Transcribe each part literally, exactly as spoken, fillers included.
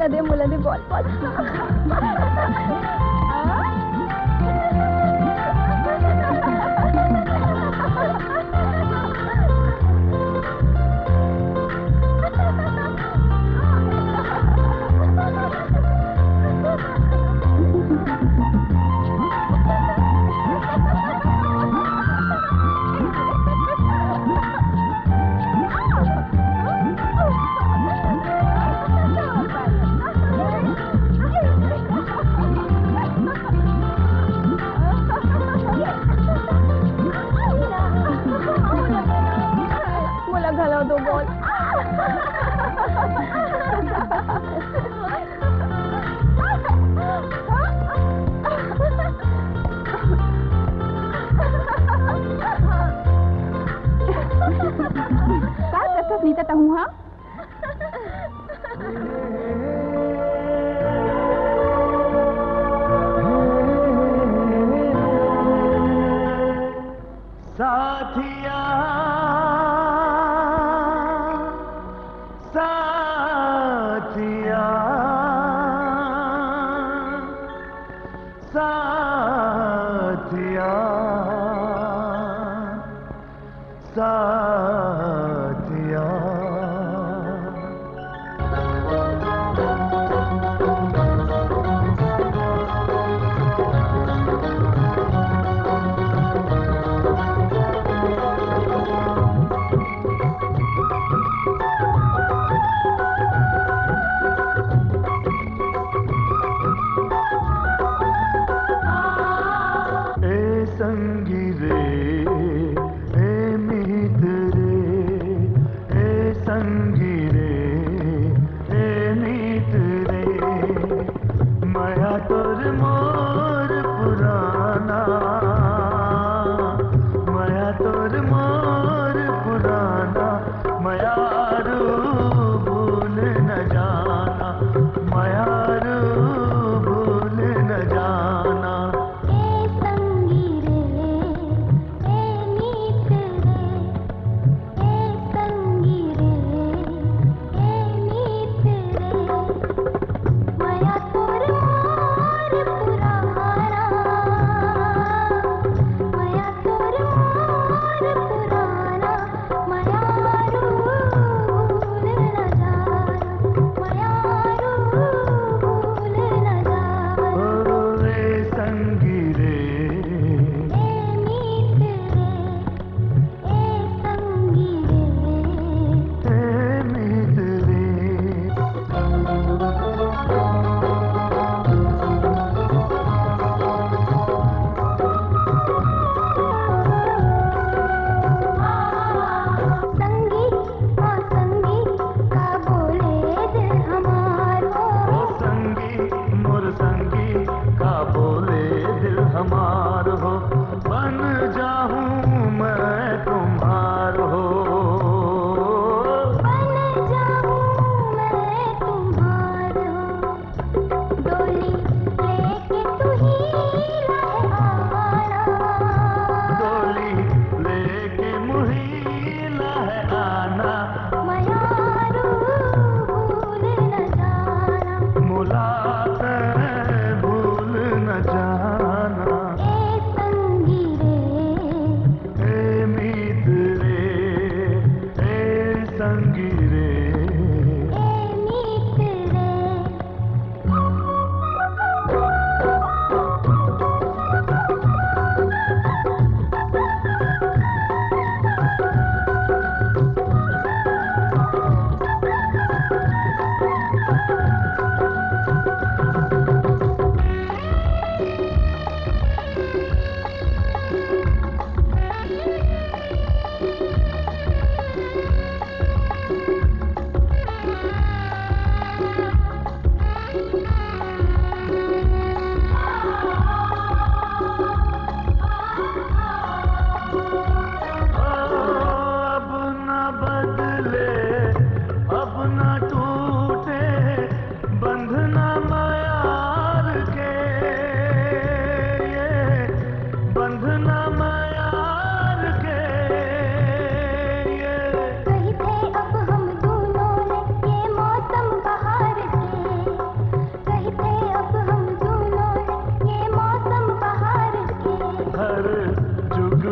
दे, मोला दे, बोल, बोल। मोला घलो दो बोल। का करथस नीता तहूँ हा? साथिया, साथिया, साथिया, साथिया। ए संगी रे, ए मीत रे, ए संगी रे, ए मीत रे, मया तोर मोर पुराना, मया तोर मोर पुराना, मयारू भूल न जाना, मयारू भूल न जाना। ए संगी रे, ए मीत रे, ए संगी रे, ए मीत रे, मया तोर मोर पुराना, मया तोर मोर पुराना।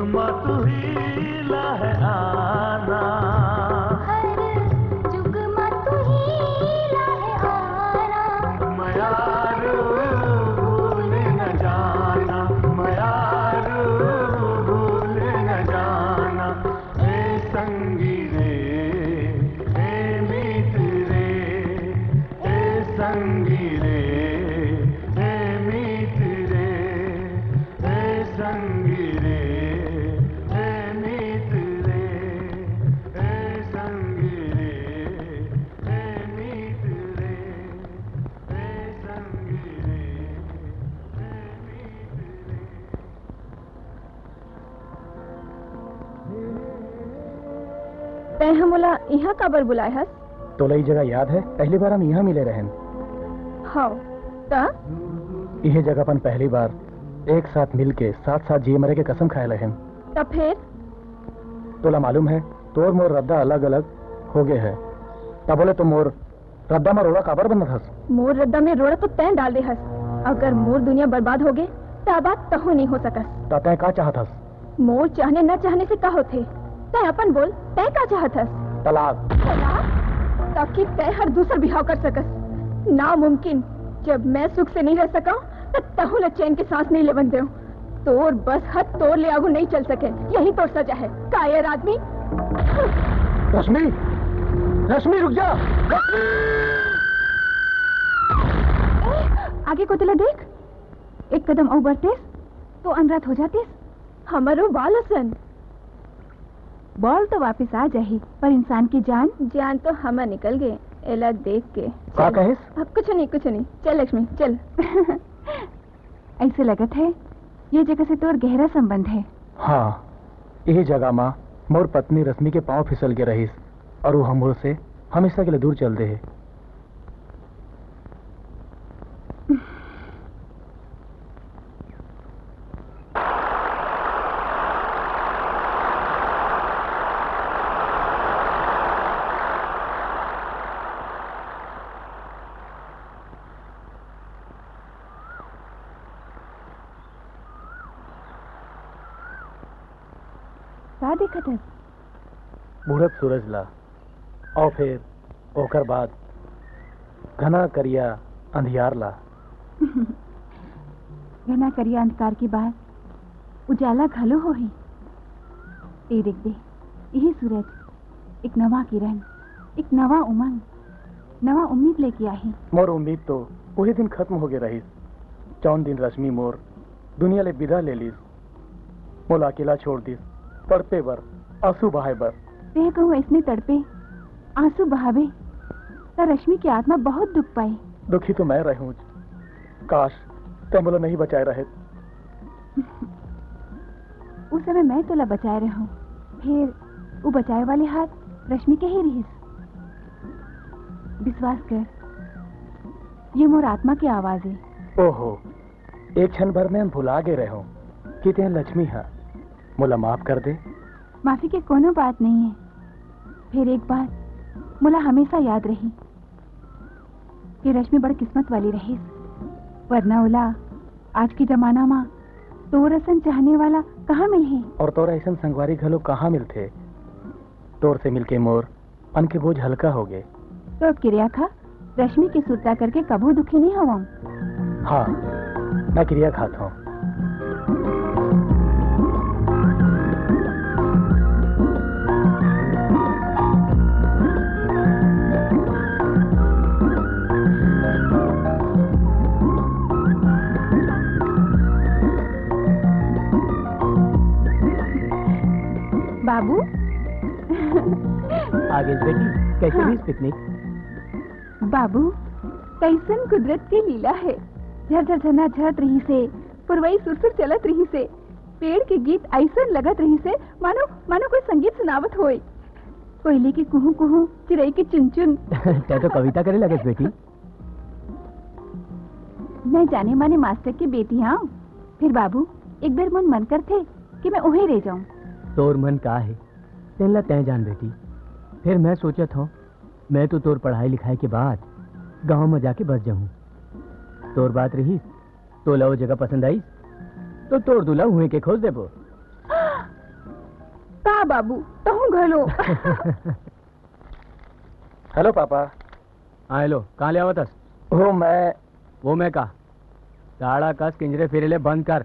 मा तुही लहराना। हर जुग मा तुही लहराना। मयारू भूल न जाना, मयारू भूल न जाना। ए संगी रे, ए मीत रे, ए संगी रे, ए मीत रे, ए संगी रे, ए मीत रे, ए संगी रे, ए मीत रे, ए संगी रे, ए मीत रे। तैं ह मोला इहाँ काबर बुलाए हस? तोला ई जगह याद हे? पहली बार हम इहाँ मिले रहेन। हव, त? इहे जगह अपन पहली बार एक साथ मिल के साथ साथ जिए मरे के कसम खाए रहेन। त फेर? तोला मालूम हे, तोर मोर रद्दा अलग अलग हो गे हे। तब बोले तो मोर रद्दा में रोड़ा काबर बंधत हस? मोर रद्दा में रोड़ा तो तैं डाल दे हस। अगर मोर दुनिया बर्बाद हो गे, त आबाद तहूँ नहीं हो सकस। त तैं का चाहत हस? मोर चाहने न चाहने से का होथे? तैं अपन बोल, तैं का चाहत हस? तलाक। तलाक? ताकि तैं हर दूसर बिहाव कर सकस। नामुमकिन। जब मैं सुख से नहीं रह सकंव, त तहूँ ला चैन के सांस नहीं लेवन देव। तोर बस ह तोर ले आगू नहीं चल सके, यही तोर सजा हे। कायर आदमी। रश्मि, रश्मि, रुक जा। ए, आगे को तला देख, एक कदम अउ बढ़तेस तो अनरात हो जातेस। हमरो बाल असन। बाल तो वापस आ जाही, पर इंसान की जान? जान तो हमर निकल गे, एला देख के। का चल। कहिस? अब कुछ नहीं, कुछ नहीं। चल लक्ष्मी, चल। ऐसे लगत हे, ये जगह से तोर गहरा संबंध हे। हाँ, यही जगह मा मोर पत्नी रश्मि के पाँव फिसल के रहिस अउ वो हमर से हमेशा के लिए दूर चल दे हे। का देखत हस? बुढ़त सूरज ला, अउ फेर ओकर बाद घना करिया अंधियार ला। घना करिया अंधकार के बाद उजाला घलो होही। ए देख दे, इही सूरज एक नवा किरण, एक नवा उमंग, नवा उम्मीद लेके आही। मोर उम्मीद तो उही दिन खत्म हो गे रहिस, जौन दिन रश्मि मोर दुनिया ले बिदा ले लिस। मोला अकेला छोड़ दिस, तड़पे बर, आंसू बहाए बर। तें कहूँ अइसने तड़पे, आंसू बहावे, त रश्मि के आत्मा बहुत दुख पाई। दुखी तो मैं रहूं, काश, तैं मोला नहीं बचाए रहे। उस समय मैं तोला बचाए रहूं, फिर वो बचाए वाले हाथ रश्मि के ही रहिस। विश्वास कर, ये मोर आत्मा के आवाज हे। ओहो, एक क्षण भर में हम भुला गे रहे हों कि तें लक्ष्मी हा। मोला माफ कर दे। माफी के कोनो बात नहीं हे। फिर एक बात मोला हमेशा याद रही कि रश्मि बड़ किस्मत वाली रहिस, वरना ओला आज के जमाना मा तोर असन चाहने वाला कहाँ मिलही? अउ तोर अइसन संगवारी घलो कहाँ मिलथे? तोर से मिलके मोर मन के बोझ हल्का हो गे। तो अब किरिया खा, रश्मि के सुरता करके कभू दुखी नहीं होवंव। हाँ, मैं किरिया खात हों। बाबू। आ गेस बेटी, कैसे हाँ। रहिस पिकनिक? बाबू, कैसन कुदरत के लीला हे। झरझर झरना झरत रहिस हे, पुरवई सुरसुर चलत रहिस हे, पेड़ के गीत अइसन लगत रहिस हे, मानो, मानो कोई संगीत सुनावत होय। कोयली के कुहू कुहू, चिरई के चुनचुन। तैं तो कविता करे लगेस बेटी। मैं जाने माने मास्टर के बेटी हंव। फिर बाबू, एक बेर मोर मन करथे कि मैं उहें रह जाऊं। तोर मन का हे, तेन ला तैं जान बेटी। फिर मैं सोचत हंव, मैं तो तोर पढ़ाई लिखाई के बाद गांव में जाके बस जाहूं। तोर बात रहिस, तोला वो जगह पसंद आइस, तो तोर दूल्हा उहें के खोज देबो। का बाबू, तहूँ घलो। Hello papa. हाँ हेलो, कहाँ ले आवत हस? वो मैं वो मैं का? साड़ा कस किंजरे फिरे ले बंद कर,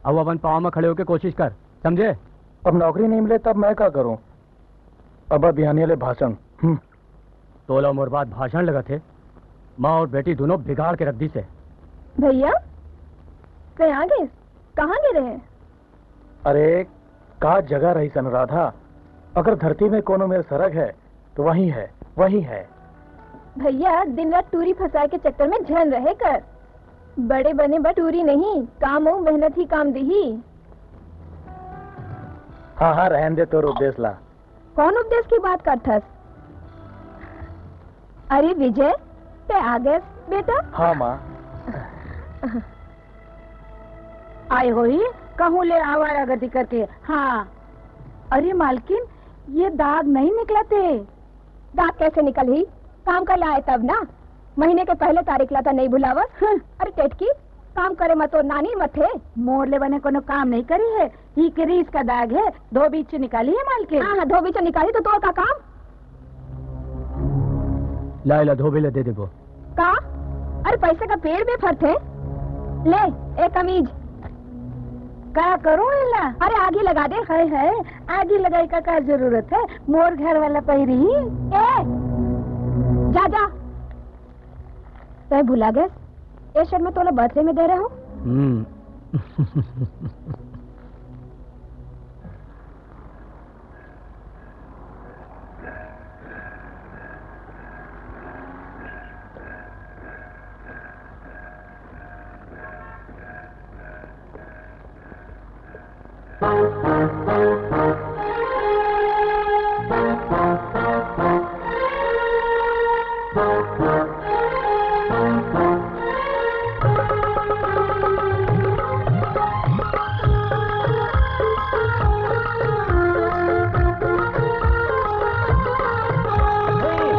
अउ अपन पाँव म खड़े होके कोशिश कर, समझे? अब नौकरी नहीं मिले तब मैं का करूँ? अब बिहानिया ले भाषण। हम्म। तोला मोर बात भाषण लगत हे। माँ और बेटी दोनों बिगाड़ के रख दिस हे। भैया, कहीं आ गए? कहाँ गे रहे? अरे, का जगह रहिस अनुराधा, अगर धरती में कोनो मेर सरग है, तो वही है, वही है। भैया, दिन रात टूरी फंसाए के चक्कर में झन रहे कर। बड़े बने बर टूरी नहीं, काम अउ मेहनत ही काम दिही। हाँ, हाँ, रहन दे तोर उपदेश ला। कौन उपदेश की बात करथस? अरे विजय, ते आ गए बेटा? हाँ माँ। आए होही कहूँ ले आवारागर्दी करके। हाँ। अरे मालकिन, ये दाग नहीं निकलते। दाग कैसे निकलही? काम कर ले आए तब ना। महीने के पहले तारीख ला तो नहीं भुलावस। हम्म। अरे टेटकी, काम करे म तोर नानी मथे। मोर ले बने कोनो काम नहीं करी है। ही के रीस का दाग है, धोबी च निकाली है मालकिन। हाँ, हाँ, धोबी च निकाली तो तोर का काम? ला, ला, धोबी ला दे देबो। का? अरे पैसे का पेड़ में फरथे। ले, ए कमीज। का करूं एला? अरे आगी लगा दे। हाय हाय, आगी लगाई का का जरूरत है? मोर घर वाला पहिरी। ए, जा, जा। तय भुला गए, ए शर्ट में तोला बर्थडे में दे रहे हो। हम्म।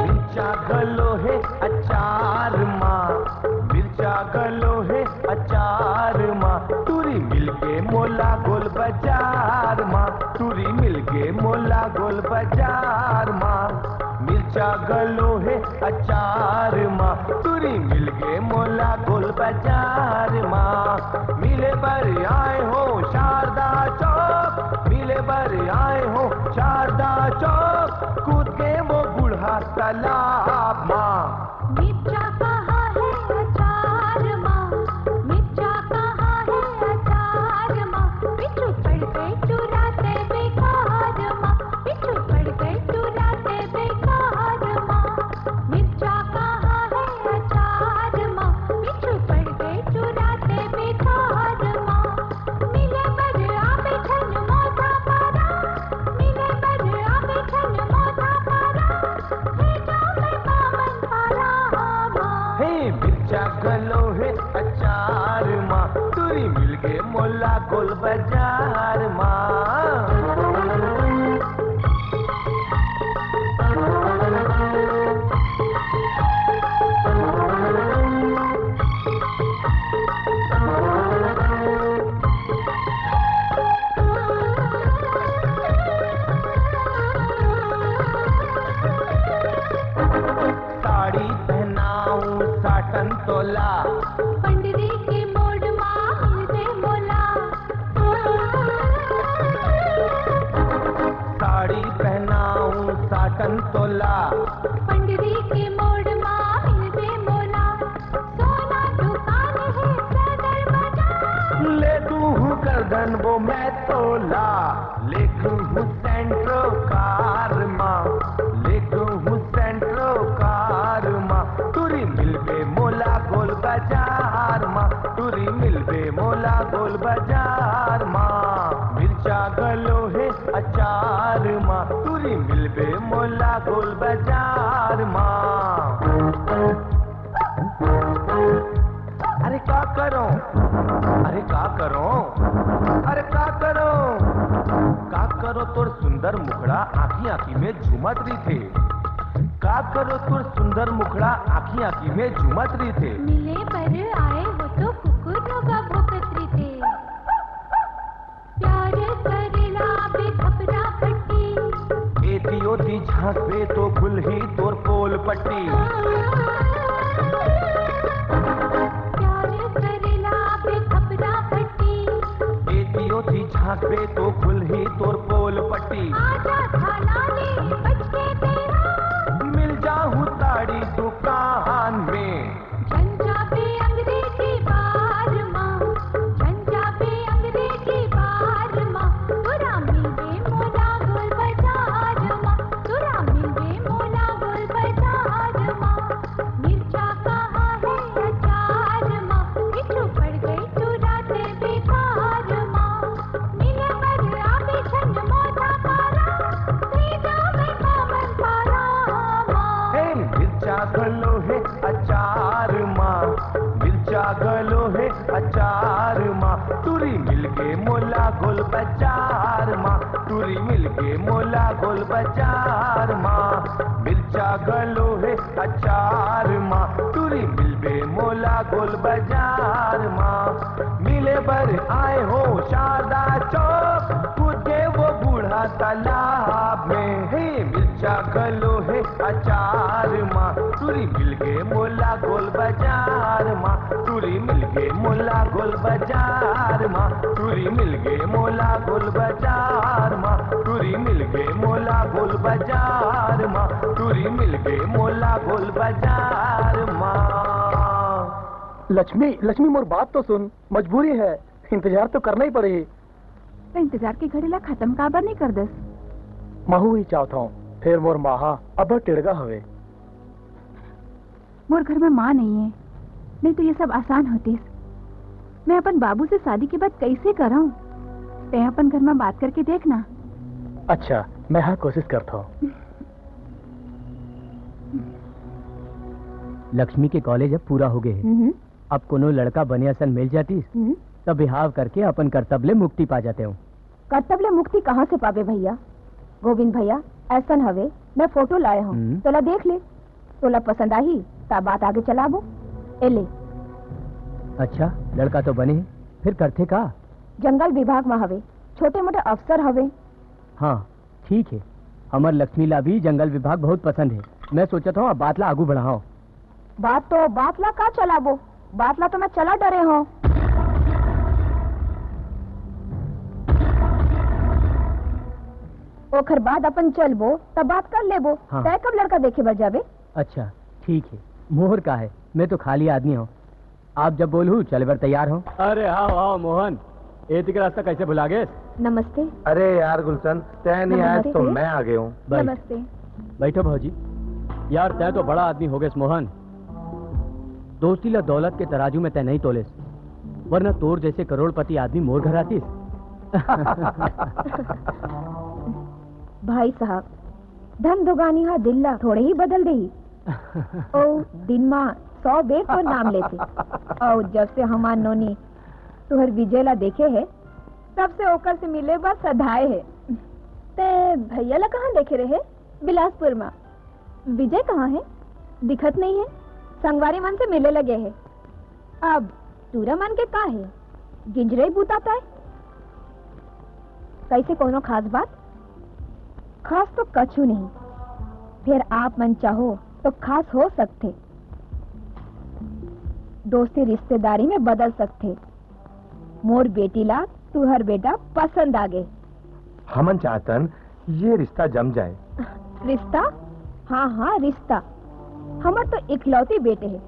मिर्चा घलो हे अचार मा, मिर्चा घलो हे अचार मा, टूरी मिलगे मोला गोल बाजार मा, टूरी मिलगे मोला गोल बाजार मा। मिर्चा घलो हे अचार मा, टूरी मिलगे मोला गोल बाजार मा। मिले बर आए हो शारदा चौक, मिले बर आए हो शारदा चौक, कूद के वो बूढ़ा तालाब मा। मिर्चा कहाँ है अचार मा, मिर्चा कहाँ है अचार मा, पिछू पड़ गए चुराते बेकार मा, पिछू पड़ गए चुराते बेकार मा। मिर्चा कहाँ है अचार मा, पिछू पड़ गए चुराते बेकार मा। मिले बर आवे झन मोथा पारा, मिले बर आवे झन मोथा पारा, हे जाओ मैं बामन पारा मा। हे मिर्चा घलो हे अचार मा, टूरी मिलगे मोला गोल बाजार मा। साड़ी पहनाऊं साटन तोला, पंडरी के मोड़ मा मिलबे मोला। साड़ी पहनाऊं साटन तोला, पंडरी के मोड़ मा मिलबे मोला। सोना दुकान हे सदर बाजार, ले दूहूं गर्दन वो मैं तोला। लेगहूं सेंट्रो कार मा, लेगहूं सेंट्रो कार मा, टूरी मिलबे मोला गोल बाजार मा, टूरी मिलबे मोला गोल बाजार मा। मिर्चा घलो हे अचार मा, टूरी मिलबे मोला गोल बाजार मा। अरे का करो, अरे का करो, अरे का करो, का करो तोर सुंदर मुखड़ा आँखी आँखी में झूमत रहिथे। का करो तोर सुंदर मुखड़ा आँखी आँखी में झूमत रहिथे। मिले बर आए हो तो कुकुर रोगा भोकत रहिथे। प्यार करेला बे थपरा फट झांकबे तो खुलही तोर पोल पट्टी। प्यार करेला बे खपरा पट्टी। एती ओती झांकबे तो खुलही तोर पोल पट्टी। आजा थाना ले बच के तेरा। मिल जाहू ताड़ी दुकान में। झन जाबे अंग्रेजी बार मा, झन जाबे अंग्रेजी बार मा, टूरा मिलबे मोला गोल बाजार मा, टूरा मिलबे मोला गोल बाजार मा। मिर्चा कहाँ है अचार मा, पिछू पड़ गई टूरा ते बेकार मा। मिले बर आबे झन मोथा पारा, सीधा में बामन पारा मा। हे, मिर्चा घलो हे अचार मा, मिर्चा घलो हे अचार मा, टूरी मिलगे मोला गोल बाजार मा, टूरी मिलगे मोला गोल बाजार मा। मिर्चा घलो हे अचार मा, टूरी मिलबे मोला गोल बाजार मा। मिले बर आए हो शारदा चौक, कूद के वो बूढ़ा तालाब में। हे, मिर्चा घलो हे अचार मा, टूरी मिलगे मोला गोल बाजार मा, टूरी मिलगे मोला गोल बाजार मा, टूरी मिलगे मोला गोल बाजार मा, टूरी मिलगे मोला गोल बाजार मा, टूरी मिलगे मोला गोल बाजार मा। लक्ष्मी, लक्ष्मी, मोर बात तो सुन, मजबूरी है, इंतजार तो करना ही पड़ही। तो इंतजार के घड़ी ला खत्म काबर नहीं कर दस? महू ही चाहत हूँ, फेर मोर माँ हा अब्बड़ टेड़गा हवे। मोर घर में माँ नहीं है, नहीं तो ये सब आसान होतिस। मैं अपन बाबू से शादी के बात कैसे करऊं? तैं अपन घर में बात करके देख ना। अच्छा, मैं हा कोशिश करता हूँ। लक्ष्मी के कॉलेज अब पूरा हो गए हे। हम्म। अब कोनो लड़का बने असन मिल जातिस, हम्म। तब बिहाव करके अपन करतब ले मुक्ति पा जातेंव। करतब ले मुक्ति कहाँ से पाबे भैया? गोविंद भैया, अइसन हवे, मैं फोटो लाए हूँ, हम्म। तोला देख ले, तोला पसंद आही, त बात आगे चलाबो। ए ले। अच्छा, लड़का तो बने हे, फिर करथे का? जंगल विभाग में हवे, छोटे मोटे अफसर हवे। हाँ, ठीक हे, हमर लक्ष्मी ला भी जंगल विभाग बहुत पसंद हे। मैं सोचत हूँ, अब बात ला आगू बढ़ाओ। बात तो, बात ला का चलाबो? बात ला तो मैं चला डरे हूँ। ओखर बाद अपन चलबो, तब बात कर लेबो। हाँ। तय कब लड़का देखे बर जाबे? अच्छा, ठीक हे, मोर का हे, मैं तो खाली आदमी हूँ। आप जब बोलहू, चले बर तैयार हूँ। अरे, आओ, आओ, मोहन, एती के रास्ता कैसे भुला गेस? नमस्ते। अरे यार गुलशन, तै नहीं आयस नमस्ते। तो मैं आ गए हूँ। बैठ। नमस्ते। बैठो भौजी। यार, तै तो बड़ा आदमी हो गेस मोहन। दोस्ती ला दौलत के तराजू में तै नहीं तोलेस, वरना तोर जैसे करोड़पति आदमी मोर घर आतिस। भाई साहब, धन दुगानी हा दिल ला थोड़े ही बदल देही। ओ दिन मा सौ बेर तोर नाम लेथे। अउ जब से हमार नोनी तुहर विजय ला देखे हे, तब से ओकर से मिले बर सधाए हे। तै भैया ला कहाँ देखे रहे? बिलासपुर मा। विजय कहाँ हे? दिखत नहीं हे। संगवारी मन से मिले लगे हे। अब टूरा मन के का हे? गिंजरई बुतात हे। कैसे कोनो खास बात? खास तो कछु नहीं, फेर आप मन चाहो तो खास हो सकथे। दोस्ती रिश्तेदारी में बदल सकथे। मोर बेटी ला तुहर बेटा पसंद आगे। हमन चाहतन ये रिश्ता जम जाए। रिश्ता? हाँ, हाँ, रिश्ता। हमर तो इकलौती बेटे हे।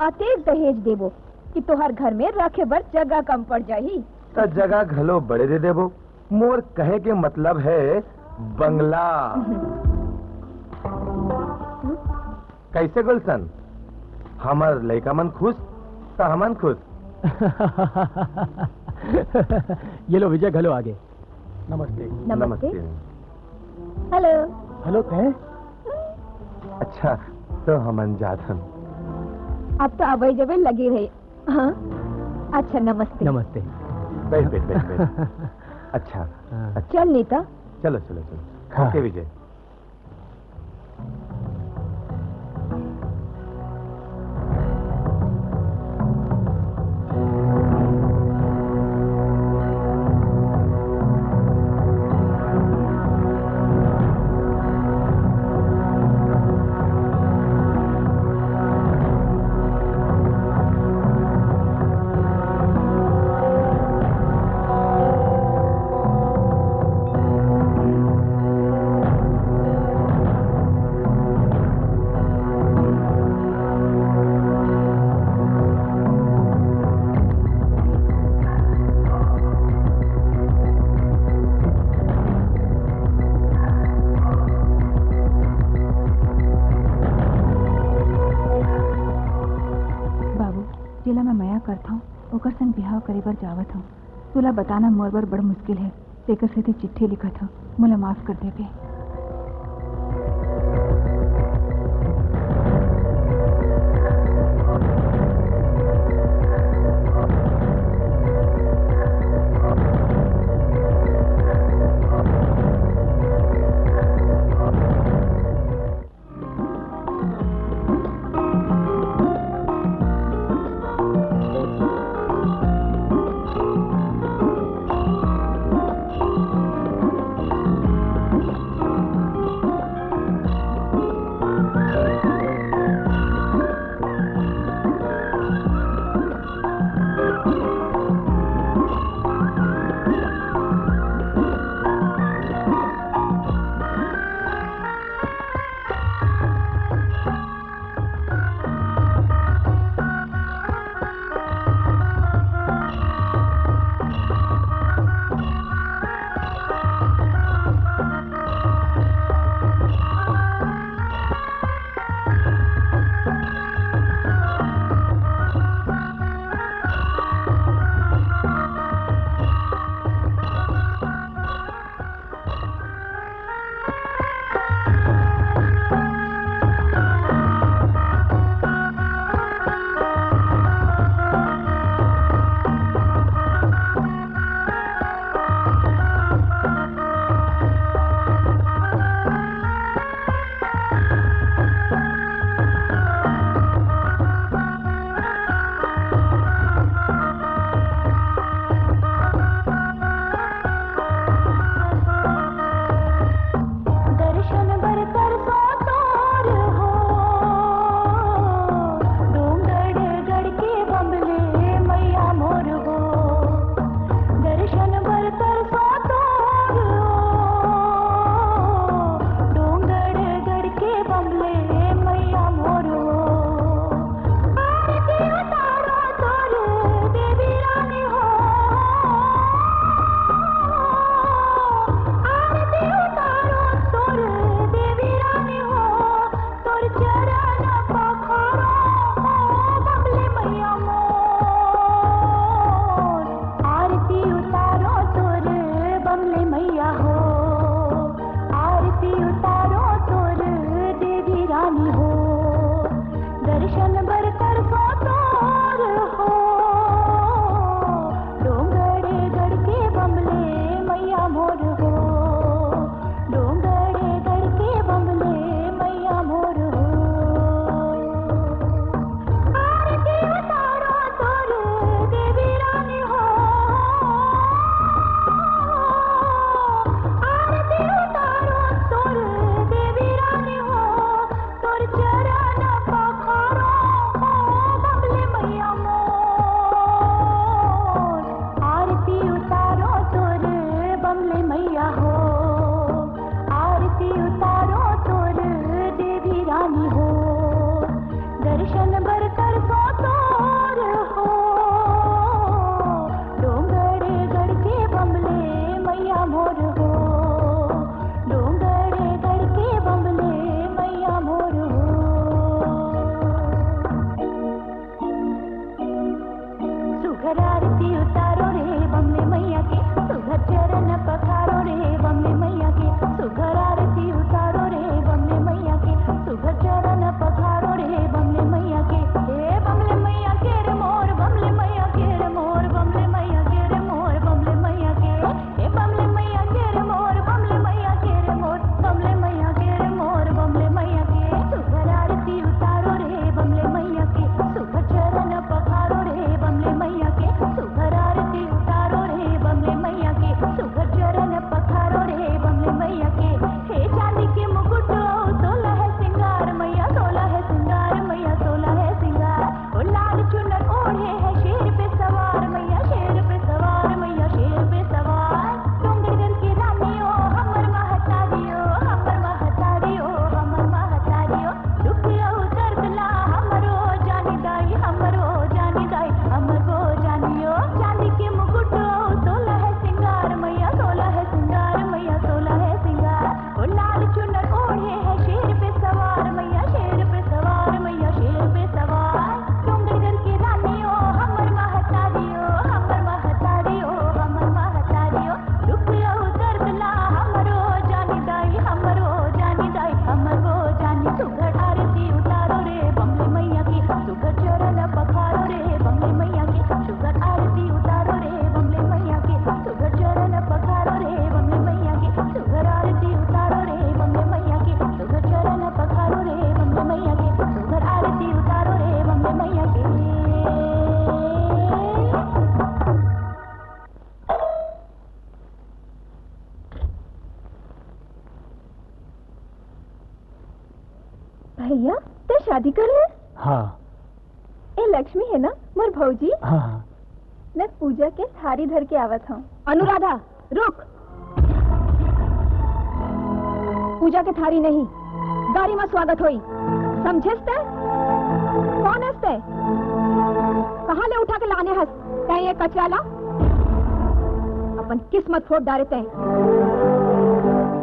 अतेक दहेज देबो कि तोहर घर में रखे बर जगह कम पड़ जाही। त जगह घलो बड़े दे देबो। मोर कहे के मतलब हे बंगला। कैसे गुलशन, हमर लइका मन खुश त हमन खुश। ये लो, विजय घलो आगे। नमस्ते। नमस्ते। नमस्ते। हेलो। हेलो, तै? अच्छा, तो हमन जात हन। अब तो अबे जबे लगे रहे। हाँ। अच्छा, नमस्ते। नमस्ते। बैठ, बैठ, बैठ, बैठ। अच्छा, हाँ। अच्छा। चल नीता। चलो, चलो, चलो। हाँ। ओके विजय। पर जावत हूँ। तुला बताना मोर बर बड़ मुश्किल है, तेकर सेती चिट्ठी लिखत हूँ, मोला माफ कर देबे। भैया, तैं शादी करे हस? हाँ। ए लक्ष्मी हे ना, मोर भौजी। हाँ, हाँ। मैं पूजा के थारी धर के आवत हूँ। अनुराधा, रुक। पूजा के थारी नहीं, गाड़ी में स्वागत होई। समझेस तैं? कौन हस तैं? कहाँ ले उठा के लाने हस तैं ये कचरा ला? अपन किस्मत फोड़ डारे तैं।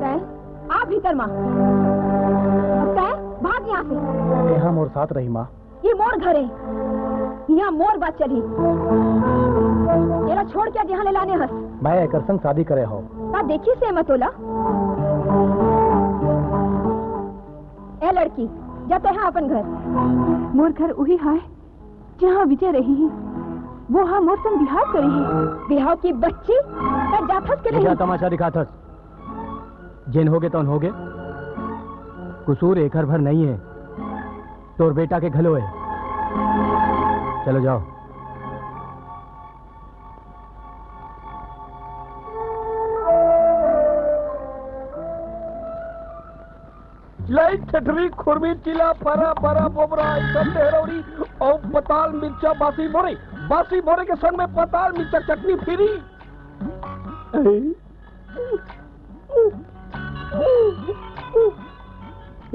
तैं आ भीतर मा। अब तैं भाग यहाँ से। तैं हा मोर साथ रही माँ। ये मोर घर हे, यहाँ मोर बात चली। एला छोड़ के आज यहाँ ले लाने हस। मैं एकर संग शादी करे हव। का देखिस हे मैं तोला? ए लड़की, जा तैं हा अपन घर। मोर घर उही हाय, जहाँ विजय रही ही, वो हा मोर संग बिहाव करे ही। बिहाव की बच्ची, तैं जाथस के नहीं? तमाशा दिखाथस। जेन होगे तौन होगे, कसूर एकर भर नहीं हे, तोर बेटा के घलो हे। चलो जाओ। लाई ठठरी खुरमी चिला फरा फरा बोबरा इसन ढेरौरी अउ पताल मिर्चा बासी बोरे, बासी बोरे के संग में पताल मिर्चा चटनी फिरी।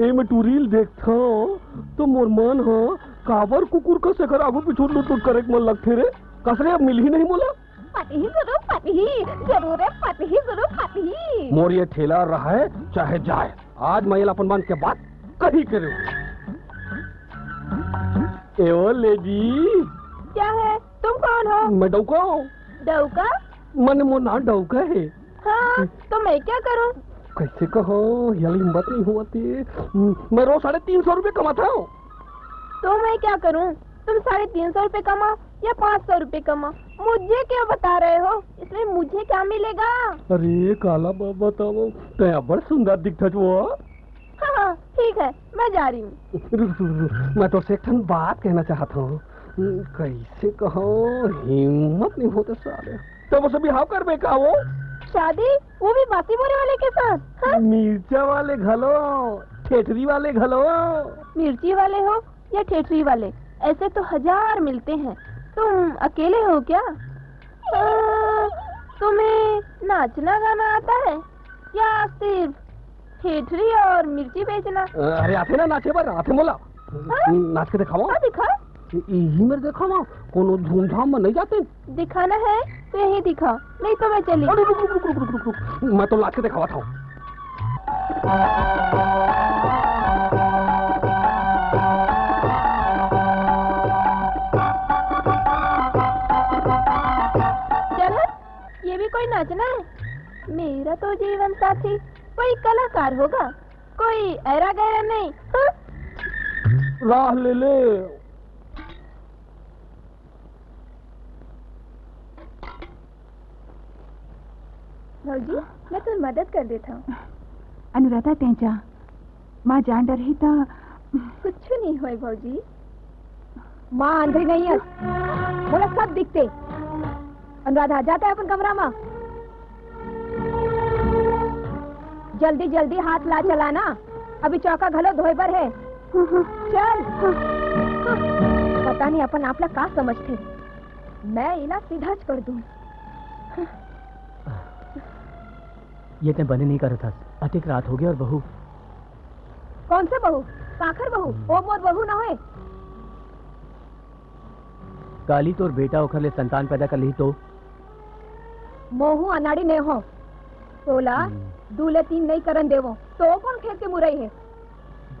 ए, मैं टूरील देखथंव तो मोर मन ह काबर कुकुर कस एकर आगू पीछू लुट लुट करे के मन लगथे रे। कस रे, अब मिलही नहीं मोला? पतही जरूर पतही, जरूर रे पतही जरूर पतही। मोर ये ठेला रहे चाहे जाए, आज मैं एला अपन मन के बात कही करे। ए ओ लेडी। क्या है? तुम कौन हो? मैं डौका हूँ। डौका? मन मोर नाम डौका है। हाँ, तो मैं क्या करूँ? कैसे कहो, यार हिम्मत नहीं हुआ थी। मैं रोज साढ़े तीन सौ रुपये कमाता हूँ। तो मैं क्या करूँ? तुम साढ़े तीन सौ रुपये कमाओ या पाँच सौ रुपये कमाओ, मुझे क्यों बता रहे हो? इसमें मुझे क्या मिलेगा? अरे काला बाबा, बताओ, तै बड़ सुंदर दिखत वो। हाँ, हाँ, ठीक है, मैं जा रही हूँ। रुक, रुक, रुक, मैं तोर से एक ठन बात कहना चाहत हूँ। कैसे कहो, हिम्मत नहीं होते साले। तो वो सब बिहाव करबे का वो? शादी, वो भी बासी बोरे वाले के साथ, हाँ? मिर्चा वाले घलो, ठेठरी वाले घलो। मिर्ची वाले हो या ठेठरी वाले, ऐसे तो हजार मिलते हैं। तुम अकेले हो क्या? अ, तुम्हें नाचना गाना आता है? या सिर्फ ठेठरी और मिर्ची बेचना? अरे, आथे ना नाचे बर, आथे मोला। हाँ? नाच के दिखावा। हाँ, दिखा। यही मेर दिखावा, कोनो धूमधाम में नहीं जाते। दिखाना है तो यही दिखा, नहीं तो मैं चली। अरे, रुक, रुक, रुक। मैं तो नाच के दिखावा था। चल हट, ये भी कोई नाचना है? मेरा तो जीवन साथी कोई कलाकार होगा, कोई ऐरा गैरा नहीं। हाँ? राह ले ले। भौजी, मैं तुम्हें मदद कर देता हूँ। अनुराधा, तैं जा। माँ जान डरही त। कुछ नहीं होए भौजी। माँ अंधरी नहीं है, मोला सब दिखते। अनुराधा, जाते अपन कमरा में। जल्दी जल्दी हाथ ला चलाना, अभी चौका घलो धोए बर है। चल। पता नहीं अपन आप ला का समझते, मैं इला सीधा च कर दूँ। ये तैं बने नहीं करत हस। अतिक रात हो गया और बहू। कौन से बहू? काखर बहू? हम्म। ओ मोर बहू ना होए। काली तोर बेटा ओखर ले संतान पैदा कर ली तो? मोहू अनाड़ी ने हो। तोला हम्म। दू ले तीन नहीं करन देवो। तो कौन खेत के मुरई है?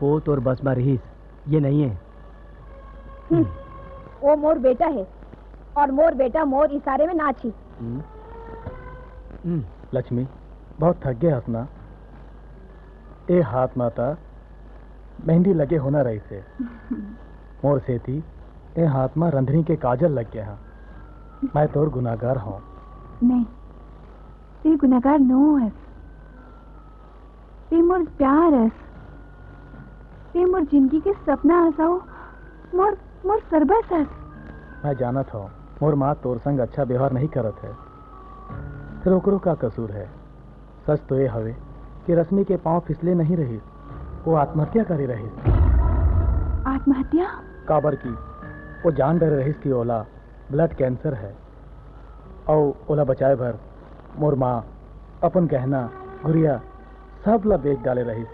वो तोर बस में रहीस, ये नहीं है। हम्म, वो मोर बेटा है और मोर बेटा मोर इशारे में नाची। हम्म। हम्म। लक्ष्मी, बहुत थक गए हस ना? ए हाथ माता मेहंदी लगे होना रही से। मोर सेती ए हाथ मा रंधनी के काजल लग गया है। मैं तोर गुनागार हूँ। नहीं, ते गुनागार नो हस। ते मोर प्यार हस, ते मोर जिंदगी के सपना हस, अउ मोर, मोर सरबस हस। मैं जानत हव, मोर माँ तोर संग अच्छा व्यवहार नहीं करत है, फिर ओकरो का कसूर है? सच तो ये हवे कि रश्मि के पाँव फिसले नहीं रहिस, वो आत्महत्या करे रहिस। महतिया? काबर कि वो जान डरे रहिस कि ओला blood cancer है, अउ ओला बचाए बर मोर माँ अपन गहना गुरिया सब ला बेच डाले रहिस।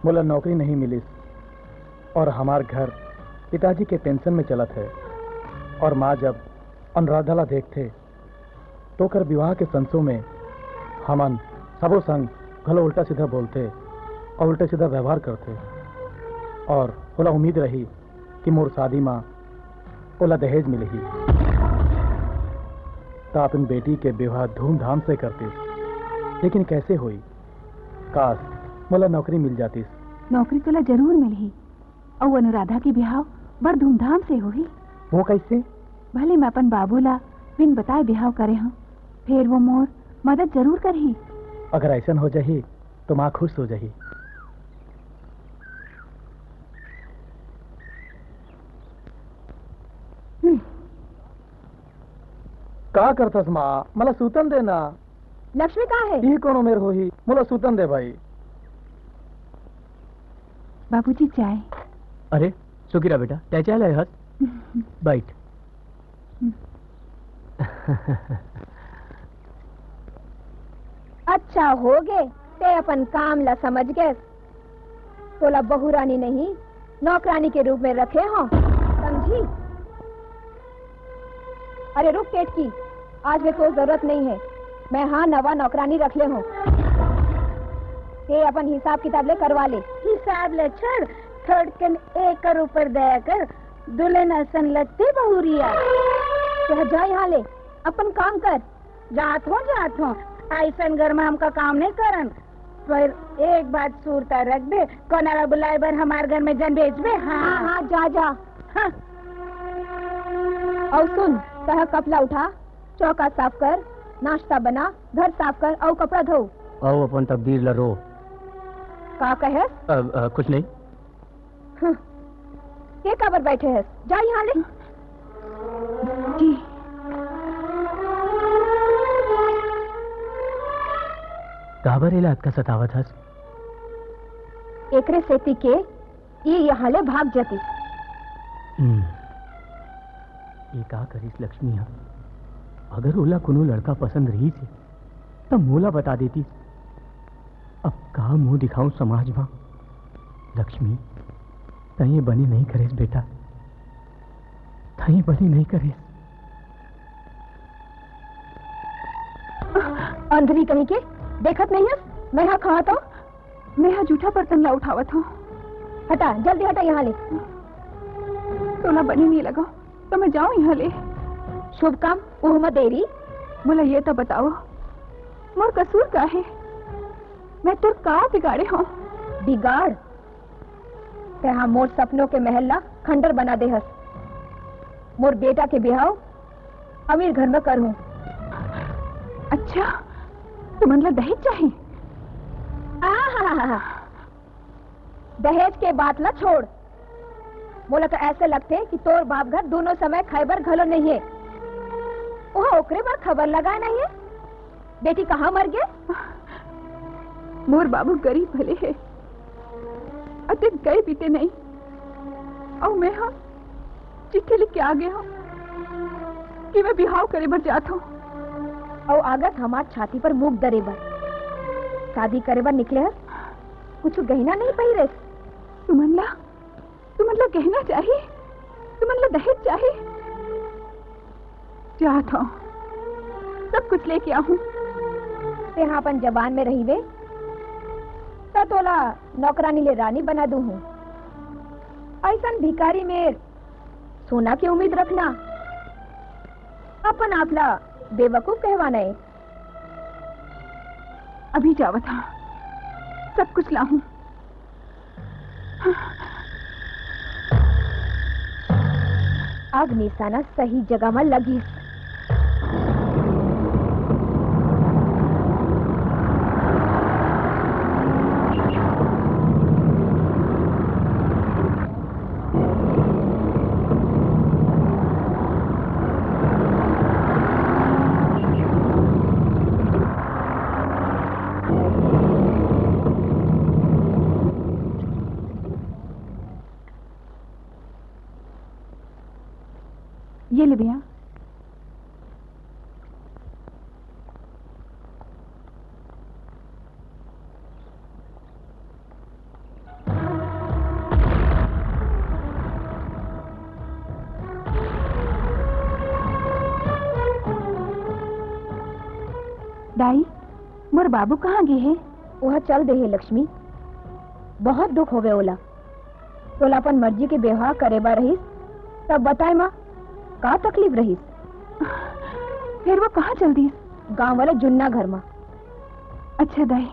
मोला नौकरी नहीं मिलिस और हमार घर पिताजी के पेंशन में चलत है। और माँ जब अनुराधा ला देखथे तो ओकर विवाह के संसो में हमन सबो संग घलो उल्टा सीधा बोलथे और उल्टा सीधा व्यवहार करथे। और ओला उम्मीद रही कि मोर शादी मा ओला दहेज मिलही, त अपन बेटी के विवाह धूमधाम से करतिस। लेकिन कैसे होई? काश, मोला नौकरी मिल जातिस। नौकरी तोला जरूर मिलही, अउ अनुराधा के बिहाव बड़ धूमधाम से होही। वो कैसे? भले मैं अपन बाबू ला बिन बताए बिहाव करे हूँ, फेर वो मोर मदद जरूर करही। अगर ऐसन हो जाही, तो माँ खुश हो जाही। हम्म। का करथस माँ? मला सूतन देना। लक्ष्मी कहाँ है? ये कोनो मेर होही? मोला सूतन दे भाई। बाबूजी, चाय। अरे, सुखी रह बेटा, चाय चाय लाए हस? बैठ। अच्छा हो गे, ते अपन काम ला समझ गे। तोला बहू रानी नहीं, नौकरानी के रूप में रखे हो, समझी? अरे रुक टेटकी, आज में तो जरूरत नहीं है। मैं हाँ नवा नौकरानी रख ले हूँ। ते अपन हिसाब किताब ले करवा ले। हिसाब ले छोड़, थोड़कन एकर ऊपर दया कर। दुल्हन असन लगते बहुरिया। तो जा यहाँ ले, अपन काम कर। जात हो, जात हो। ऐसन घर में हमका काम नहीं करन। पर एक बात सुरता रख दे, कोना ला बुलाए बर हमार घर में जन भेजबे। हाँ। हाँ, हाँ, जा, जा। हाँ। अउ सुन, तह कपला उठा, चौका साफ कर, नाश्ता बना, घर साफ कर, अउ कपड़ा धो। अउ अपन तकदीर ला रो। का कहे? अ, अ, कुछ नहीं। हाँ। ये काबर बैठे है? जा यहाँ ले। जी। काबर एला अतका सतावत हस? एकरे सेती के ये यहाँ ले भाग जातिस। हम्म। ये का करिस लक्ष्मी ह? अगर ओला कोनो लड़का पसंद रहिस हे, त मोला बता देतिस। अब का मुंह दिखाऊं समाज मा? लक्ष्मी, तैं ये बने नहीं करेस बेटा, तैं ये बने नहीं करेस। अंधरी कहीं के, देखत नहीं हस, मैं हा खात हूँ। मैं हा जूठा बर्तन ला उठावत हूँ। हटा, जल्दी हटा यहाँ ले। तोला बने नहीं लगा, तो मैं जाऊँ यहाँ ले। शुभ काम, ओहमा देरी। मोला ये तो बताओ, मोर कसूर का है? मैं तोर का बिगाड़े हूँ? बिगाड़? तेहा मोर सपनों के महल ला खंडर बना दे हस। मोर बेटा के बिहाव अमीर घर में करहूं। अच्छा, तुमन ला दहेज चाही? आहाहाहा। दहेज के बात ला छोड़। मोला तो ऐसे लगथे कि तोर बाप घर दोनों समय खाए बर घलो नहीं है। ओहा ओकरे बर खबर लगाए नहीं है। बेटी कहाँ मर गे? मोर बाबू गरीब भले हे, अतेक गए बीते नहीं। अउ मैं हा चिट्ठी लिख के आ गे हूँ कि मैं बिहाव करे बर जात हूँ। अउ आगस हमार छाती पर मुख दरे बर। शादी करे बर निकले हस, कुछ गहना नहीं पहिरेस। तुमन ला तुमन ला गहना चाही? तुमन ला दहेज चाही? जात हूँ, सब कुछ लेके आहूँ। तेहा अपन जबान में रहिबे, त तोला नौकरानी ले रानी बना दूहूँ। ऐसन भिखारी में सोना के उम्मीद रखना, अपन आप ला बेवकूफ कहवाना है। अभी जावत हा, सब कुछ लाहूं। अब निशाना सही जगह म लगिस। ले भैया। दाई, मोर बाबू कहाँ गे हे? वह चल दे हे लक्ष्मी, बहुत दुख होवे ओला। तोला अपन मर्जी के बिहाव करे बर रहिस, तब बताए माँ, का तकलीफ रहिस? फिर वो कहाँ चल दिस? गांव वाले जुन्ना घर मा। अच्छा दाई।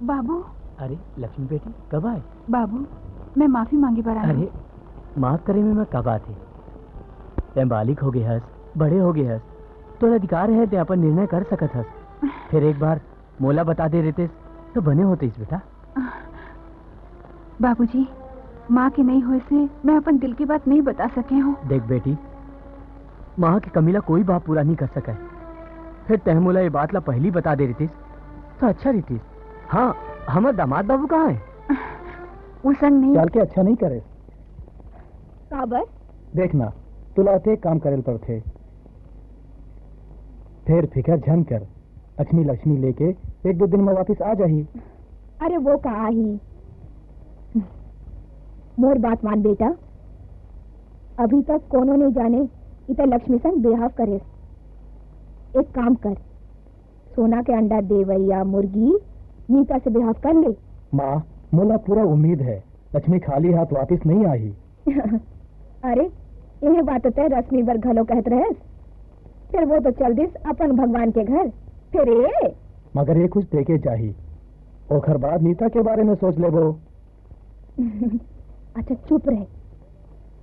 बाबू। अरे लक्ष्मी बेटी, कब आए? बाबू, मैं माफी मांगे बर आए हूँ। अरे, माफ करे में मैं का बात हे? तैं बालिक हो गए हस, बड़े हो गए हस, तोला अधिकार हे, तैं अपन निर्णय कर सकत हस। फिर एक बार मोला बता दे रहते तो बने होते इस बेटा। बाबूजी, माँ के नहीं होए से मैं अपन दिल की बात नहीं बता सके हूँ। देख बेटी, माँ के कमी ला कोई बाप पूरा नहीं कर सके। फिर तैं मोला ये बात ला पहली बता दे रहतीस तो अच्छा रहतीस। हाँ, हमर दामाद बाबू कहाँ है? वो संग नहीं। चल के अच्छा नहीं करे। काबर? देखना, तुला अतेक काम करेल पड़थे, फेर फिकर झन कर। लक्ष्मी, लक्ष्मी लेके एक दो दिन में वापस आ जाही। अरे वो का आही? मोर बात मान बेटा, अभी तक कोनो नहीं जाने इते लक्ष्मी संग बिहाव करे। एक काम कर, सोना के अंडा देवइया मुर्गी नीता से बिहाव कर ले। माँ, मोला पूरा उम्मीद है, लक्ष्मी खाली हाथ वापस नहीं आही। अरे, यह बात तो तय रश्मि बर घलो कहत रहस। फिर वो तो चल दिस अपन भगवान के घर। फिर ये मगर ये कुछ देखे चाही, ओखर बाद नीता के बारे में सोच लेबो। अच्छा, चुप रहे,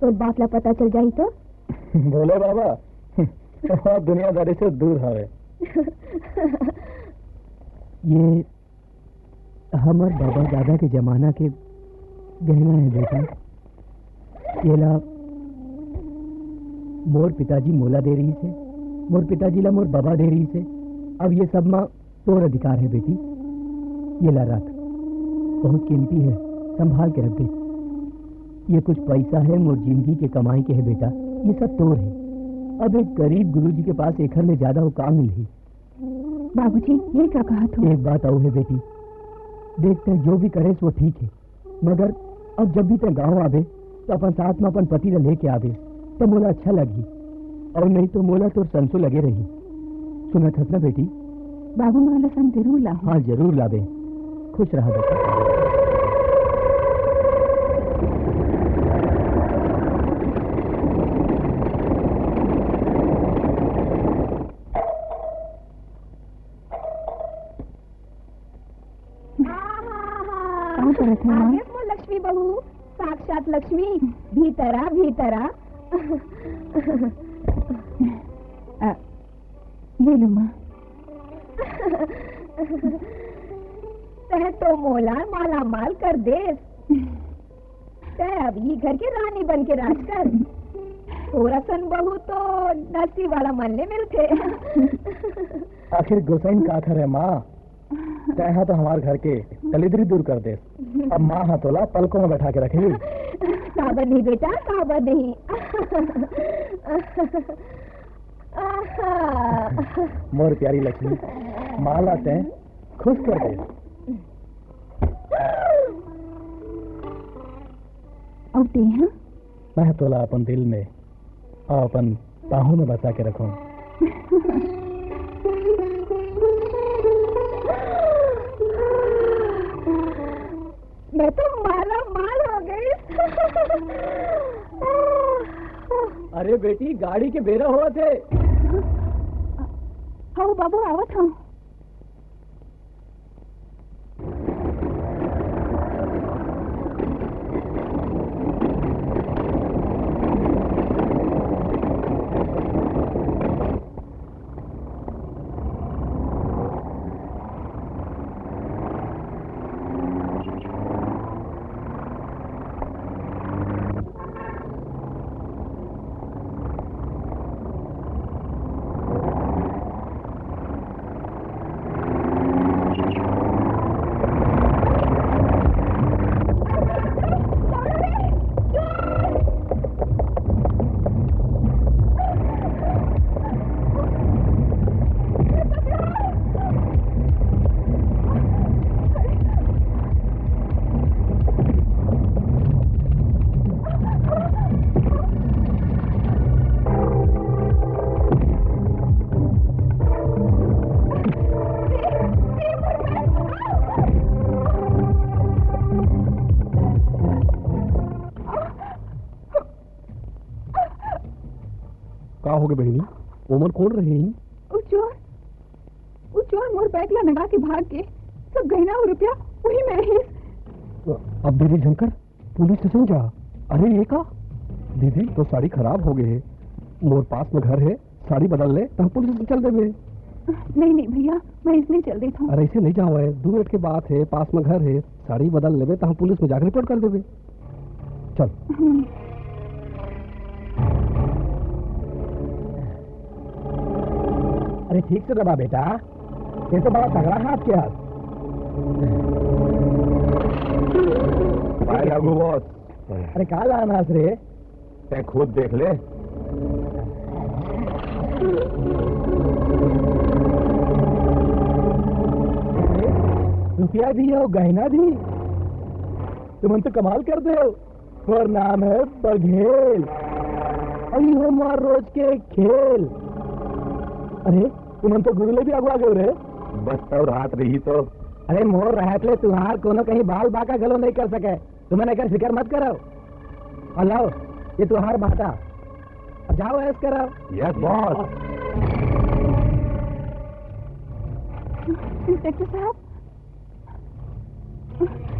तोर बात ला पता चल जाही तो। बोले बाबा, वो दुनियादारी से दूर हवे। ये हमर बाबा दादा के जमाना के गहना है बेटा। येला मोर पिताजी मोला दे रही से, मोर पिताजी ला मोर बाबा दे रही से। अब ये सब मा तोर अधिकार है बेटी, येला रख, बहुत कीमती है, संभाल के रख दे। ये कुछ पैसा है, मोर जिंदगी के कमाई के है बेटा, ये सब तोर है। अब एक गरीब गुरुजी के पास एखर ले ज्यादा वो का मिलही? बाबूजी, ये का कहत हो? एक बात अउ हे बेटी, देख, तैं जो भी करेस वो ठीक हे, मगर अब जब भी तैं गांव आबे तो अपन साथ में अपन पति ला लेके आबे, तो मोला अच्छा लगही, अउ नहीं तो मोला तोर संसो लगे रही। सुनत हस ना बेटी? बाबू, मोला संग जरूर लाहूं। हाँ, जरूर लाबे। खुश रहा बेटा। का करत हव, माँ? आगे वो लक्ष्मी बहू, साक्षात लक्ष्मी, भीतर आ, भीतर आ। अ, ये लो, माँ। तैं तो मोला माला माल कर देस। तैं अब ये घर के रानी बन के राज कर। तोर असन बहू तो नसीब वाला मन ले मिलथे। आखिर गोसाइन का करे, माँ? तैं हा तो हमार घर के दलिद्री दूर कर देस। अब माँ हा तोला पलकों में बैठा के रखही। काबर नहीं बेटा, काबर नहीं। मोर प्यारी लक्ष्मी, माँ ला तैं खुश कर देस। अउ तैं हा? मैं तोला अपन दिल में अउ अपन बाहों में बसा के रखूं। मैं तो माला माल हो गई। अरे बेटी, गाड़ी के बेरा होवत हे। हव बाबू, आवत हंव। का होगे बहिनी? ओमन कोन रहिन? उ चोर, उ चोर मोर बैग ला नगा के भाग गे। सब गहना अउ रुपया उही में रहिस। अब दीदी झनकर पुलिस स्टेशन जा। अरे ये का? दीदी, तोर साड़ी खराब होगे हे। मोर पास में घर हे, साड़ी बदल ले, त हम पुलिस स्टेशन चल देबे। नहीं, नहीं भैया, मैं अइसने चल देथंव। अरे अइसे नहीं जावय, दू मिनट के बात हे, पास में घर हे, साड़ी बदल लेबे, त हम पुलिस में जाके रिपोर्ट कर देबे। चल। हम्म। अरे ठीक से दबा बेटा, ये तो बड़ा तगड़ा हाथ के हाथ। बाय लागू बॉस। अरे का लान हस रे? तैं खुद देख ले। रुपया भी अउ गहना भी। तुमन तो कमाल कर दे हो। तोर नाम हे बघेल। अउ ये हमार रोज के खेल। अरे, तुमन तो गुरु ले भी अगवा गेव रे। बस तोर हाथ रही तो। अरे, मोर रहत ले तुहार कोनो कहीं बाल बांका घलो नहीं कर सके। तुमन एकर फिकर मत करो। अउ लाओ, ये तुहार भाटा। अब जाओ, ऐश करो। Yes boss. इंस्पेक्टर साहब,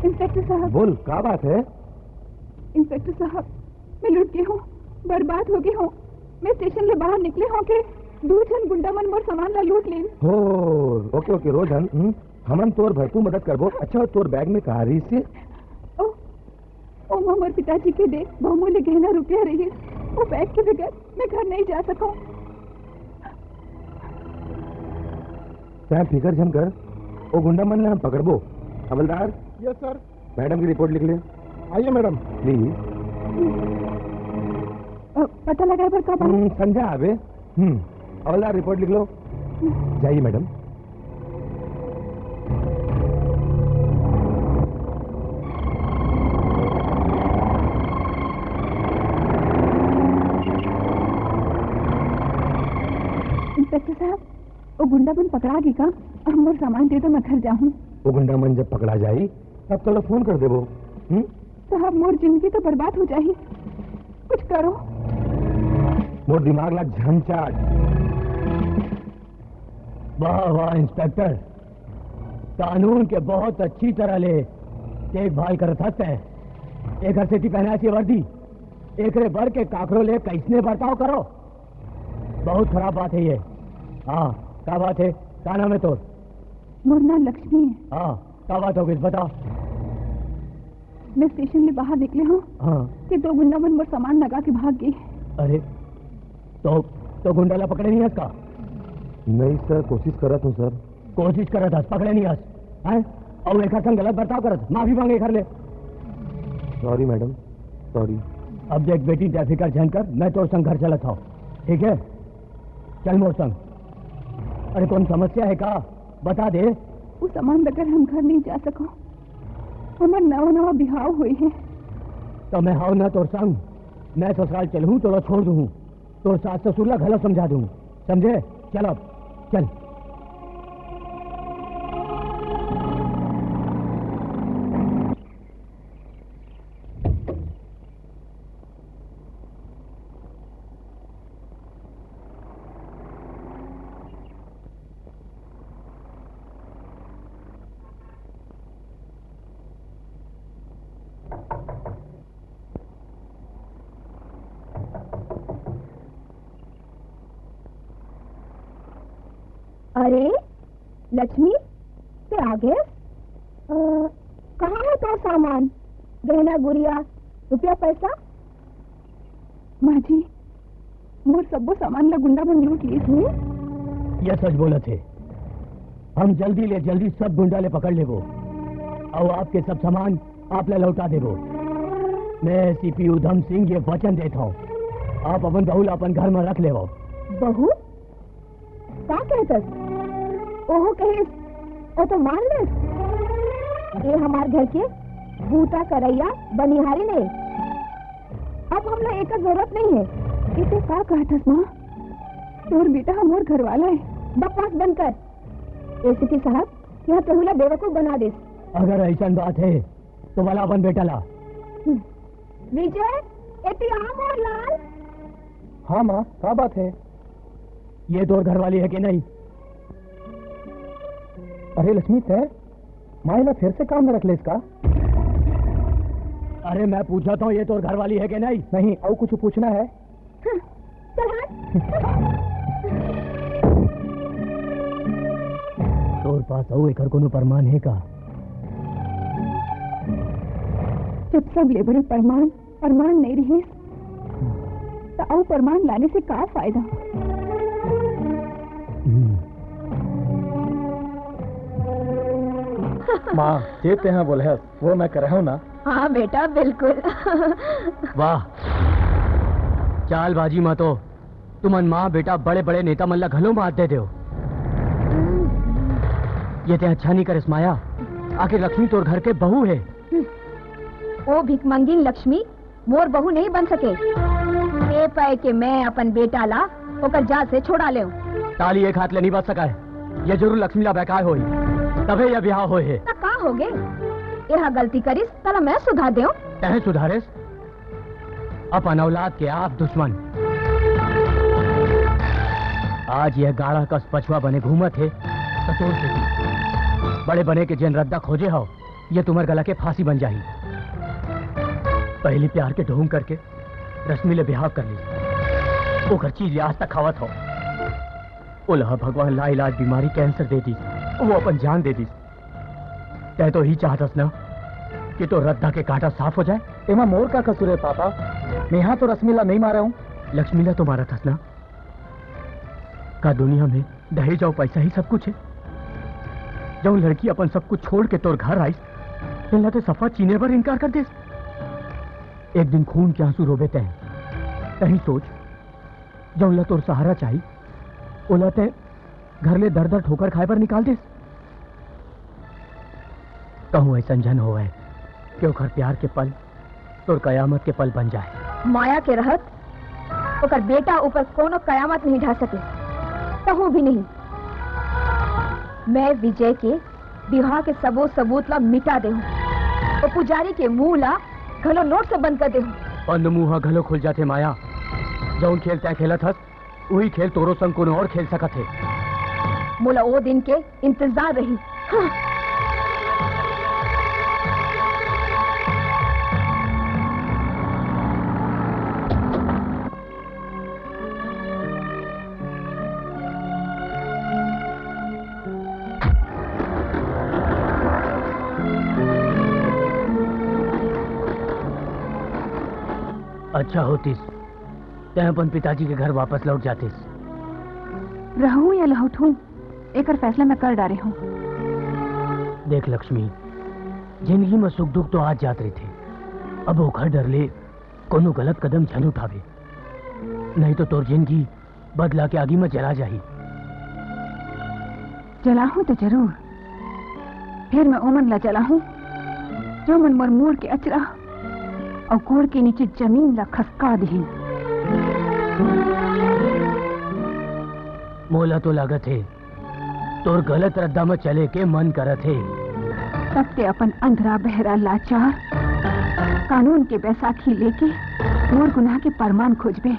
इंस्पेक्टर साहब। बोल, का बात हे? इंस्पेक्टर साहब, मैं लुट गे हंव, बर्बाद हो गे हंव। मैं स्टेशन ले बाहर निकले हंव के दू झन गुंडा मन मोर सामान ला लूट लेन। हो, ओके, ओके, रो झन, हम्म, हमन तोर भरपूर मदद करबो। अच्छा, तोर बैग में का रहिस हे? ओ, ओमा मोर पिताजी के दे बहुमूल्य गहना रुपया रहिस। ओ बैग के बगैर मैं घर नहीं जा सकंव। तैं फिकर झन कर, ओ गुंडा मन ला हम पकड़बो। हवलदार। Yes sir. मैडम की रिपोर्ट लिख ले। आइए मैडम। प्लीज। अ, पता लगाए बर कब आऊं? हम्म, संझा आबे। हम्म, हवलदार रिपोर्ट लिख लो। जाइए मैडम। इंस्पेक्टर साहब, ओ गुंडा मन पकड़ा गे का? अब मोर सामान दे दो, मैं घर जाहूं। ओ गुंडा मन जब पकड़ा जाही, तब तोला फोन कर देबो। हम्म? साहब, मोर जिंदगी तो बर्बाद हो जाही, कुछ करो। मोर दिमाग ला झन चाट। वाह, वाह, इंस्पेक्टर, कानून के बहुत अच्छी तरह ले देखभाल करत हस तैं। एकर सेती पहनाए हे वर्दी, एकरे बर के काकरो ले कइसने बर्ताव करो। बहुत खराब बात हे ये। हाँ, का बात हे? का नाम हे तोर? मोर नाम लक्ष्मी हे। हाँ, का बात हो गई, बता। मैं स्टेशन ले बाहर निकले हंव हाँ। कि दो गुंडा मन मोर सामान नगा के भाग गे। अरे, तो, तो गुंडा ला पकड़े नहीं हस का? नहीं सर, कोशिश करत हंव सर। कोशिश करत हस, पकड़े नहीं हस, हैं? अउ एकर संग गलत बर्ताव करत, माफी मांगे एकर ले। Sorry madam, sorry. अब देख बेटी, तैं फिकर झन कर, मैं तोर संग घर चलत हंव, ठीक हे? चल मोर संग। अरे कोन समस्या हे का? बता दे। ओ सामान बगैर हम घर नहीं जा सकंव। हमर नवा नवा बिहाव होए हे। त मैं हंव ना तोर संग, मैं ससुराल चलहूं, तोला छोड़ दूहूं। तोर सास ससुर ला घलो समझा दूं, समझे? चल अब, चल। अरे लक्ष्मी, तैं आ गेस? अ, कहाँ हे तोर सामान? गहना गुरिया, रुपया पैसा? माँ जी, मोर सब्बो सामान ला गुंडा मन लूट लिस। हम्म? ये सच बोलत हे। हम जल्दी ले जल्दी सब गुंडा ले पकड़ लेबो, अउ आपके सब सामान आप ला लौटा देबो। मैं एसपी उधम सिंह ये वचन देत हंव, आप अपन बहू ला अपन घर में रख लेवो। बहू? का कहतस? ओहू कहिस, ओ तो मान लेस। ये हमार घर के बूता करइया बनिहारिन हे। अब हमला एकर जरूरत नहीं हे। ये तैं का कहतस माँ? तोर बेटा ह मोर घरवाला हे। बकवास बंद कर। एसीपी साहब, ये तोहू ला बेवकूफ बना देस। अगर अइसन बात हे, तो बला अपन बेटा ला। विजय, एती आ मोर लाल। हाँ माँ, का बात है? ये तोर घर वाली है कि नहीं? अरे लक्ष्मी, तैं माँ, एला फिर से काम में रख ले इसका। अरे मैं पूछा था, ये तोर घर वाली है कि नहीं? नहीं, और कुछ पूछना है? हम्म, चल हट। तोर पास अउ एकर कोनो प्रमाण हे का? जब सब ले बरे प्रमाण, प्रमाण नहीं रहिस, त अउ प्रमाण लाने से का फायदा? हम्म। माँ, जे तेहा बोले हस, वो मैं करे हूँ ना? हाँ बेटा, बिल्कुल। वाह, चालबाजी मा तो तुमन माँ बेटा बड़े बड़े नेता मन ला घलो मात दे देव। ये ते अच्छा नहीं करेस माया, आखिर लक्ष्मी तोर घर के बहू है। ओ भिकमंगिन लक्ष्मी मोर बहू नहीं बन सके। ए पाए के मैं अपन बेटा ला ओकर जाल से छोड़ा लेव। ताली एक हाथ ले नहीं बच सका है। ये जरूर लक्ष्मी ला बहकाए होही, तभे ये बिहाव होए हे। त का होगे? एहा गलती करिस, तला मैं सुधार देव। तैं सुधारेस? अपन औलाद के आप दुश्मन। आज यह गाड़ा कस पछुआ बने घूमत हे, त तोर सेती बड़े बने के जेन रद्दा खोजे हव, ये तुम्हर गला के फांसी बन जाही। पहली प्यार के ढोंग करके रश्मि ले बिहाव कर लीस। ओकर चीज आज तक खावत हव। ओला भगवान लाइलाज बीमारी कैंसर दे दीस, वो अपन जान दे दीस। तैं तो ही चाहत हस ना कि तोर रद्दा के कांटा साफ हो जाए? एमा मोर का कसूर है पापा? मेहा तो रश्मि ला नहीं मारे हूँ। लक्ष्मी ला तो मारत हस ना? का दुनिया में दहेज अउ पैसा ही सब कुछ है? जउन लड़की अपन सब कुछ छोड़ के तोर घर आइस, तेन ला तो सफा चीने बर इनकार कर देस। एक दिन खून के आंसू रोबे तैं। तहीं सोच, जउन ला तोर सहारा चाही, ओला तैं घर ले दर दर ठोकर खाए बर निकाल देस। कहूँ अइसन झन होवय कि ओखर प्यार के पल तोर कयामत के पल बन जाए। माया के रहत ओकर बेटा ऊपर कोनो कयामत नहीं ढा सके, कहूँ भी नहीं। मैं विजय के विवाह के सबो सबूत ला मिटा देहूँ। ओ पुजारी के मुंह ला घलो नोट से बंद कर देहूँ। बंद मुंह घलो खुल जाथे माया। जउन खेल तैं खेलत हस, उही खेल तोरो संग कोनो और खेल सकत हे। मोला ओ दिन के इंतजार रही। हाँ। अच्छा होतिस, तैं अपन पिताजी के घर वापस लौट जातिस। रहूं या लहुटूं, एकर फैसला मैं कर डारे हूं। देख लक्ष्मी, जिंदगी में सुख दुख तो आ जात रहिथे। अब ओखर डर ले कोनो गलत कदम झन उठावे, नहीं तो तोर जिंदगी बदला के आगी में जला जाही। जलाहूं तो जरूर, फेर मैं ओमन ला जलाहूं, जो मन मोर मोर के अचरा अउ गोड़ के नीचे जमीन ला खसका दिहिन। मोला तो लागत हे, तोर गलत रद्दा म चले के मन करत हे। तब ते अपन अंधरा, बहरा, लाचार, कानून के बैसाखी लेके मोर गुनाह के परमान खोजबे,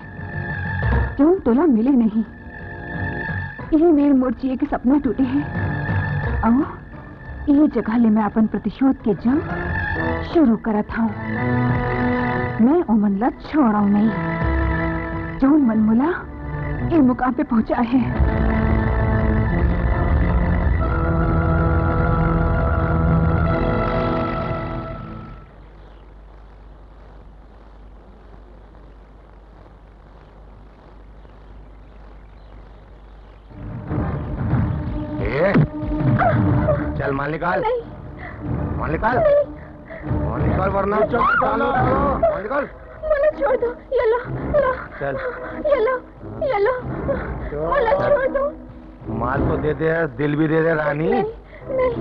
जउन तोला मिले नहीं। इही मेर मोर जिए के सपना टूटे हे। अउ इही जगह ले मैं अपन प्रतिशोध के जंग शुरू करत हंव। मैं ओमन ला छोड़ंव नहीं, जउन मन मोला ए मुकाम पे पहुंचाए हे। ए, चल, माल निकाल। नहीं। माल निकाल। नहीं। माल निकाल, वरना नहीं, चल, चल, चल, चल। माल निकाल। मोला छोड़ दो, ये लो, लो। चल। ये लो, ये लो। चल। मोला छोड़ दो। माल तो दे दे, दिल भी दे दे, रानी। नहीं, नहीं।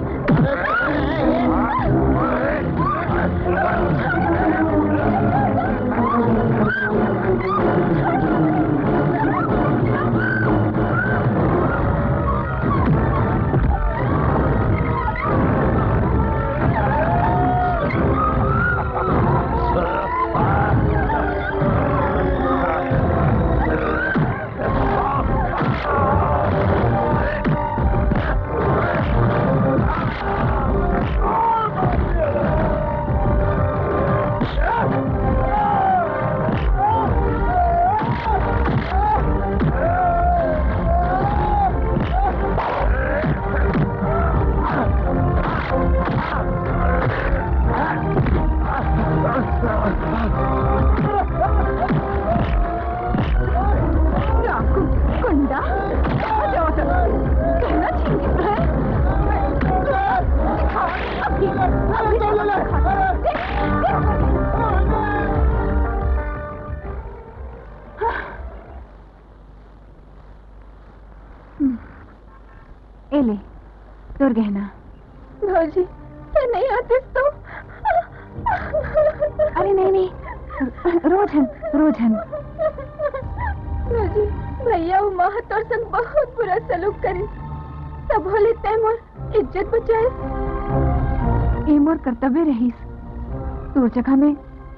डाकू, गुंडा, कहाँ जाओ तुम? गहना छीन के, हैं? दिखाओ, अभी, अभी दिखाओ। ए ले, तोर गहना। भौजी, तैं नहीं आतिस तो। अरे नहीं, नहीं, रो झन, रो झन। भौजी, भैया अउ माँ तोर संग बहुत बुरा सलूक करिस, तभो ले तैं मोर इज्जत बचाइस। ए मोर कर्तव्य रहिस। तोर जगह में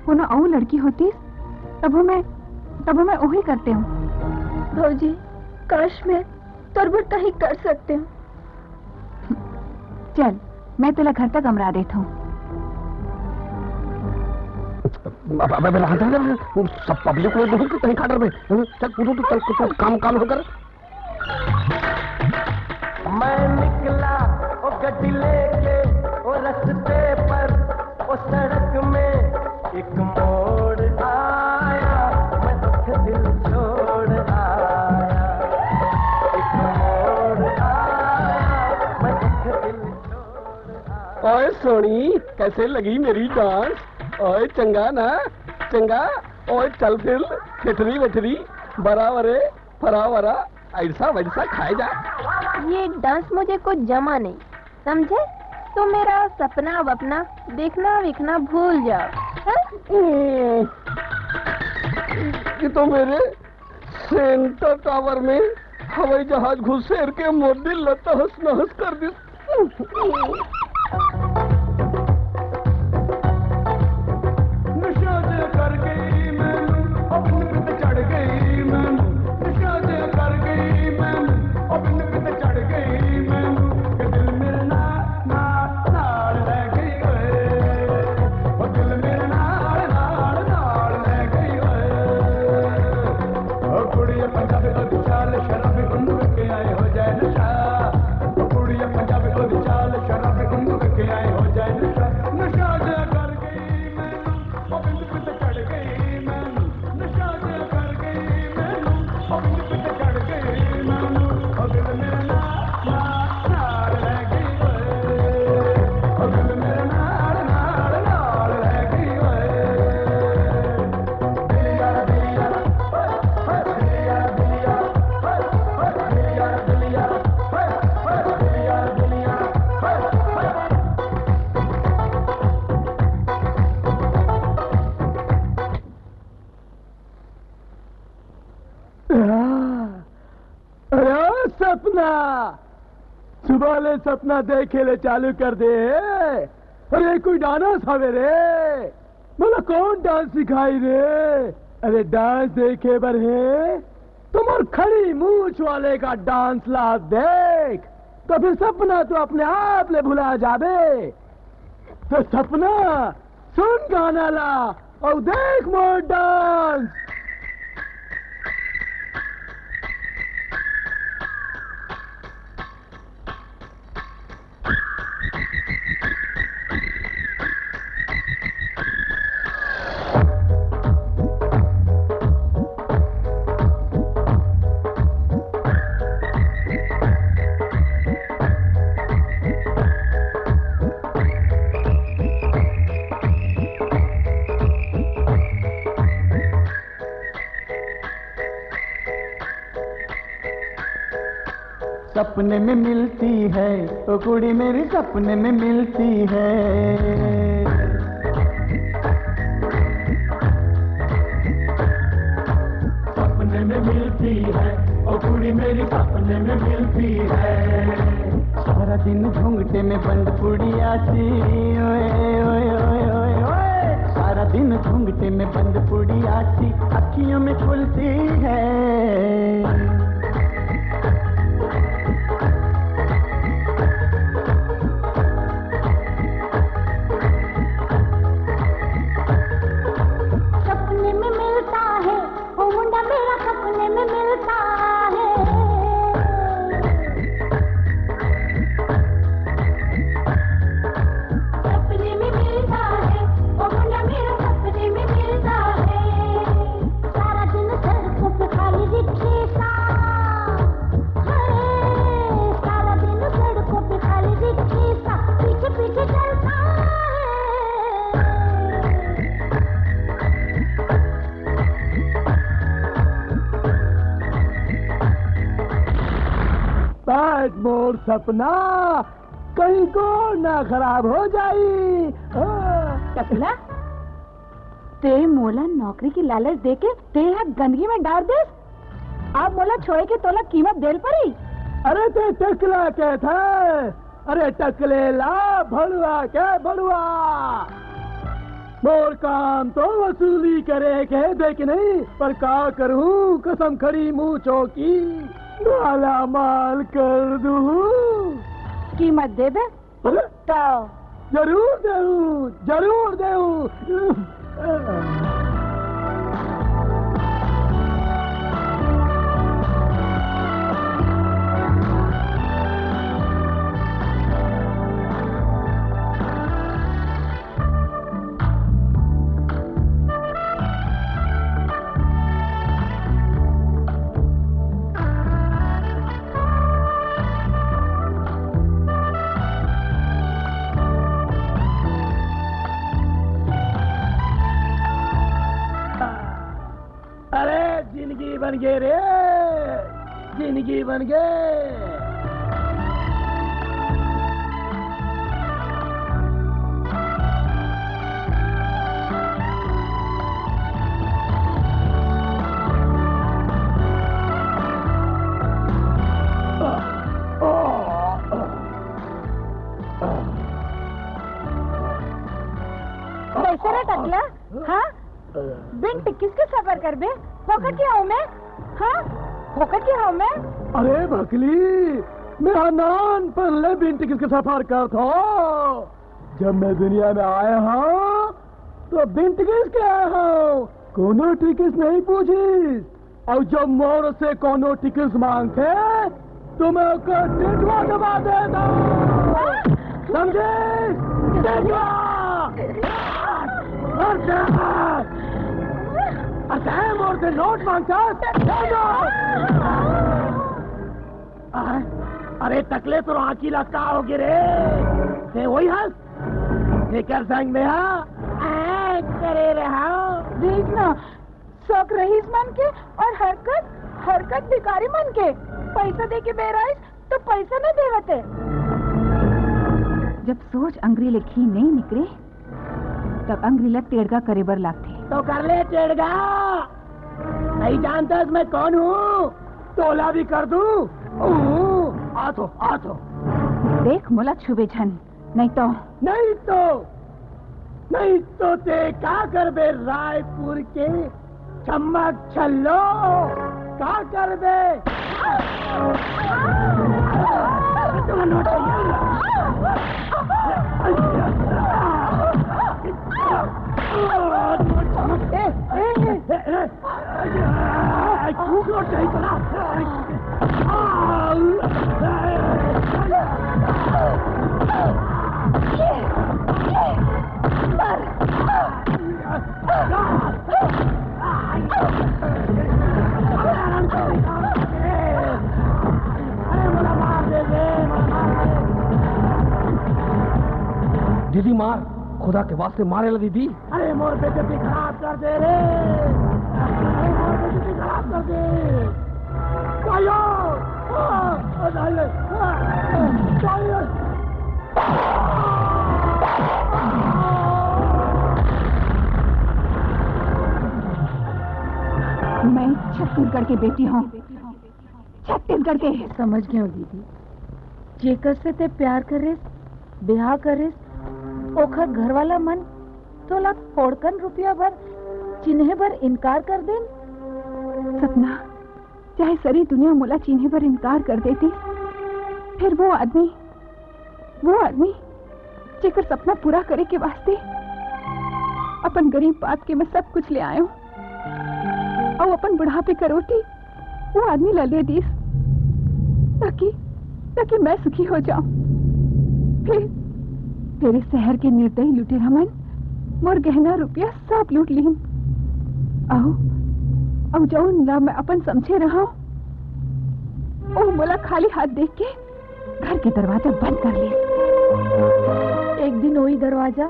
कोनो अउ लड़की होतिस, तभो मैं, तभो मैं ओही करतेंव। भौजी, काश मैं तोर बर कहीं कर सकतेंव। चल, मैं तेला घर तक अमरा देथंव। अब, अब, अब, अब, अब, सब पब्लिक को देखो कि कहीं खा डर में। चल, उठ, उठ, चल, कुछ काम, काम होकर। मैं निकला ओ गड्डी लेके, ओ रस्ते पर, ओ सड़क में एक मोड़ आया, मैं दुख दिल छोड़ आया। एक मोड़ आया, मैं दुख दिल छोड़ आया। ओए सोनी, कैसे लगी मेरी डांस? ओए चंगा ना, चंगा। ओए चल फिर, ठेठरी वेठरी, बराबर है। फरावरा, ऐसा वैसा खाए जा। ये डांस मुझे कुछ जमा नहीं, समझे? तो मेरा सपना वपना देखना वेखना भूल जाओ, हाँ? हम्म, ये तो मेरे सेंटर टावर में हवाई जहाज घुसेर के मोर दिल ला तहस नहस कर दिस। नशा जे कर गई मैनू, ओ बिन बिन चढ़ गई मैनू। नशा जे कर गई मैनू, ओ बिन बिन चढ़ गई मैनू। के दिल मेरे ना, ना, नाल ले गई ओए। ओ दिल मेरे नाल, नाल, नाल ले गई ओए। ओ कुड़िया पंजाबी ओदी चाल शराबी, उन्नू वेख के आए हो जाए नशा। ओ कुड़िया पंजाबी ओदी चाल शराबी, उन्नू वेख के आए हो जाए नशा। नशा जे कर गई मैनू, ओ बिंद बिंद चढ़ गई मैनू। नशा जे कर गई मैनू, ओ बिंद बिंद चढ़ गई मैनू। ओ दिल मेरे ना, ना, नाल ले गई ओए। ओ दिल मेरे नाल, नाल, नाल ले गई ओए। अरे सपना, सुबह ले सपना देखे ले चालू कर दे। अरे कोई डांस हवे रे, मोला कौन डांस सिखाई रे? अरे डांस देखे बर हे तो मोर खड़ी मूछ वाले का डांस ला देख, तो फिर सपना तो अपने आप ले भुला जाबे। तो सपना सुन गाना ला अउ देख मोर डांस। सपने में मिलती है, ओ कुड़ी मेरी सपने में मिलती है। सपने में मिलती है, ओ कुड़ी मेरी सपने में मिलती है। सारा दिन घूंघटे में बंद पुड़िया सी, ओए, ओए, ओए, ओए, ओए। सारा दिन घूंघटे में बंद पुड़िया सी, अखियों में खुलती है। सपने में मिलता है, ओ मुंडा मेरा सपने में मिलता है। सपने में मिलता है, ओ मुंडा मेरा सपने मोर सपना कहीं को ना खराब हो जाई। हाँ। टकला, ते मोला नौकरी के लालच देके ते ह गंदगी में डार देस। अब मोला छोड़े के तोला कीमत देल परी। अरे ते टकला कहत है, अरे टकले ला भड़ुआ के भड़ुआ। मोर काम तो वसूली करे के देख नहीं, पर का करूं, कसम खड़ी मुंह चौकी माला माल कर दूं। कीमत देबे? अरे, तो जरूर देऊ, जरूर देऊ। अरे, जिंदगी बन गे रे, जिंदगी बन गे। कैसे रे टकला? हाँ? बिन टिकिस के सफर करबे? फोकट के हूँ मैं? हाँ? फोकट के हूँ मैं? अरे भकली, मैं नान पर ले बिन टिकिस के सफर करत हूँ। जब मैं दुनिया में आया हूँ, तो बिन टिकिस के आया हूँ, कोनो टिकिस नहीं पूछिस। अउ जब मोर से कोनो टिकिस मांगथे, तो मैं ओकर टेटवा दबा देता हूँ। समझे? टेटवा! अरे, अरे, मोर से नोट मांगता? अरे, अरे, टकले, तोर आँखी ला का होगे रे? ते वही हस? तेकर संग में हा? आ, करे रहा। देख ना, शौक रहीस मन के और हरकत, हरकत भिखारी मन के। पैसा दे के बेराइस तो पैसा न देवत हे। जब सोच अंगरी ले घी नहीं निकले, तब अंगरी ला टेड़गा करे बर लागथे। तो कर ले टेड़गा। नहीं जानता मैं कौन हूँ? तोला भी कर दूँ। ऊ, आ तो, आ तो। देख, मोला छुबे झन, नहीं तो। नहीं तो, नहीं तो ते का करबे रायपुर के छम्मक छल्लो, का करबे? ए, ए, ए, दीदी मार, खुदा के वास्ते मारे ला दीदी। अरे मोर बेइज्जती खराब कर दे रे। अरे मोर बेइज्जती खराब कर दे। भाइयों, आ, आ, भाइयों, आ, भाइयों। मैं छत्तीसगढ़ के बेटी हूँ, छत्तीसगढ़ के। समझ गया हूँ दीदी, जेकर से ते प्यार करेस, ब्याह करेस, ओखर घर वाला मन तोला थोड़कन रुपया बर चिन्हे बर इनकार कर देन। सपना, चाहे सरी दुनिया मोला चिन्हे बर इनकार कर देती, फिर वो आदमी, वो आदमी जेकर सपना पूरा करे के वास्ते अपन गरीब बाप के मैं सब कुछ ले आयो, अउ अपन बुढ़ापे का रोटी वो आदमी ला ले दीस, ताकि, ताकि मैं सुखी हो जाऊं। फिर तेरे शहर के निर्दयी लुटेरा मन मोर गहना रुपया सब लूट लीन। अउ, अउ जौन ला मैं अपन समझे रहा, ओ मोला खाली हाथ देख के घर के दरवाजा बंद कर लीस। एक दिन वही दरवाजा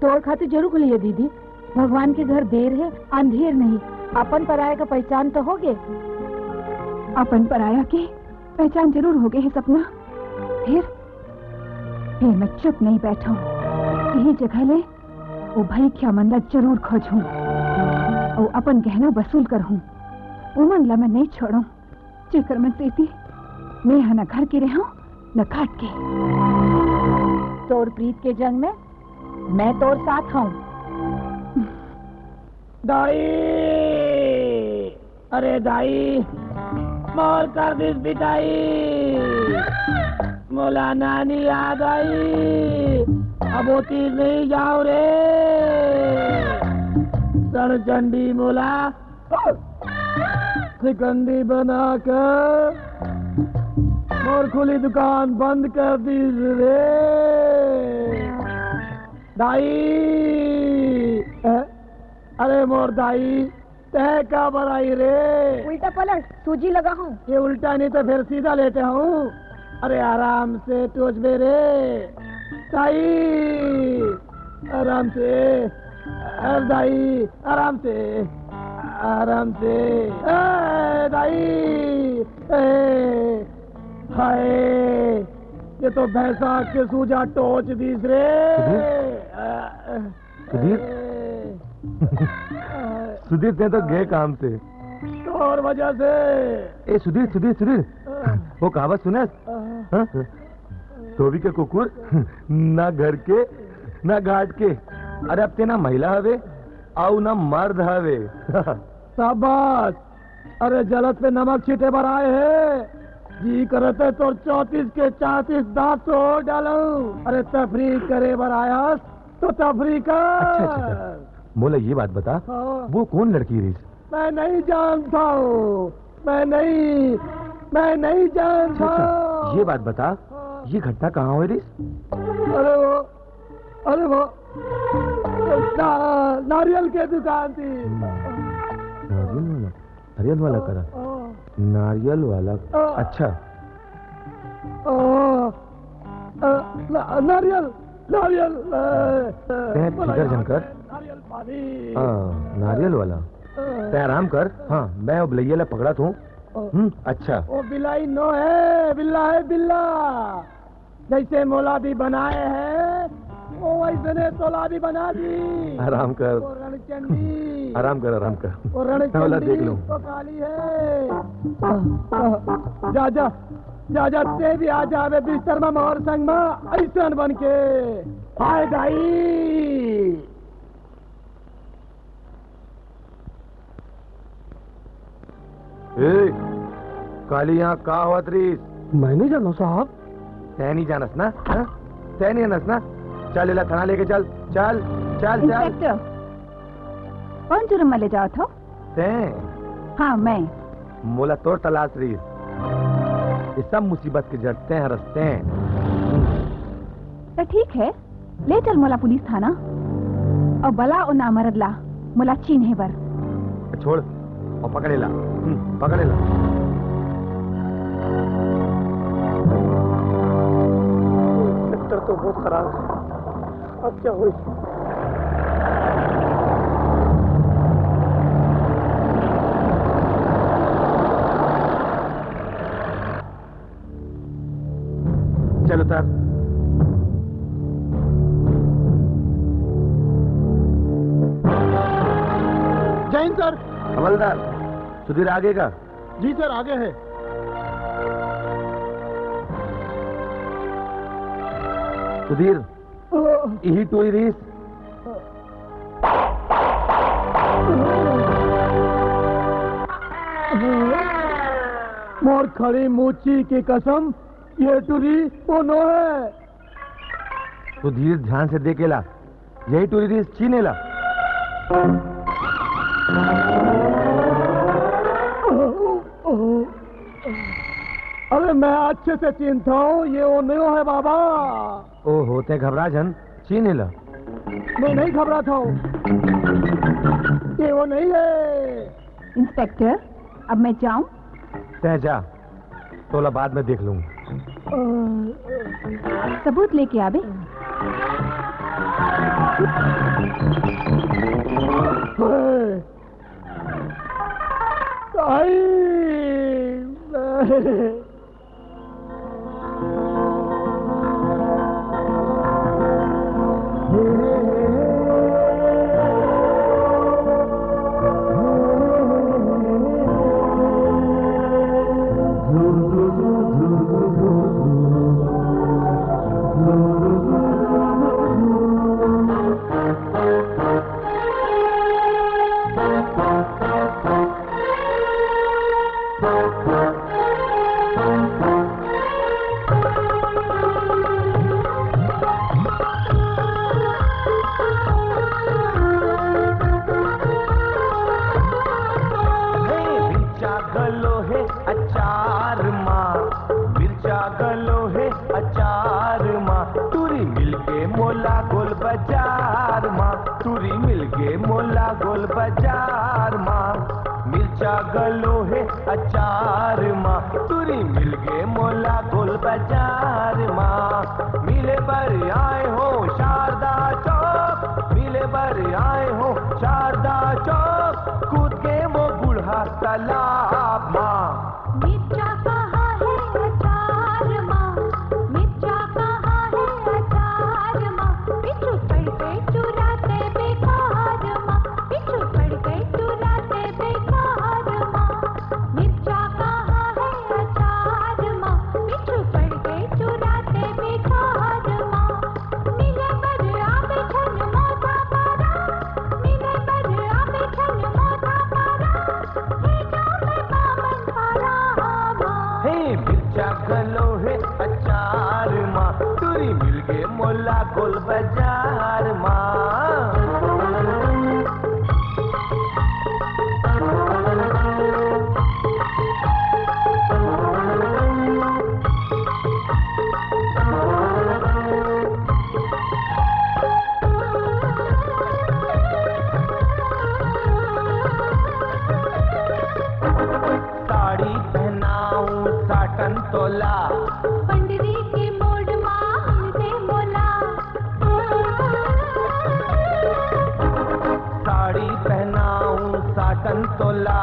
तोर खातिर जरूर खुली है दीदी। भगवान के घर देर है, अंधेर नहीं। अपन पराया का पहचान तो होगे। अपन पराया के पहचान जरूर हो गए हे सपना। फिर, फिर मैं चुप नहीं बैठूं। यही जगह ले वो भईखिया मन ला जरूर खोजूं। अउ अपन गहना वसूल करहूं। उमन ला मैं नहीं छोड़ूं। जेकर मन सेती मैं ह न घर के रहूं, न घाट के। तोर प्रीत के जंग में मैं तोर साथ हूं। दाई, अरे दाई, मोर कर दिस पिटाई। मोला नानी याद आई। अब वो तीर नहीं जाओ रे। रणचंडी मोला शिकंडी बना के मोर खुली दुकान बंद कर दिस रे। दाई, अ-, अरे मोर दाई, तैं काबर आई रे? उल्टा पलट, सूजी लगाहूं। ये उल्टा नहीं तो फिर सीधा लेटे हूं। अरे आराम से टोचबे रे। दाई, आराम से। अरे दाई, आराम से। आराम से। ए, दाई। ए, हाय, ये तो भैंसा के सूजा टोच दिस रे। सुधीर? अ, सुधीर? ए, सुधीर, तैं तो गे काम से। तोर वजह से। ए, सुधीर, सुधीर, सुधीर। अ, वो कहावत सुनस? अ, हाँ? धोबी के कुकुर, ना घर के, ना घाट के। अरे, अब तैं ना महिला हवे, अउ ना मर्द हवे। शाबाश। अरे, जलत पे नमक छीटे बर आए हे। जी करत हे तोर चौंतीस के चौंतीस दांत तोड़ डालूं। अरे, तफरी करे बर आयस तो तफरी कर। अच्छा, अच्छा, अच्छा। मोला ये बात बता, हाँ। वो कौन लड़की रहिस? मैं नहीं जानता हूँ, मैं नहीं, मैं नहीं जानता। अच्छा, अच्छा, ये बात बता, हाँ। ये घटना कहाँ हुई रहिस? अरे वो, अरे वो, ना-, नारियल के दुकान थी। हम्म, नारियल वाला, नारियल वाला करा। हाँ। नारियल वाला, हाँ। अच्छा। हाँ। अ, ना-, नारियल, नारियल, अ, अ, तैं फिकर झन कर। नारियल पानी। हाँ, नारियल वाला। अ, तैं आराम कर। हाँ, मैं अब लइया ला पकड़त हूँ। अ, हम्म, अच्छा। वो बिलाई नो है, बिल्ला है, बिल्ला। जैसे मोला भी बनाए है, वो वैसने तोला भी बना दी। आराम कर। वो रणचंडी। आराम कर, आराम कर। वो मैं ओला रणचंडी देख लूँ। तो काली है। जा, जा, जा, जा, तैं भी आ जावे बिस्तर में मोर संग में, ऐसन बन के। हाय दाई। ए, काली यहाँ का होवत रहिस? मैं नहीं जानव साहब। तैं नहीं जानस ना? हाँ? तैं नहीं जानस ना? चल, एला थाना लेके चल। चल, चल, चल। इंस्पेक्टर, कौन जुर्म में ले जावत हो? तैं? हाँ, मैं। मोला तोर तलाश रहिस। ये सब मुसीबत के जड़ तैं हरस, तैं। तो ठीक है, ले चल मोला पुलिस थाना अउ बला ओ नामरद ला मोला चीन्हे बर। छोड़ अउ पकड़ एला। हम्म, पकड़ एला। इंस्पेक्टर तो बहुत खराब है, अब क्या होई? चल उतर। जय हिंद सर। हवलदार, सुधीर आगे का? जी सर, आगे है। सुधीर, इही टोई रहिस। मोर खड़ी मुची के कसम, ये टुरी वो नो है। सुधीर, ध्यान से देख एला, यही टुरी रहिस, चीन एला। अरे मैं अच्छे से चिन्हत हूँ, ये वो नहीं है बाबा। ओहो, तैं घबरा झन, चीन एला। मैं नहीं घबरात हूँ, ये वो नहीं है। इंस्पेक्टर, अब मैं जाऊँ? तैं जा, तोला बाद में देख लूंगा। सबूत लेके आबे। आई। बाजार मा मिर्चा घलो हे अचार मा, टूरी मिलगे मोला गोल बाजार मा। मिले बर आए हो शारदा चौक, मिले बर आए हो शारदा चौक, कूद के वो बूढ़ा तालाब मा। मिर्चा कहाँ है अचार मा, मिर्चा कहाँ है अचार मा, पिछू पड़ गए चुराते बेकार मा, पिछू पड़ गए चुराते बेकार मा। मिर्चा कहाँ है अचार मा, पिछू पड़ गए चुराते बेकार मा। मिले बर आबे झन मोथा पारा, मिले बर आबे झन मोथा पारा, हे जामे बामन पारा मा। हे मिर्चा घलो हे अचार मा, टूरी मिलगे मोला गोल बाजार मा। साड़ी पहनाऊं साटन तोला, पंडरी के मोड़ मा मिलबे मोला। साड़ी पहनाऊं साटन तोला,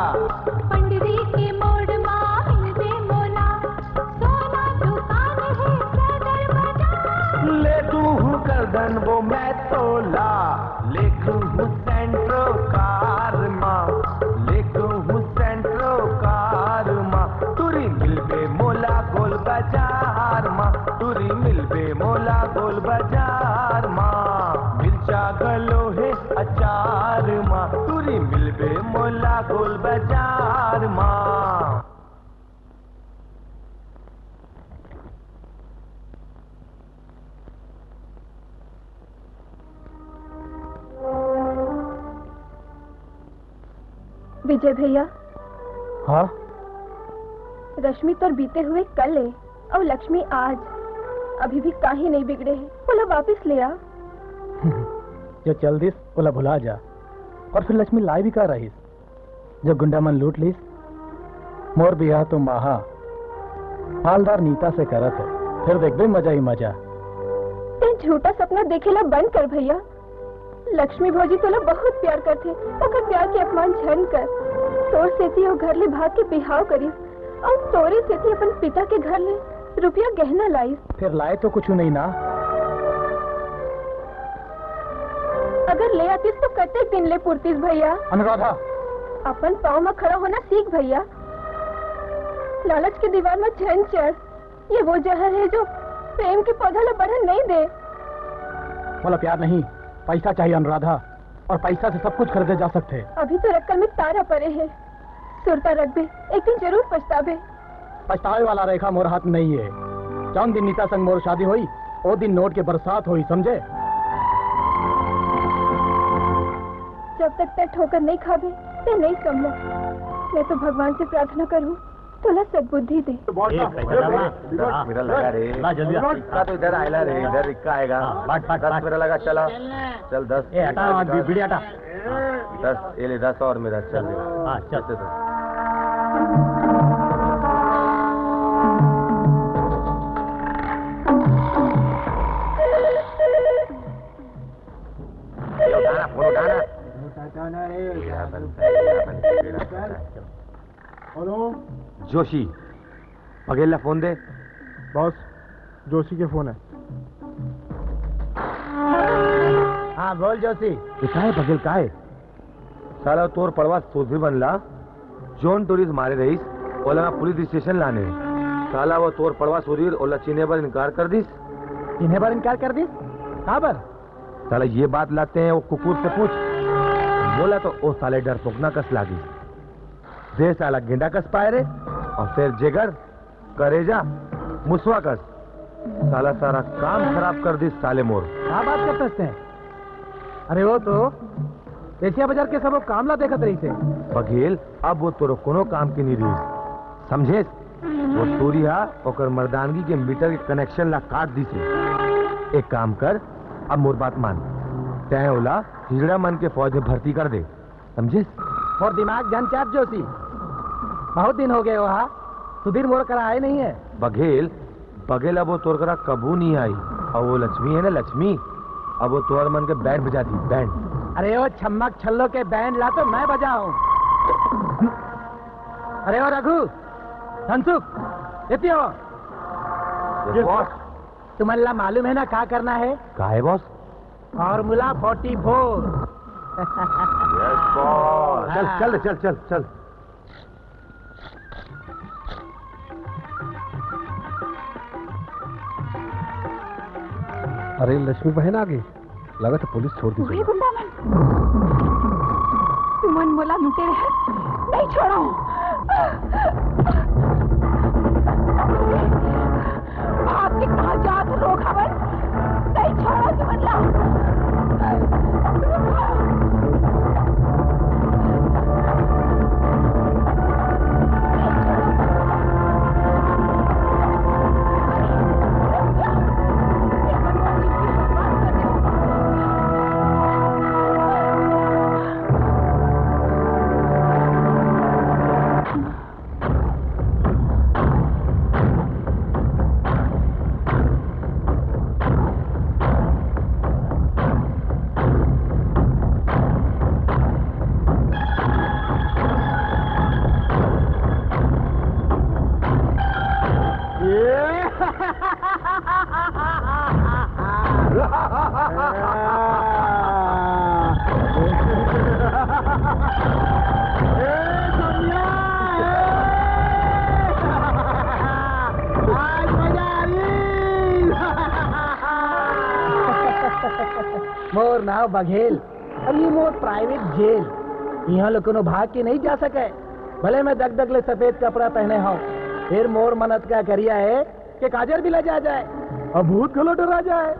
पंडरी के मोड़ मा मिलबे मोला। सोना दुकान हे सदर बाजार, ले दूहूं करधन वो मैं तोला। लेगहूं सेंट्रो कार मा, लेगहूं सेंट्रो कार मा, टूरी मिलबे मोला गोल बाजार मा, टूरी मिलबे मोला गोल बाजार मा। मिर्चा घलो हे अचार मा, टूरी मिलबे मोला गोल बाजार मा। विजय भैया। हाँ? रश्मि तोर बीते हुए कल ए, अउ लक्ष्मी आज। अभी भी काहे नहीं बिगड़े हे, ओला वापिस ले आ। जो चल दिस, ओला भुला जा। और फिर लक्ष्मी लाए भी का रहिस? जो गुंडा मन लूट लीस, मोर बिहाव तो माहा मालदार नीता से करत हे, फिर देखबे मजा ही मजा। ते झूठा सपना देखे ला बंद कर भैया। लक्ष्मी भौजी तोला बहुत प्यार करथे, ओकर प्यार के अपमान झन कर। तोर सेती ओ घर ले भाग के बिहाव करिस, अउ तोरे सेती अपन पिता के घर ले रुपया गहना लाइस। फिर लाए तो कुछ नहीं ना। अगर ले आतिस तो कतेक दिन ले पुरतिस भैया। अनुराधा। अपन पाँव म खड़ा होना सीख भैया। लालच के दीवार म झन चढ़। ये वो जहर हे जो प्रेम के पौधा ला बढ़न नहीं दे। मोला प्यार नहीं, पैसा चाहिए अनुराधा, और पैसा से सब कुछ खरीदे जा सकथे। अभी तो अक्कल में तारा परे हे, सुरता रखबे, एक दिन जरूर पछताबे। पछतावे वाला रेखा मोर हाथ में नहीं है। जौन दिन नीता संग मोर शादी होई, ओ दिन नोट के बरसात होई, समझे? जब तक तै ठोकर नहीं खाबे, तै नहीं समझ। मैं तो भगवान से प्रार्थना करूँ, तोला सद्बुद्धि दे। ए, कैसा लगा? हाँ। मेरा लगा रे। ला, जल्दी आ। इक्का तो इधर आएला रे, इधर इक्का आएगा। हाँ, बाट, बाट, दस बाट। मेरा लगा, चला। चल, दस। ए, हटा, वहाँ बी-, बीड़ी हटा। दस, ये ले, दस और मेरा, चल। हाँ, चल। ऐसे तो। ये उठाना, फोन उठाना। उठाना रे। ये अपन, ये अपन, ये अपन। हेलो। जोशी, बघेल ला फोन दे। बॉस, जोशी के फोन है। हाँ, बोल जोशी। ये का है बघेल, का है? साला तोर पड़वा सुधीर मन ला जौन टूरी मारे रहिस, ओला मैं पुलिस स्टेशन लाने। साला वो तोर पड़वा सुधीर ओला चिन्हे बर इनकार कर दिस। चिन्हे बर इनकार कर दिस? काबर? साला ये बात ला तैं वो कुकुर से पूछ। बोला तो ओ साले डरपोकना कस लागिस। दे साला गेंडा कस पाए रे, और फिर जेगर, करेजा, मुसवा कस। साला सारा काम खराब कर दिस साले मोर। का बात करत हस तैं? अरे वो तो एशिया बाजार के सबो काम ला देखत रहिस हे। बघेल, अब वो तोरो कोनो काम के नहीं रहिस, समझेस? वो टूरी हा ओकर मर्दानगी के मीटर के कनेक्शन ला काट दिस हे। एक काम कर, अब मोर बात मान, तैं ओला हिजड़ा मन के फौज में भर्ती कर दे। समझे? मोर दिमाग झन चाट जोशी, बहुत दिन हो गए हो हा, सुधीर मोर करा आए नहीं है। बघेल, बघेल अब वो तोर करा कभू नहीं आई। और वो लक्ष्मी है ना, लक्ष्मी, अब वो तोर मन के बैंड बजा दी, बैंड। अरे ओ छम्मक छल्लो के बैंड ला तो मैं बजाऊं। अरे ओ रघु, धनसुख, एती हो। Yes, boss। तुमन ला मालूम है ना का करना है? का है, boss? Formula forty four। Yes, boss। चल, हाँ। चल, चल, चल, चल। अरे, लक्ष्मी बहन आ गई। लगत हे पुलिस छोड़ दी। उहे गुंडा मन, तुमन मोला लूटे रहे, नहीं छोड़ो। भाग के कहाँ जात रोग हवन, नहीं छोड़ो तुमन ला। मोर नाव बघेल। अउ ये मोर private jail। इहाँ ले कोनो भाग के नहीं जा सके। भले मैं दग दग ले सफेद कपड़ा पहने हव, फेर मोर मन अतका करिया है कि काजर भी लजा जाए अउ भूत घलो डरा जाए।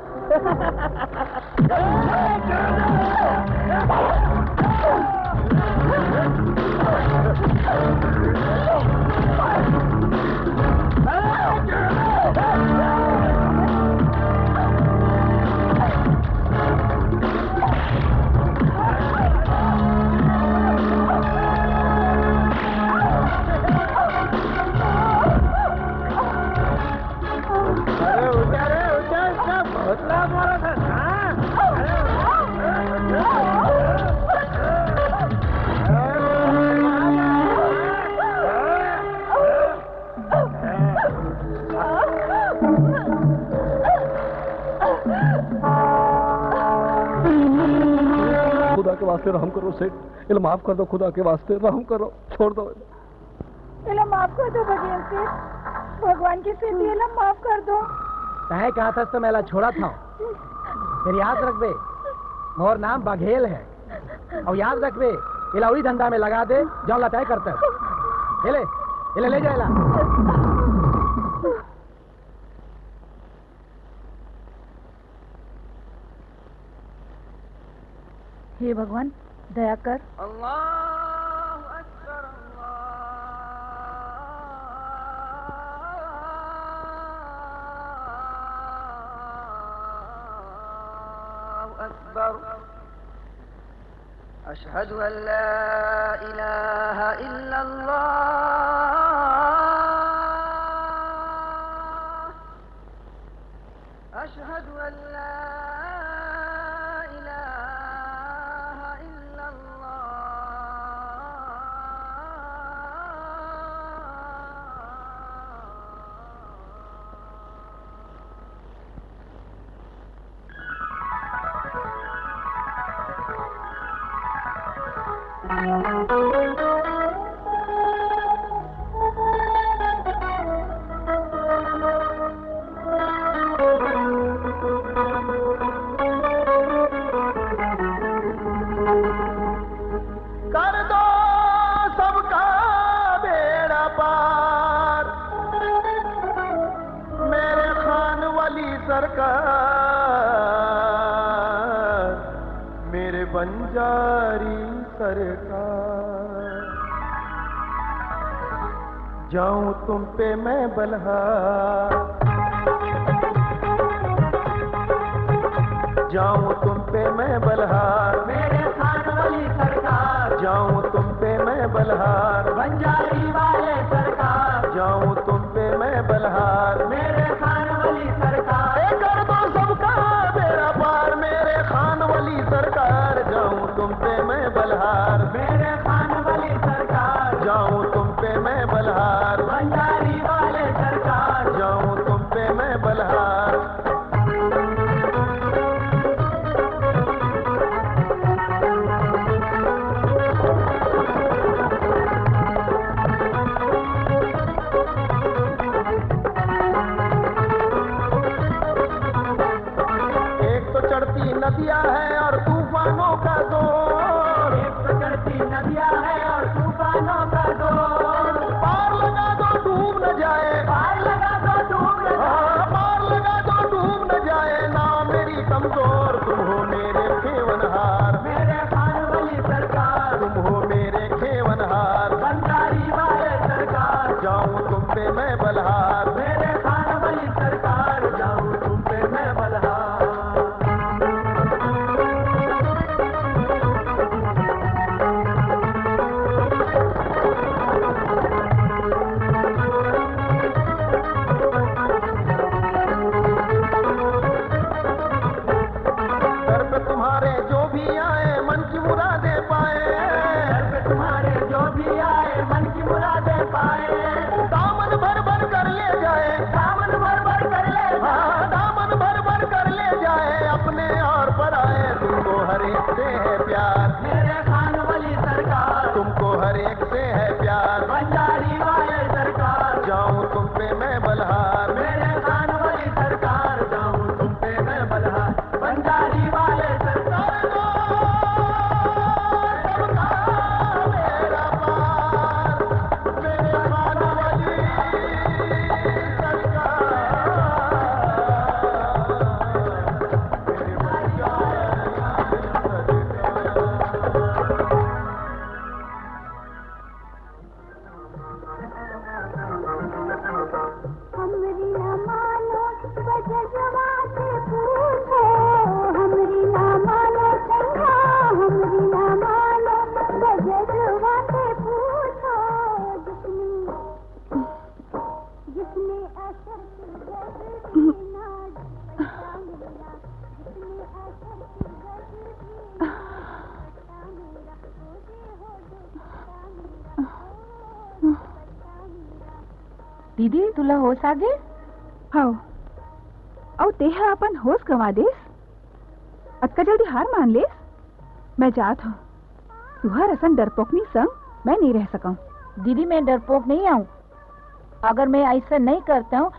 अरे उठा रे, उठा, उठा, भोतला मारा था, हाँ? अरे उठा, उठा, उठा। खुदा के वास्ते रहम करो सेठ, इला माफ कर दो, खुदा के वास्ते रहम करो, छोड़ दो। एला माफ कर दो बघेल सेठ, भगवान के सेठ, एला माफ कर दो। तैं कहा था तो मैं एला छोड़ा था। फेर याद रखबे, मोर नाम बघेल है। अउ याद रखबे, एला उही धंधा में लगा दे, जौन ला तैं करता है। ए ले, एला ले जा एला। हे भगवान, दया कर। अल्लाहु अकबर, अल्लाहु अकबर। अशहदु अन ला इलाहा इल्लल्लाह। अशहदु अन ला इलाहा इल्लल्लाह। कर दो सबका बेड़ा पार, मेरे खान वाली सरकार, मेरे बंजारी सरकार। जाऊं तुम पे मैं बलहार, जाऊं तुम पे मैं बलहार, मेरे खान वाली सरकार। जाऊं तुम पे मैं बलहार, बंजारी वाले सरकार। जाऊं तुम पे मैं बलहार, मेरे खान वाली सरकार। ए, कर दो सबका बेड़ा पार, मेरे खान वाली सरकार। जाऊं तुम पे मैं बलहार, मेरे खान वाली सरकार। जाऊं तुम पे मैं बलहार, बंजारी वाले सरकार। जाऊं तुम पे मैं बलहार। एक तो चढ़ती नदिया है और तूफानों का जोर। एक तो चढ़ती नदिया है और तूफानों का जोर। पार लगा दो, डूब न जाए। पार लगा दो, डूब न जाए। हाँ, पार लगा दो, डूब न जाए। नाव मेरी कमजोर, तुम हो मेरे खेवनहार। मेरे खान वाली सरकार। तुम हो मेरे खेवनहार। बंजारी वाले सरकार। जाऊं तुम पे मैं बलहार। मेरे खान वाली सरकार। जाऊं तुम पे मैं बलहार। दर पे तुम्हारे जो भी आए, मन की मुरादें पाए। दर पे तुम्हारे जो भी आए, मन की मुरादें पाए। दामन भर भर कर ले जाए। दामन भर भर कर ले जाए। हाँ, दामन भर भर कर ले जाए, अपने और पराए। तुमको हर एक से है प्यार। मेरे खान वाली सरकार। तुमको हर एक से है प्यार। बंजारी वाले सरकार। जाऊं तुम पे मैं बलहार। मेरे खान वाली सरकार। जाऊं तुम पे मैं बलहार। बंजारी वाले सरकार। सबका बेड़ा पार। मेरे खान वाली सरकार। हमरी ना मानो, बजजवा से पूछो। हमरी ना मानो, सैया, हमरी ना मानो, बजजवा से पूछो। जितनी, जितने असर की गर्मी ना, दुपट्टा मेरा, जितने असर की गर्मी ना, दुपट्टा मेरा, ओ दे हो दुपट्टा मेरा, ओ दुपट्टा मेरा। दीदी, तुला होश आ गे? हव। अउ तेहा अपन होश गंवा देस? अतका जल्दी हार मान लेस? मैं जात हंव। तुहर असन डरपोकनी संग मैं नइ रह सकंव। दीदी, मैं डरपोक नइ अंव। अगर मैं अइसन नइ करतेंव,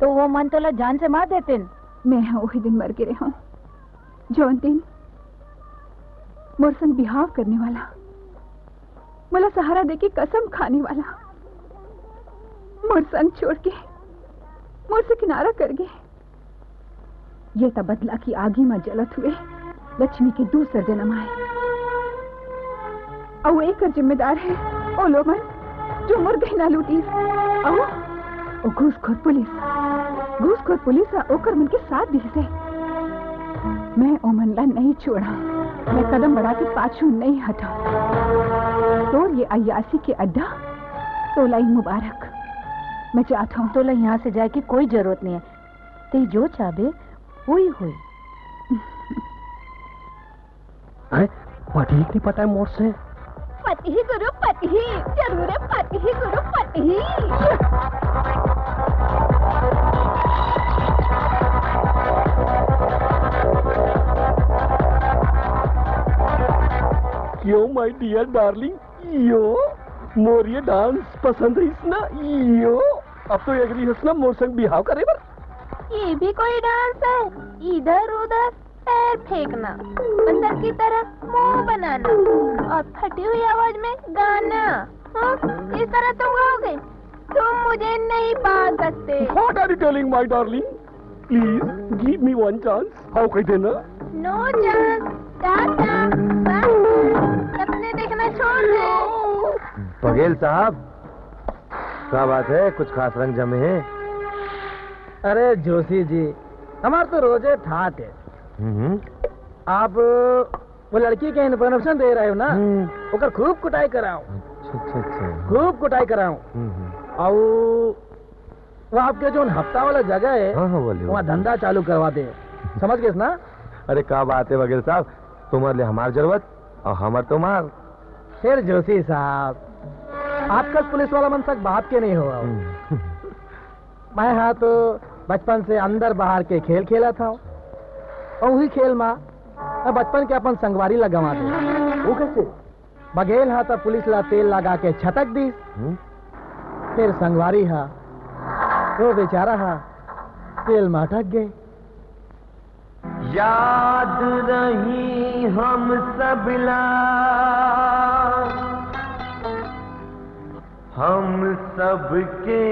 तो वो मन तोला जान से मार देतेन। मैं ह ओही दिन मर गे रेहेंव, जौन दिन मोर संग बिहाव करने वाला, मोला सहारा देके कसम खाने वाला, मोर संग छोड़ के मोर से किनारा कर गे। ये त बदला की आगी म जलत हुए लक्ष्मी के दूसर जनम आय। अउ एकर जिम्मेदार हे ओ लोगन, जो मोर गहना लूटिस। अउ ओ घूसखोर पुलिस, घूसखोर पुलिस ह ओकर मन के साथ दिस हे। मैं ओमन ला नइ छोड़ंव, मैं कदम बढ़ा के पाछू नइ हटंव। तोर ये अय्यासी के अड्डा तोला ही मुबारक। मैं जात हंव। तोला यहाँ से जाए के कोई जरूरत नइ हे, तें जो चाहबे, वही होई। हैं? पटही के नइ पटाय मोर से? पटही गुरु पटही, जरूर पटही गुरु पटही। क्यों my dear darling, यो मोर ये dance पसंद आइस ना? यो अब तो agree हस ना मोर संग बिहाव करे बर? ये भी कोई dance है? इधर उधर पैर फेंकना, बंदर की तरह मुंह बनाना और फटी हुई आवाज में गाना। हाँ? इस तरह तुम गाओगे? तुम मुझे नहीं पा सकते। What are you telling, my darling? Please give me one chance. हव कहि दे ना। No chance, Tata, bye bye। सपने देखना छोड़ दे। बघेल साहब, का बात है, कुछ खास रंग जमे हे? अरे जोशी जी, हमार तो रोजे ठाट हे। हम्म। आप वो लड़की के इन्फॉर्मेशन दे रहे हो ना, हम्म। ओकर खूब कुटाई कराओ। अच्छा, अच्छा, अच्छा। खूब कुटाई कराओ। हम्म, हम्म। अउ वो आपके जोन हफ्ता वाला जगह है, हाँ, हाँ, बोलिए, वहाँ बोलिए। धंधा चालू करवा दे। समझ गए ना? अरे, का बात है वकील साहब, तुम्हारे लिए हमार जरूरत और हमार तुम्हार। फिर जोशी साहब, आजकल पुलिस वाला मन तक बात के नहीं हो। हम्म। मैं हाँ तो बचपन से अंदर बाहर के खेल खेला था, और वही खेल में मैं बचपन के अपन संगवारी ला गंवा दे। वो कैसे? बघेल हा त पुलिस ला तेल लगा के छटक दिस। हम्म? फिर संगवारी हा, वो बेचारा हा, तेल में अटक गए। याद रही हम सबला, हम सबके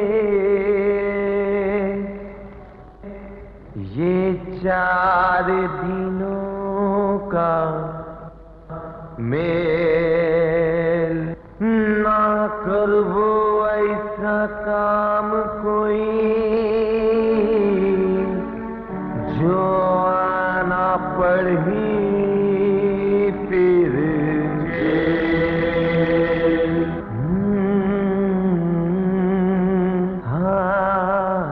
ये चार दिनों का मेल। ना करबो ऐसा काम कोई जो आना पड़ही फिर जेल। हम्म, हाँ।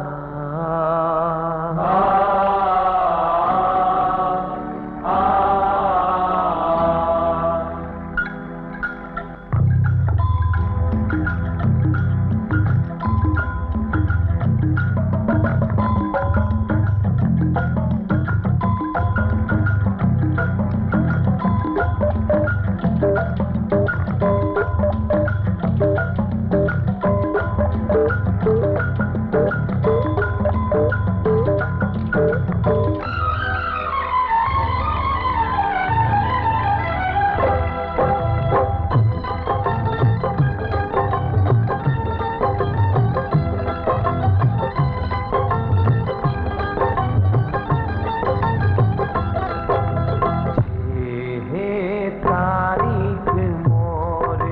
छह तारीख मोर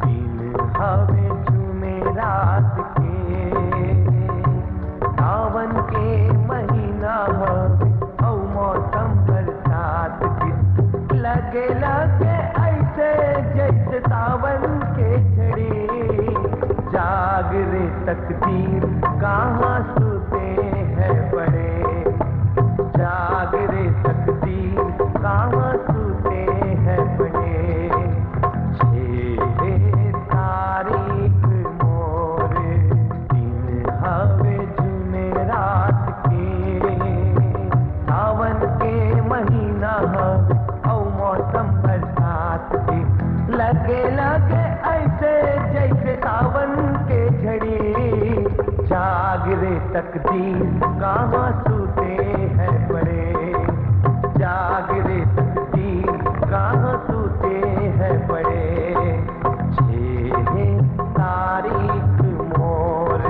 दिन हवे जुमेरात के, सावन के महीना हवे, अउ मौसम बरसात के। लगे लगे ऐसे जैसे सावन के झड़ी, जाग रे तकदीर, कहाँ सूते हैं बड़े। जाग रे तकदीर, कहाँ सूते हैं बड़े। छह तारीख मोर दिन हवे जुमेरात के, सावन के महीना हवे, अउ मौसम बरसात के। लगे लगे ऐसे जैसे सावन के झड़ी, जाग रे तकदीर, कहाँ सूते हैं बड़े। जाग रे तकदीर, कहाँ सूते हैं बड़े। छह तारीख मोर।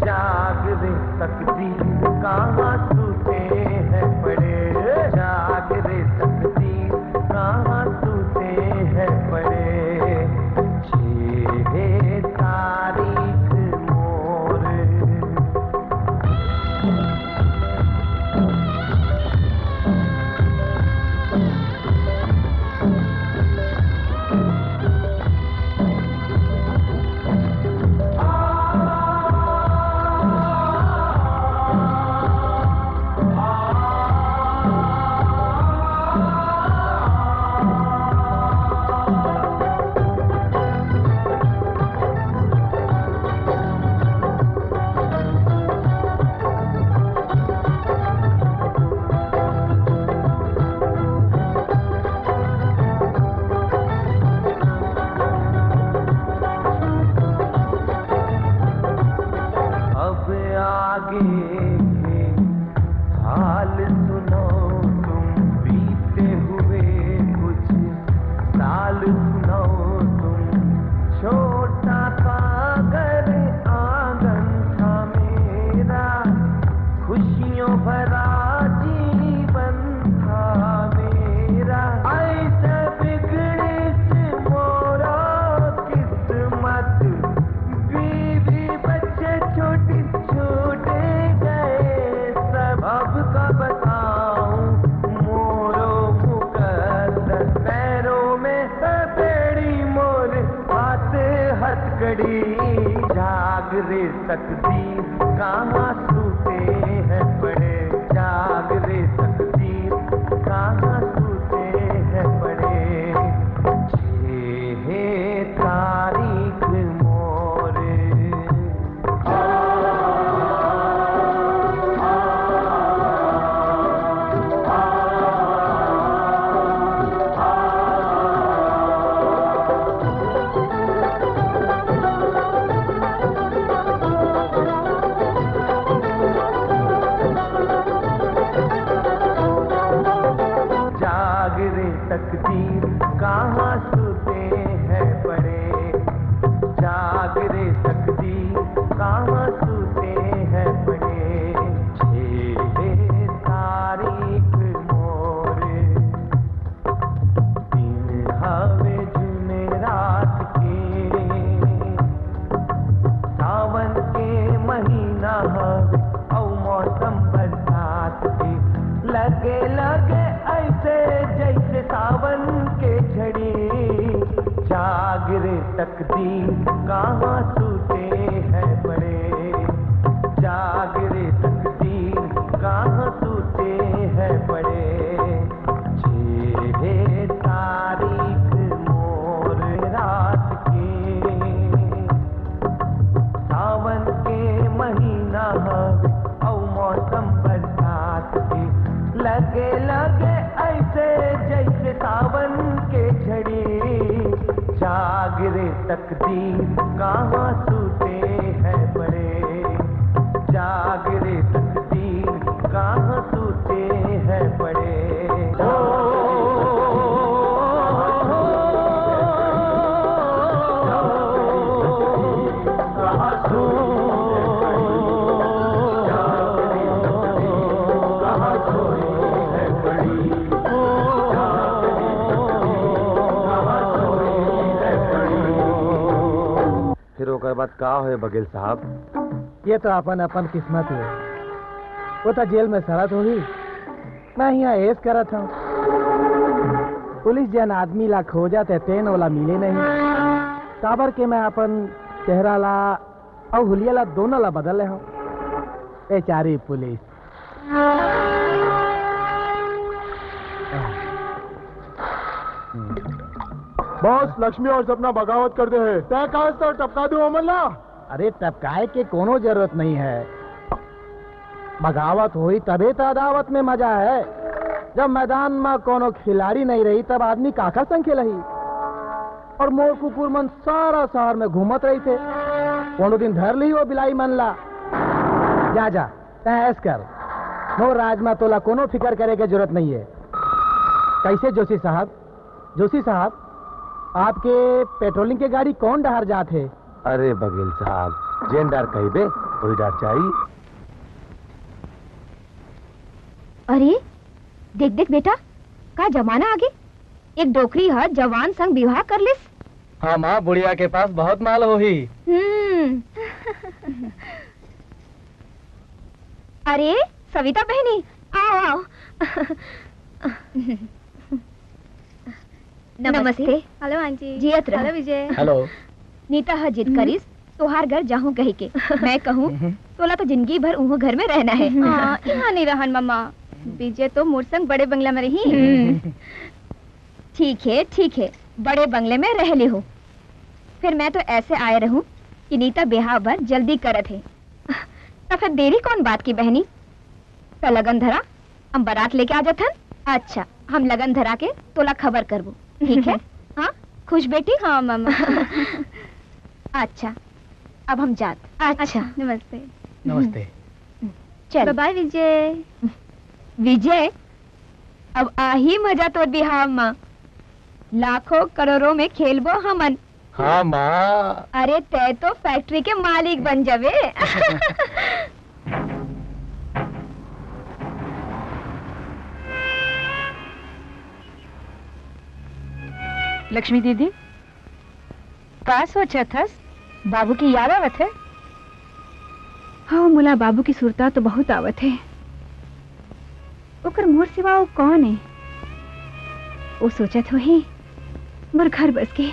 जाग रे तकदीर, कहाँ सूते हैं पड़े। जाग रे तकदीर, कहाँ सूते हैं पड़े। छह तारीख मोर। अब आगे के हाल सुनो तुम, बीते हुए कुछ साल सुनो तुम। छोटा सा घर आंगन था मेरा, खुशियों भरा जीवन था मेरा। ऐसे बिगड़ी सी मोरा किस्मत, बीवी बच्चे छोटे छूट गए सब। अब का बताऊं मोरो मुकद्दर, पैरों में बेड़ी मोर, हाथ हथकड़ी। जाग रे तकदीर, कहाँ सूते हैं पड़े। जाग रे तकदीर, कहाँ सूते हैं पड़े। छह तारीख मोर। जाग रे तकदीर, कहाँ सूते हैं पड़े। जाग रे तकदीर, कहाँ सूते हैं पड़े। छह तारीख मोर। दिन हवे जुमेरात के, सावन के महीना हवे, अउ मौसम बरसात के। लगे लगे ऐसे जैसे सावन के झड़ी। जाग रे तकदीर, कहाँ सूते हैं पड़े। जाग रे तकदीर, कहाँ सूते हैं पड़े। छह तारीख मोर रात के, सावन के महीना हवे, अउ मौसम बरसात के। लगे लगे ऐसे जैसे सावन के झड़ी। जाग रे तकदीर, कहाँ सूते हैं पड़े। जाग रे तकदीर, कहाँ सूते हैं पड़े। ओ, फिर ओकर बाद का होय बघेल साहब? ये तो अपन अपन किस्मत हे। वो तो जेल में सड़त होही, मैं यहाँ ऐश करत हूँ। पुलिस जेन आदमी ला खोजत हे, तेन ओला मिले नहीं। काबर के मैं अपन चेहरा ला अउ हुलिया ला दोनों ला बदल ले हूँ। बेचारी पुलिस। बॉस, लक्ष्मी और सपना बगावत कर दे हे। तय कहा तो टपका दूं ओमन ला? अरे, टपकाए के कोनो जरूरत नहीं है। बगावत होई तभे तो अदावत में मजा है। जब मैदान में कोनो खिलाड़ी नहीं रही, तब आदमी काकर संग खेलही? और मोर कुकुर मन सारा शहर में घूमत रही थे। कोनो दिन धर ली वो बिलाई मन ला। जा, जा, तय ऐश कर। मोर राज में तोला कोनो फिकर करे के जरूरत नहीं है। कैसे जोशी साहब? जोशी साहब, आपके पेट्रोलिंग के गाड़ी कौन डहर जात हे? अरे बघेल साहब, जेन डार कहिबे, ओही डार चाही। अरे, देख देख बेटा, का जमाना आगे, एक डोकरी ह जवान संग विवाह कर लिस। हाँ माँ, बुढ़िया के पास बहुत माल होही। हम्म। अरे सविता बहनी, आओ आओ। नमस्ते। नमस्ते। Hello aunty. जियत रह। हेलो विजय। हेलो। नीता ह जिद हम्म। करिस, "तोहार घर जाहूं" कहिके। मैं कहूं, हम्म। "तोला तो जिंदगी भर उहों घर में रहना है।" हाँ, इहां नहीं रहन मम्मा। विजय तो मोर संग बड़े बंगला में रही। हम्म। ठीक है, ठीक है, बड़े बंगले में रह ले हो। फिर मैं तो ऐसे आए रहूं कि नीता बिहाव बर जल्दी करत है। तो फिर देरी कौन बात की बहनी? त लगन धरा, हम बारात लेके आ जाथन। अच्छा, हम लगन धरा के तोला खबर करबो, ठीक है? हाँ, खुश बेटी? हाँ, मामा। अच्छा, अब हम जात। अच्छा। अच्छा, नमस्ते। नमस्ते। चल। बाय बाय, विजय। विजय, अब आही मजा तोर बिहाव म। लाखों करोड़ों में खेलबो हमन। हाँ, माँ। अरे, तै तो फैक्ट्री के मालिक बन जाबे। लक्ष्मी दीदी, का सोचत हस? बाबू की याद आवत है? हाँ, मोला बाबू की सुरता तो बहुत आवत है। ओकर मोर सिवा अउ कौन ए? ओ सोचत होही, मोर घर बस गे,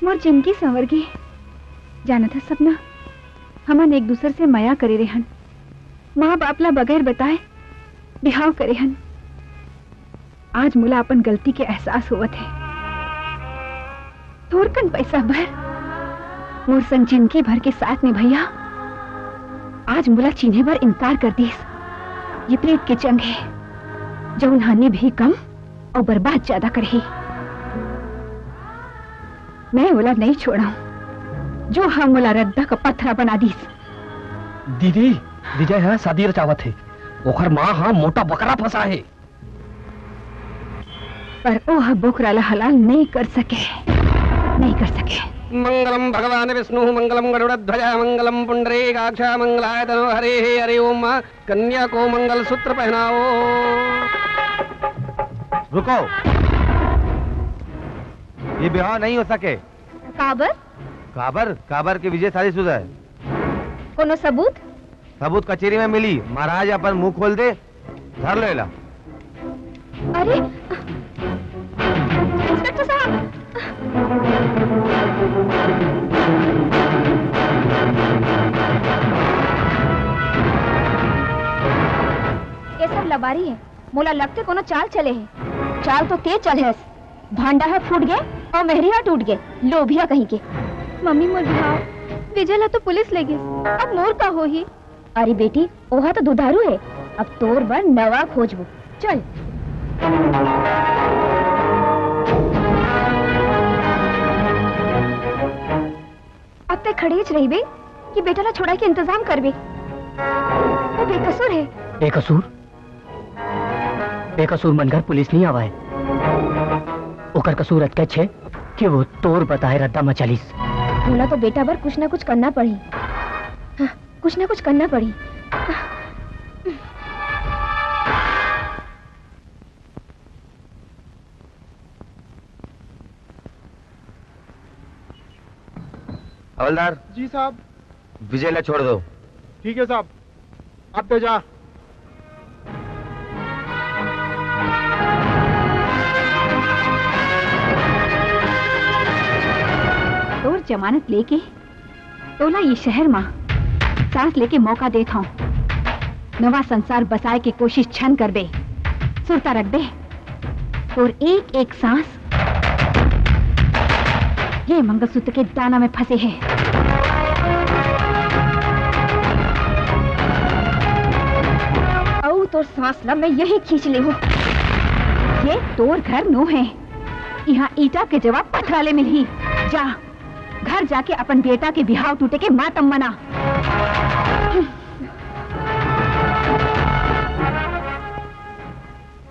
मोर जिनगी संवर गे। जानत हस सपना, हमन एक दूसर से मया करे रेहन, माँ बाप ला बगैर बताए बिहाव करे हन। आज मोला अपन गलती के एहसास होवत हे। थोरकन पैसा बर मोर संग जिनगी भर के साथ निभैया आज मोला चीन्हे बर इनकार कर दिस। ये प्रीत के जंग हे, जउन ह निभही कम अउ बर्बाद ज्यादा करही। मैं ओला नइ छोड़ंव, जो ह मोला रद्दा का पथरा बना दिस। दीदी, विजय ह शादी रचावत हे, ओखर माँ ह मोटा बकरा फंसा हे। पर ओह बोकरा ला हलाल नइ कर सके, नइ कर सके। मंगलम भगवान विष्णु, मंगलम गरुड़ध्वजा, मंगलम पुंडरीकाक्ष, मंगलाय तनो हरे। हरि ओम। कन्या को मंगल सूत्र पहनाओ। रुको, ये बिहाव नहीं हो सके। काबर? काबर? काबर के विजय शादीशुदा हे। कोनो सबूत? सबूत कचेरी में मिली। महाराज अपन मुंह खोल दे, धर लो एला। अरे, इंस्पेक्टर साहब! ये सब लबारी हे। मोला लगथे कोनो चाल चले हे। चाल तो तें चलहेस। भांडा ह फूट गे अउ मेहरी ह टूट गे। लोभिया कहीं के। मम्मी, मोर बिहाव, विजय ला तो पुलिस ले गिस। अब मोर का होही? अरे बेटी, ओहा तो दुधारू हे, अब तोर बर नवा खोजबो। चल। अब तें खड़ेच रहिबे कि बेटा ला छोड़ाए के इंतजाम करबे? वो बेकसूर हे। बेकसूर? बेकसूर मन घर पुलिस नइ आवय। ओकर कसूर अतकेच हे कि वो तोर बताए रद्दा म चलिस। मोला तो बेटा बर कुछ ना कुछ करना पड़ही। हाँ, कुछ ना कुछ करना पड़ही। हवलदार। जी साहब। विजय ला छोड़ दो। ठीक है साहब, अब तें जा। तोर जमानत लेके तोला ये शहर मा सांस लेके मौका देत हौं। नवा संसार बसाए के कोशिश झन करबे, सुरता रखबे। तोर एक एक सांस ये मंगलसूत्र के दाना में फंसे हे। अउ तोर सांस ला मैं यही खींच ले हूँ। ये तोर घर नो हे, यहाँ ईटा के जवाब पथरा ले मिलही। जा, घर जाके अपन बेटा के बिहाव टूटे के मातम मना।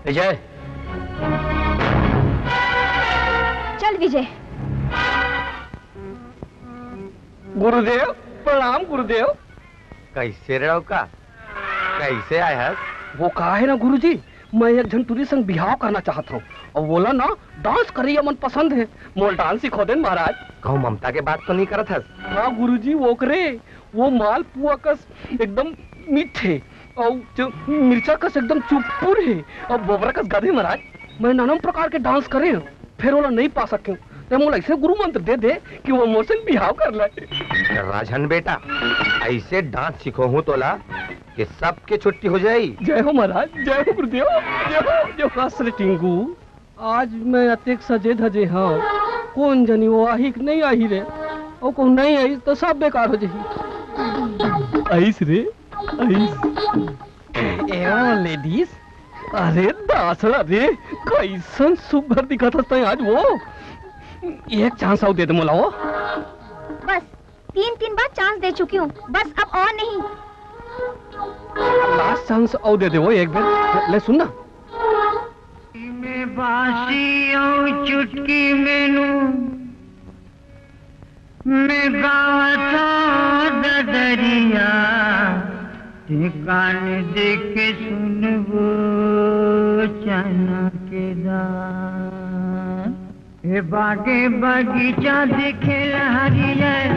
विजय। चल विजय। गुरुदेव, प्रणाम गुरुदेव। कइसे रे लौका? कइसे आय हस? वो का हे ना गुरुजी, मैं एक झन टुरी संग बिहाव करना चाहत हंव, अउ वोला ना डांस करइया मन पसंद हे। मोला डांस सिखो देन महाराज। कहूँ ममता के बात तो नइ करत हस? हाँ गुरुजी, ओकरे, वो मालपुआ कस एकदम मीठे, अउ जो मिर्चा कस एकदम चुपुर हे, अउ बोबरा कस गधे महाराज। मैं नाना प्रकार के डांस करे हंव, फेर ओला नइ पा सकेंव। ते मोला अइसे गुरु मंत्र दे दे कि वो मोर संग बिहाव कर ले। राजन बेटा, अइसे डांस सिखोहूँ तोला कि सबके छुट्टी हो जाही। जय हो महाराज, जय हो गुरुदेव, जय हो, जय हो। कस रे टिंगू, आज मैं अतेक सजे धजे हंव, कोन जनी वो आही कि नइ आही रे, अउ कहूँ नइ आही त सब बेकार हो जाही। आइस रे, आइस। एवं लेडीज, अरे दासड़ा रे, कइसन सुग्घर दिखत हस तैं आज वो। एक चांस अउ दे दे मोला वो। बस, तीन, तीन बार चांस दे चुकी हूँ, बस अब और नहीं। लास्ट चांस अउ दे दे वो एक बेर, ले सुन ना। में बांसी अउ चुटकी में नून, में गावत हंव ददरिया, ते कान दे के सुनबो चना के दार। ए बागे बगीचा दिखेला हरियर,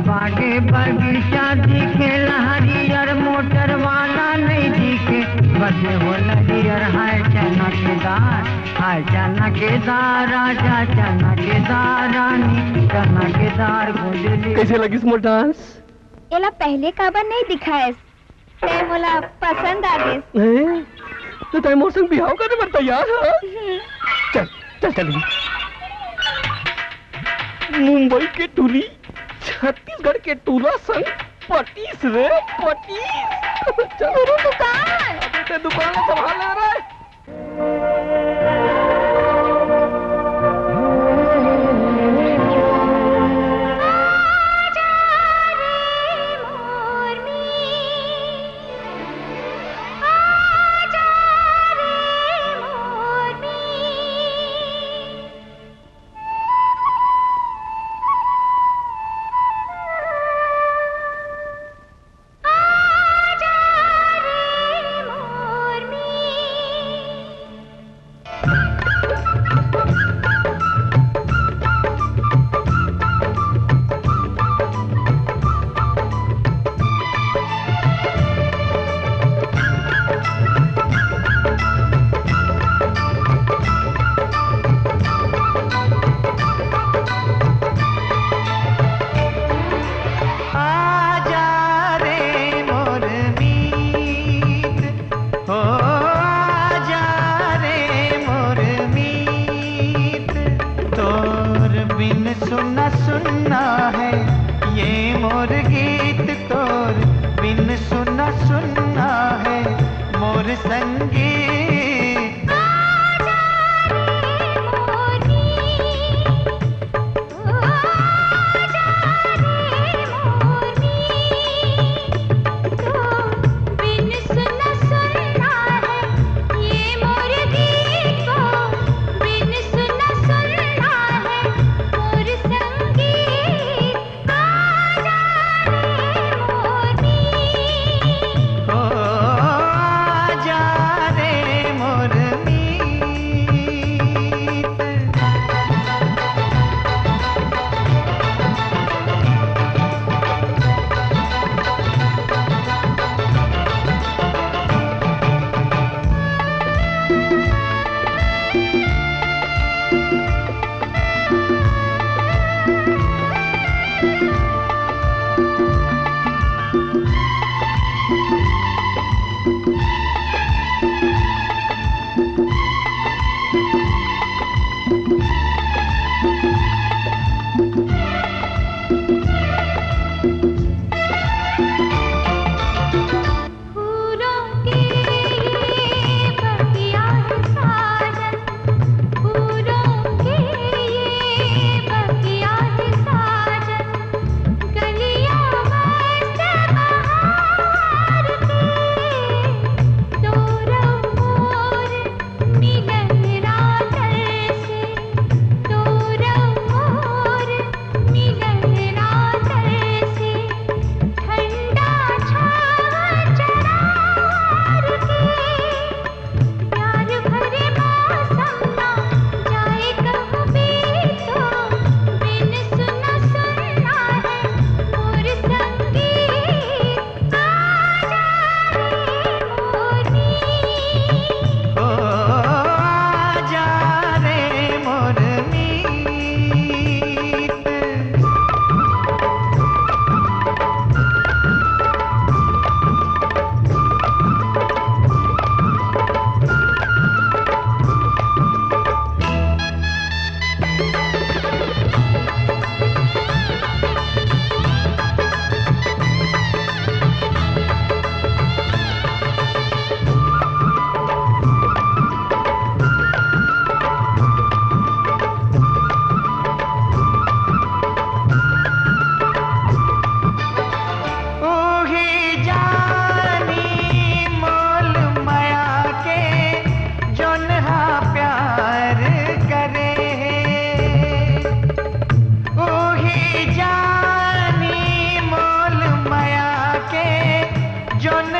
बागे बगीचा दिखेला हरियर, मोटर वाला नइ दिखे, बजे हो लगियर, हाय चना के दार, हाय चना के दार, राजा चना के दार, रानी चना के दार, गुजली। कइसे लगिस मोर डांस? एला पहले काबर नइ दिखायस? तैं मोला पसंद आ गेस। हैं? त तैं मोर संग बिहाव करे बर तैयार हस? हम्म। चल, चल, चल। मुंबई के टुरी छत्तीसगढ़ के टूरा संग पटीस रे, पटीस। चल। मेरी दुकान। अबे ते दुकान ला संभाल ले रे। आजा रे मोर मीत, हो आजा रे मोर मीत, तोर बिन सुना सुना है ये मोर गीत, तोर बिन सुना सुना है मोर संगीत।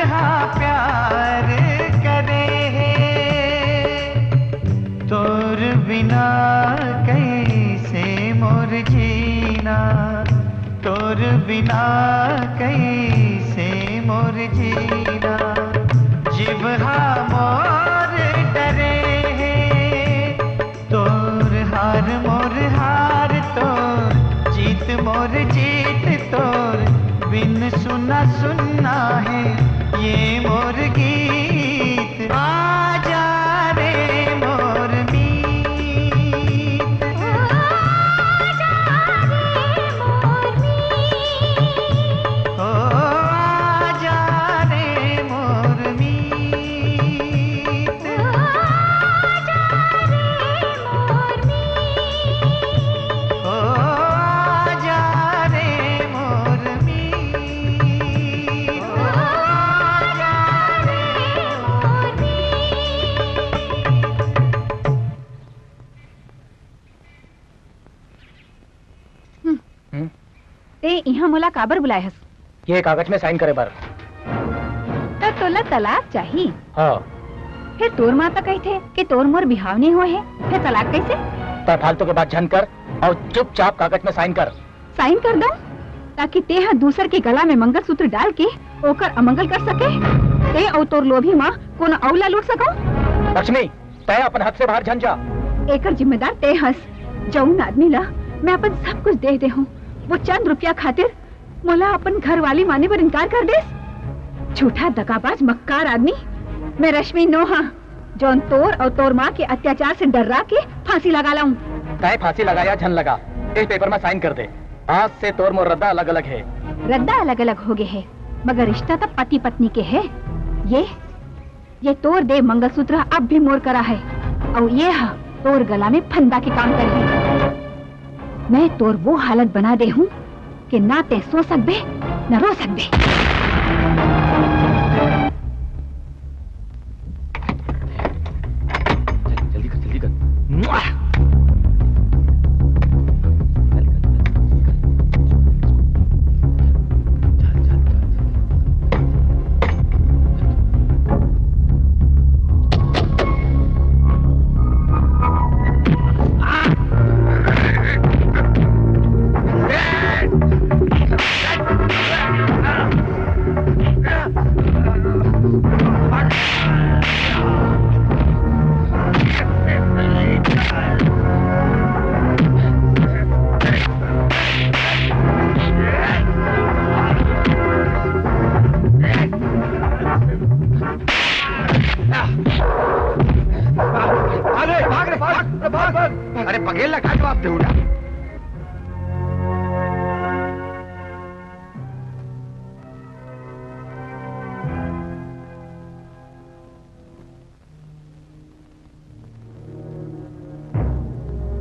हा प्यार करे हे, तोर बिना कैसे मोर जीना, तोर बिना कैसे मोर जीना। जीव हा मोर डरे हे, तोर हार मोर हार, तोर जीत मोर जीत, तोर बिन सुना सुना हे ये मोर गीत। आजा रे मोर मीत, आजा रे मोर मीत, ओ आजा रे मोर मीत। हम्म। हम्म? ते इहाँ मोला काबर बुलाए हस? ये कागज में साइन करे बर। त तोला तलाक चाही? हाँ। फिर तोर माँ तो कहिथे कि तोर मोर बिहाव नहीं होए हे, फिर तलाक कैसे? तै फालतू के बात झन कर और चुपचाप कागज में साइन कर। साइन कर दो, ताकि ते ह दूसर के गला में मंगलसूत्र डाल के ओकर अमंगल कर सके। ते अउ तोर लोभी माँ कोनो अउ ला लूट सको। लक्ष्मी, तै अपन हद से बाहर झन जा। एकर जिम्मेदार ते हस, जउन आदमी ला मैं अपन सब कुछ दे दे हूँ, वो चंद रुपया खातिर मोला अपन घरवाली माने बर इनकार कर देस। झूठा दगाबाज मक्कार आदमी। मैं रश्मि नोहा, जौन तोर अउ तोर माँ के अत्याचार से डर्रा के फांसी लगा लाऊं। तै फांसी लगा या झन लगा, इस पेपर में साइन कर दे। आज से तोर मोर रद्दा अलग-अलग हे। रद्दा अलग-अलग हो गे हे, मगर रिश्ता तो पति-पत्नी के हे। ये, ये तोर दे मंगलसूत्र अब भी मोर करा हे, अउ ये हा तोर गला में फंदा के काम करही। मैं तोर वो हालत बना दे हूँ कि ना तै सो सकबे, ना रो सकबे। जल्दी कर, जल्दी कर। भाग रे, भाग रे, भाग, भाग, भाग। अरे बघेल ला का जवाब देहूं ना।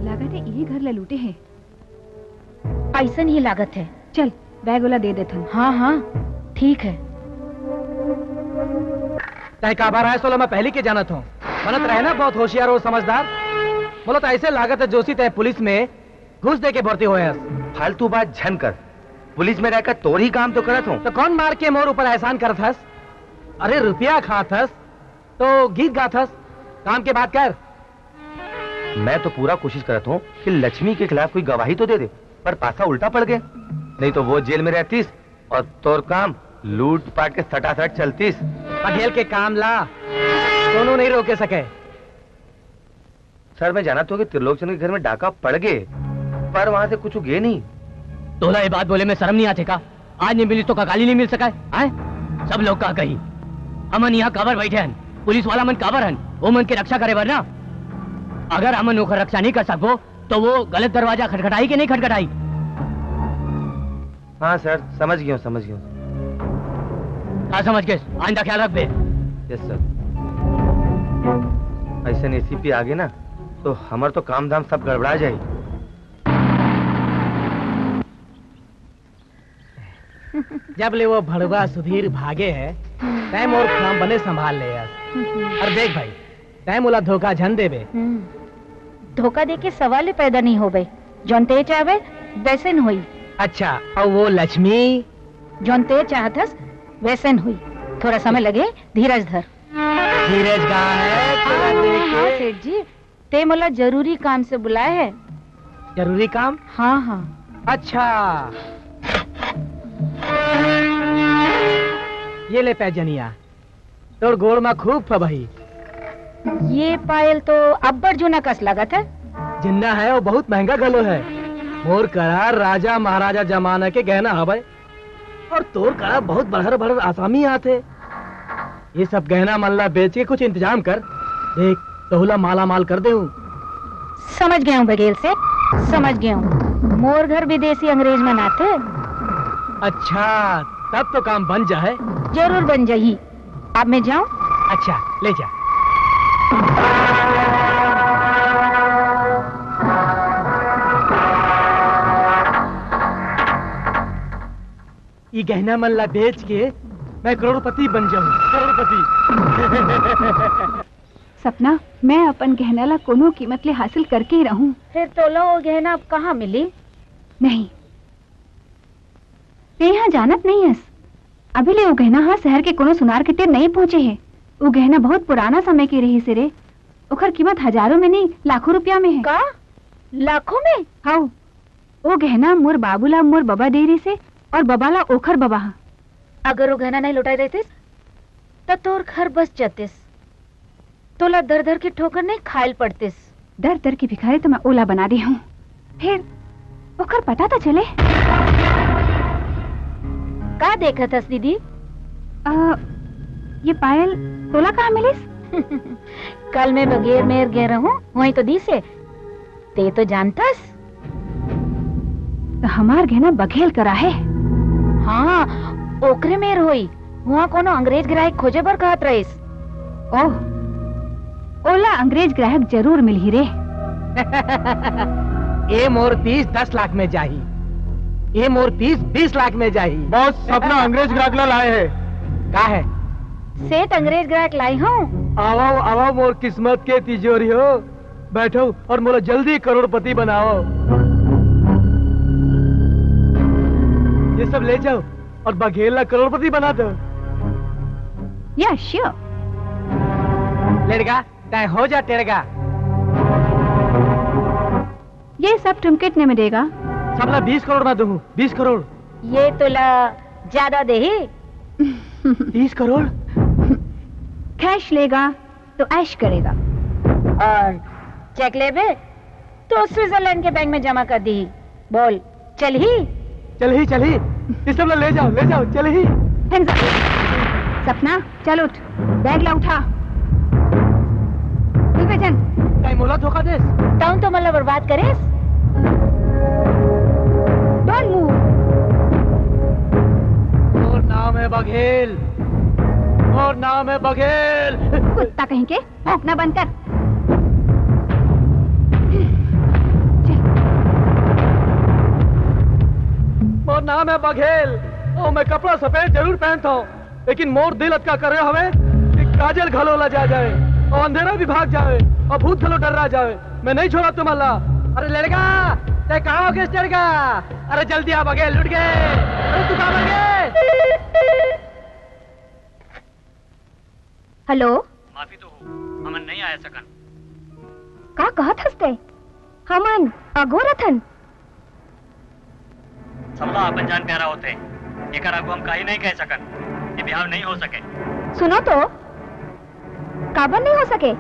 लागत हे इही घर ला लूटे हे। अइसन ही लागत हे। चल, बैग ओला दे देथन। हाँ, हाँ, ठीक हे। तैं काबर आए, सोला मैं पहली के जानत हूँ। बनत रहे ना बहुत होशियार अउ समझदार। मोला तो ऐसे लागत हे जोशी तैं पुलिस में घूस दे के भर्ती होए हस। फालतू बात झन कर। पुलिस में रहकर तोर ही काम तो करत हूँ। तो कौन मार के मोर ऊपर एहसान करत हस? अरे रुपया खात हस तो गीत गात हस, काम के बात कर। मैं तो पूरा कोशिश करत हूँ कि लक्ष्मी के खिलाफ कोई गवाही तो दे दे, पर पासा उल्टा पड़ गया। नहीं तो वो जेल में रहतीस और तोर काम लूट पाट के सटासट चलतीस। बघेल के काम ला कोनो नहीं रोके सके। सर, मैं जानत हूँ कि त्रिलोकचंद के घर में डाका पड़ गए, पर वहाँ से कुछ गे नहीं। तोला ये बात बोले में शर्म नहीं आथे का? आज नहीं मिलिस तो का काली नहीं मिल सका हे? हैं? सब लोग का कही, हमन यहाँ काबर बैठे हन, पुलिस वाला मन काबर हन, वो मन के रक्षा करे बर ना। अगर हमन ओकर रक्षा नहीं कर सकबो, तो वो गलत दरवाजा खटखटाई के नहीं खटखटाई? हाँ सर, समझ गया हूँ, समझ गया हूँ। का समझ गेस? आइंदा ख्याल रखबे। Yes sir. ऐसे एसीपी आगे ना, तो हमर तो काम धाम सब गड़बड़ा जाए। जब ले वो भड़वा सुधीर भागे हे, तैं मोर काम बने संभाल ले हस। अरे देख भाई, तैं मोला धोखा झन देबे। हम्म। धोखा दे के सवाल ही पैदा नहीं होबे। जौन तैं चाहबे, वैसे न होई। अच्छा, अउ वो लक्ष्मी? जौन तैं चाहत हस, वैसे न होई। थोड़ा समय लगे, धीरज धर। धीरज कहाँ है? थोड़ा हाँ, देख हाँ, के। सेठ जी, ते मोला जरूरी काम से बुलाए है। जरूरी काम? हाँ, हाँ। अच्छा, ये ले पैजनिया, तोर गोड़ मा खूब फबही। ये पायल तो अब्बड़ जूना कस लगत है। जिन्ना है, वो बहुत महंगा घलो है। मोर करा राजा महाराजा जमाना के गहना हवय। और तोर करा बहुत बड़हर बड़हर आसामी आथे। ये सब गहना मन ला बेच के कुछ इंतजाम कर। देख, तोहू ला माला माल कर देहूँ। समझ गया हूँ बघेल सेठ, समझ गया हूँ। मोर घर विदेशी अंग्रेज मन आथे। अच्छा, तब तो काम बन जाए। जरूर बन जाही। अब मैं जाऊँ? अच्छा, ले जा। ई गहना मन ला बेच के मैं करोड़पति बन जाऊं, करोड़पति। सपना, मैं अपन गहना ला कोनो कीमत ले हासिल करके ही रहूं। फिर तोला वो गहना अब कहाँ मिली? नहीं, ते यहाँ जानत नहीं हस। अभी ले वो गहना हा शहर के कोनो सुनार के तीर नहीं पहुँचे हे। वो गहना बहुत पुराना समय के रहिस हे रे। ओखर कीमत हजारों में नहीं, लाखों रुपया में है। का? लाखों में? हव। ओ गहना मोर बाबू ला मोर बबा दे रिहिस हे, और बबा ला ओखर बबा हा। अगर ओ गहना नहीं लौटाए रहतिस, त तोर घर बस जातिस। तोला दर दर के ठोकर नहीं खायल पड़तिस। दर दर के भिखारी तो मैं ओला बना दे हूँ। फिर ओकर पता तो चले। का देखत हस दीदी? आ, ये पायल तोला कहाँ मिलिस? कल मैं बघेल मेर गे रहूं, वहीं तो दिस हे। ते तो जानतस। तो हमार गहना बघेल करा है। हाँ, ओकरे मेर होई। वहाँ कोनो अंग्रेज ग्राहक खोजे बर कहत रहिस। ओह, ओला अंग्रेज ग्राहक जरूर मिलही रे। ए मोर तीस दस लाख में जाही। ए मोर तीस बीस लाख में जाही। बॉस, सपना अंग्रेज ग्राहक ला लाए है। का है? सेठ, अंग्रेज ग्राहक लाई हूँ। आवव, आवव मोर किस्मत के तिजोरी हो। बैठव और मोला जल्दी करोड़पति बनावव। ये सब ले जाव और बघेल ला करोड़पति बना दव। Yeah, sure. लेड़गा, तैं हो जा टेड़गा। ये सब तुम कितने में देगा? सबला बीस करोड़ में दूँ, बीस करोड़। ये तोला ज्यादा देही। तीस करोड़? कैश लेगा तो ऐश करेगा। और चेक लेबे तो स्विट्जरलैंड के बैंक में जमा कर दी। बोल, चलही? चलही, चलही। ये सब ला ले जाव, ले जाव, चलही। Hands up। सपना, चल उठ, बैग ला उठा। चल बे चल। तैं मोला धोखा देस। तउन तो मोला बर्बाद करेस। Don't move। मोर नाम है बघेल। मोर नाम है बघेल। कुत्ता कहीं के। भौंकना बंद कर। चल। मोर नाम है बघेल और मैं कपड़ा सफेद जरूर पहनता हूँ, लेकिन मोर दिल अतका करे हवे कि काजल घलो लजा जाए और अंधेरा भी भाग जाए और भूत घलो डर्रा जाए। मैं नहीं छोड़ा तुम्हारा। अरे लड़का, तैं कहाँ हो गए लड़का? अरे जल्दी आ बघेल, लुट गए। अरे तू कहाँ मर गए? हेलो। माफी तो हो, हमन नहीं आय सकन। का कहत हस तैं? हमन अघोर अथन। सबला अपन जान प्यारा होथे, एकर आगू हम काही नहीं कह सकन। ये बिहाव नहीं हो सके। सुनो तो, काबर नहीं हो सके?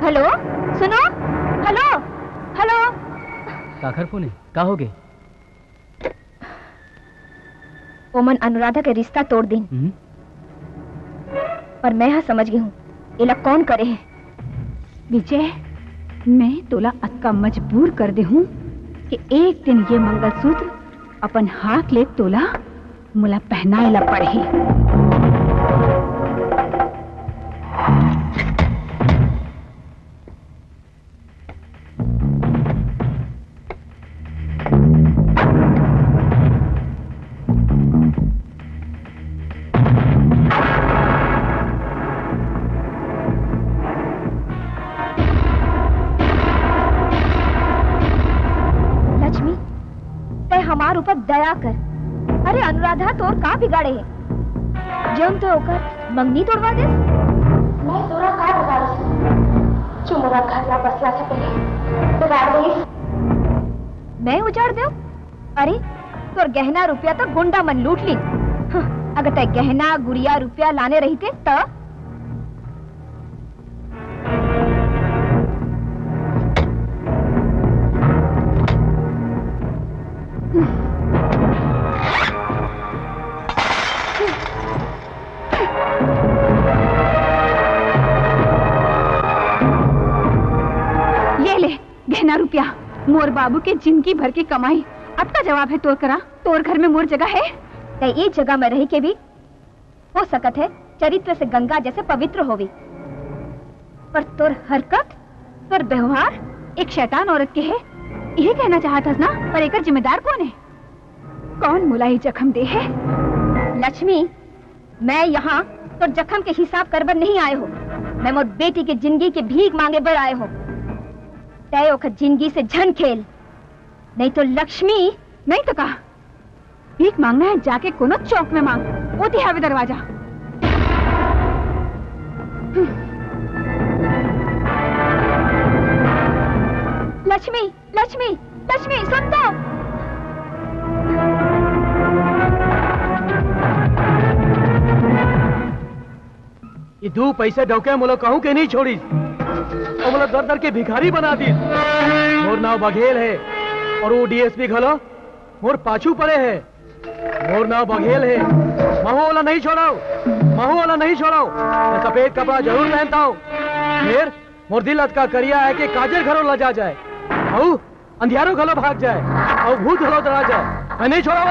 हेलो, सुनो, हेलो, हेलो। काखर फोन है? का हो गए? ओमन अनुराधा के रिश्ता तोड़ दिन। हम्म। पर मैं हा समझ गे हूँ, एला कौन करे हे। विजय, मैं तोला अतका मजबूर कर दे हूँ कि एक दिन ये मंगलसूत्र अपन हाथ ले तोला मोला पहनाए ला पड़ही। लक्ष्मी, तै हमार ऊपर दया कर। अरे अनुराधा, तोर का बिगाड़े हे? जौन तो ओकर मंगनी तोड़वा देस। मैं तोरा का बिगाड़ूं? जो मोरा घर ला बसला से पहले बिगाड़ देस। मैं उजाड़ देव? अरे, तोर गहना रुपया तो गुंडा मन लूट ली। हं, अगर तै गहना, गुड़िया, रुपया लाने रहिते त? ये ले, गहना रुपया, मोर बाबू के जिंदगी भर के कमाई। अतका जवाब है तोर करा? तोर घर में मोर जगह है? तै ए जगह में रह के भी हो सकत है चरित्र से गंगा जैसे पवित्र होवे, पर तोर हरकत, तोर व्यवहार एक शैतान औरत के है, यही कहना चाहत हस ना? पर एकर जिम्मेदार कौन है? कौन मोला ये जख्म दे है? लक्ष्मी, मैं यहाँ तोर जख्म के हिसाब करे बर नहीं आए हों। मैं मोर बेटी के जिंदगी के भीख मांगे बर आए हों। तै ओकर जिंदगी से झन खेल, नहीं तो लक्ष्मी। नहीं तो का? भीख मांगना है, जाके कोनो चौक में मांग, ओती हावे दरवाजा। लक्ष्मी, लक्ष्मी, लक्ष्मी, सुन तो। ये दू पैसे डौके मोला कहूं के नहीं छोड़िस, अउ मोला दर दर के भिखारी बना दिस। मोर नाव बघेल है, अउ वो डीएसपी घलो मोर पाछू पड़े है। मोर नाव बघेल है, महूं ओला नहीं छोड़व, महूं ओला नहीं छोड़व। मैं सफेद कपड़ा जरूर पहनता हूँ, फेर मोर दिल अतका करिया है कि काजर घलो लजा जाए, अउ अंधियारो घलो भाग जाए, अउ भूत घलो डरा जाए, मैं नहीं छोड़व।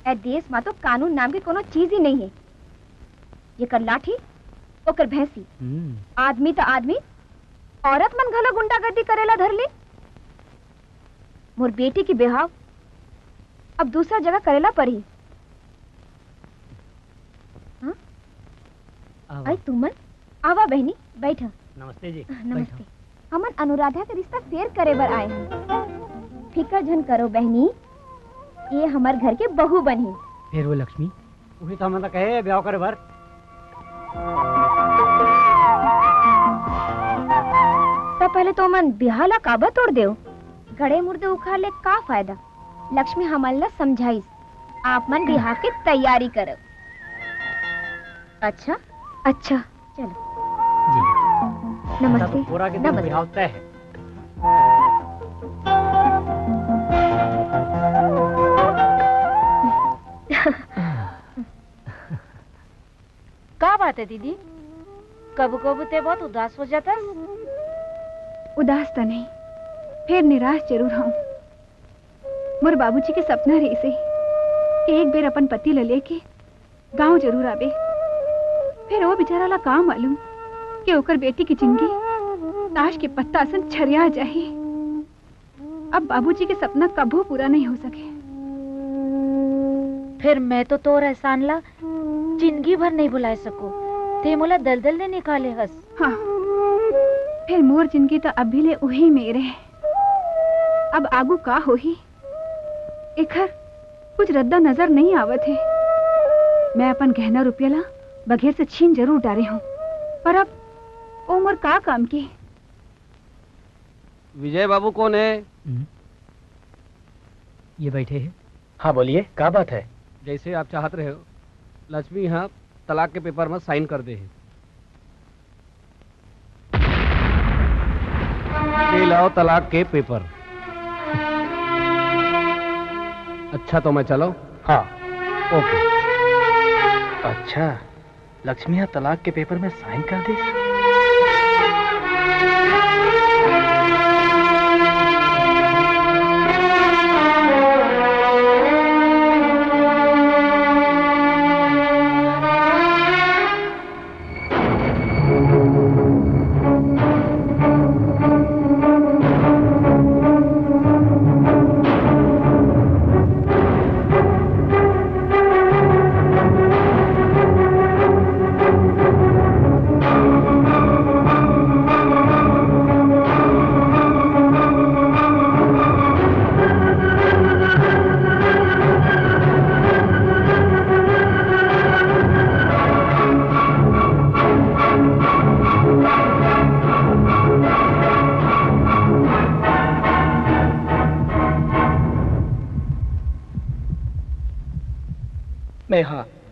ए देश मा तो कानून नाम के कोनो चीज ही नहीं है। एकर लाठी, ओकर भैंसी। हम्म। आदमी त आदमी, औरत मन घलो गुंडागर्दी करेला धर ले। मोर बेटी के बिहाव अब दूसरा जगह करेला परही। हाँ? आवा। अरे तुमन, आवा बहनी, बैठा। नमस्ते जी। नमस्ते। बैठा। हमन अनुराधा के रिश्ता फेर करे बर आए हन। फिकर झन करो बहनी, ये हमर घर के बहू बनही। फेर वो लक्ष्मी? उही तो हमन ला कहे ब्याह करे बर। त पहले तो मन बिहाव ला काबर तोड़ देव? गड़े मुर्दे उखाड़ ले का फायदा? लक्ष्मी हमन ला समझाइस, आप मन बिहाव के तैयारी करव। अच्छा? अच्छा। चलो। जी। नमस्ते। पूरा के दिन नमस्ते। बिहाव तय है। का बात है दीदी? कभू-कभू ते बहुत उदास हो जाता। उदास तो नहीं, फेर निराश जरूर हूँ। मोर बाबूजी के सपना रहिसे कि एक बेर अपन पति ल लेके गांव जरूर आबे। फेर वो बेचारा ला का मालूम कि ओकर बेटी की जिंदगी ताश के पत्ता असन छरिया जाही। अब बाबूजी के सपना कभू पूरा नहीं हो सके। फेर मैं तो तोर एहसान ला जिंदगी भर नहीं भुलाए सको। ते मोला दलदल ले निकाले हस। हाँ, फेर मोर जिंदगी तो अभी ले उही मेर हे। अब आगू का होही, एखर कुछ रद्दा नजर नहीं आवत हे। मैं अपन गहना रुपया ला बघेल से छीन जरूर डारे हूँ, पर अब ओ मोर का काम के? विजय बाबू कौन है? हम्म। ये बैठे हैं। हाँ, बोलिए, का बात है? जैसे आप चाहत रहे हो, लक्ष्मी यहाँ तलाक के पेपर में साइन कर दे है। ये लाओ तलाक के पेपर। अच्छा, तो मैं चलो? हाँ। ओके। अच्छा, लक्ष्मी ह तलाक के पेपर में साइन कर दे।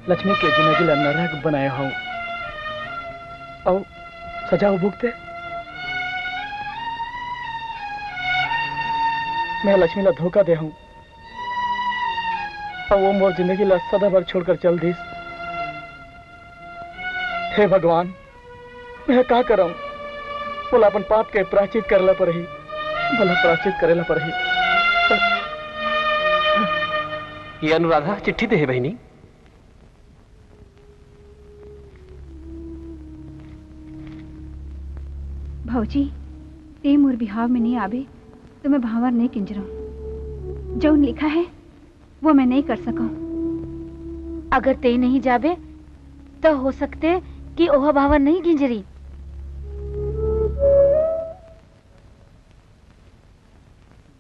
लक्ष्मी के जिंदगी ला नरक बनाए हव, अउ सजा वो भुगते। मैं लक्ष्मी ला धोखा दे हव, अउ वो मोर जिंदगी ला सदा बर छोड़कर चल दिस। हे भगवान, मैं का करंव? मोला अपन पाप के प्रायश्चित करे ला परही, मोला प्रायश्चित करे ला परही। ये अनुराधा चिट्ठी दे हे बहिनी। भौजी, ते मोर बिहाव में नइ आबे, तो मैं भांवर नइ किंजरंव। जउन लिखा हे, वो मैं नइ कर सकंव। अगर ते नइ जाबे, तो हो सकथे कि ओह भांवर नइ किंजरी।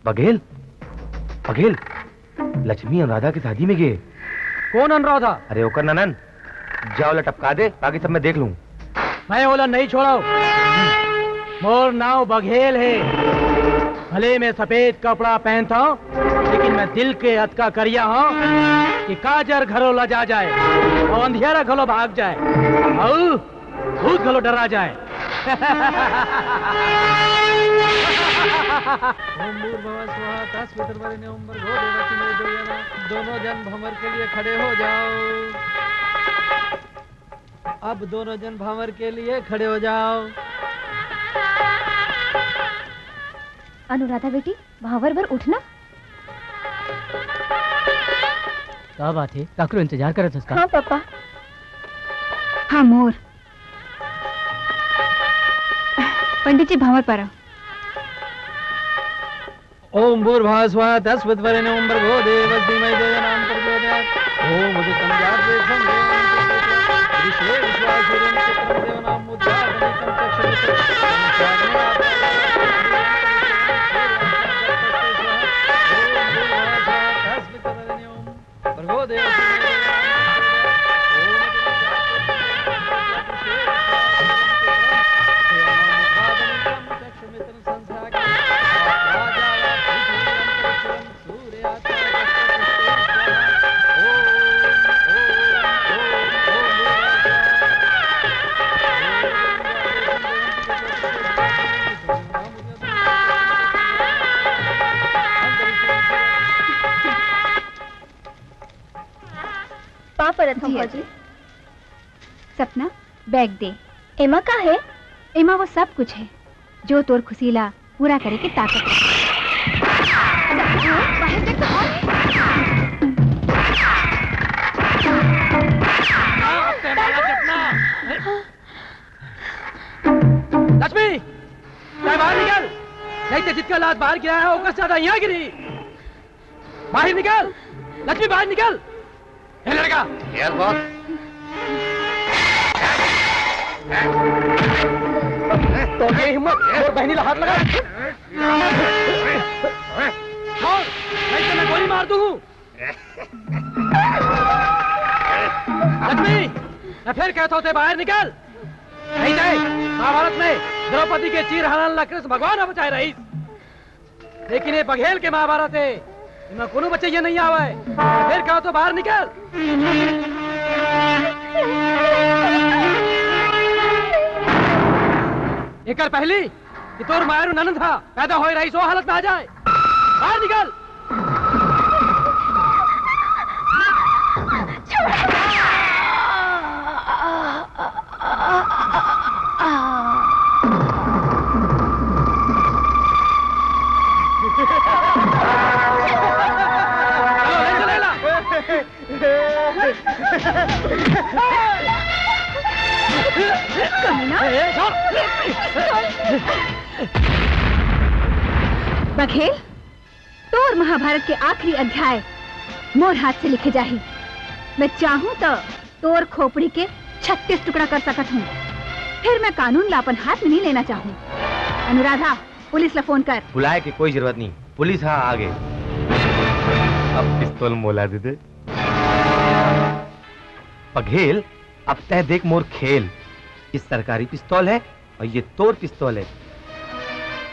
बघेल, बघेल, लक्ष्मी अनुराधा के शादी में गे। कोन अनुराधा? अरे ओकर ननन, जा ओला टपका दे, बाकी सब मैं देख लूं। मैं ओला नइ छोड़ंव। मोर नांव बघेल हे। भले मैं सफेद कपड़ा पहनथंव, लेकिन मैं दिल के अतका करिया हंव कि काजर घलो लजा जाए अउ अंधियारा घलो भाग जाए। अउ भूत घलो डरा जाए। ओम भूर्भुवः स्वः तस्मितर्वरेण्यं भर्गो देवस्य धीमहि धियो यो नः। दोनों जन भंवर के लिए खड़े हो जाओ। अब दोनों जन भंवर के लिए खड़े हो जाओ। अनुराधा बेटी, भांवर बर उठना। का बात हे? काकरो इंतजार करत हस का? हाँ पापा। हाँ मोर। पंडित जी भांवर पारा। ओम भूर्भुवः स्वः तस्मितर्वरेण्यं भर्गो देवस्य धीमहि धियो यो नः प्रचोदयात्। ओम उदितं जातवेदसं देवानां ऋषे विश्वासूर्यं चित्रं देवानां उद्गातनीचं चक्षुमित्रं पाँव परत हंव जी, भौजी। सपना, बैग दे। एमा का हे? एमा वो सब कुछ हे, जो तोर खुशी ला पूरा करे के ताकत रखे। बाहर देख तो कौन हे? लक्ष्मी, तैं बाहर निकल, नहीं तो जितका लात बाहर गिराए हस, ओकर से ज्यादा यहाँ गिरही। बाहर निकल, लक्ष्मी, बाहर निकल। ए लड़का। Yes boss। तोर ये हिम्मत, मोर बहिनी ला हाथ लगा। छोड़, नहीं तो मैं गोली मार दूं। लक्ष्मी, मैं फिर कहत हंव, तैं बाहर निकल। नहीं तैं महाभारत में द्रौपदी के चीरहरण ला कृष्ण भगवान ह बचाए रहिस। लेकिन ये बघेल के महाभारत हे, एमा कोनो बचइया नहीं आवय। फेर का तो बाहर निकल। एकर पहली कि तोर मायरू ननद हा पैदा होए रहिस, ओ हालत में आ जाए। बाहर निकल। कमीना। बघेल, तोर महाभारत के आखिरी अध्याय मोर हाथ से लिखे जाही। मैं चाहूं तो तोर खोपड़ी के छत्तीस टुकड़ा कर सकत हूँ, फिर मैं कानून ला अपन हाथ में नहीं लेना चाहूँ। अनुराधा, पुलिस ला फोन कर। बुलाए के कोई जरूरत नहीं, पुलिस हाँ आ गे। अब पिस्तौल मोला दे दे। बघेल, अब तैं देख मोर खेल। ये सरकारी पिस्तौल हे और ये तोर पिस्तौल हे।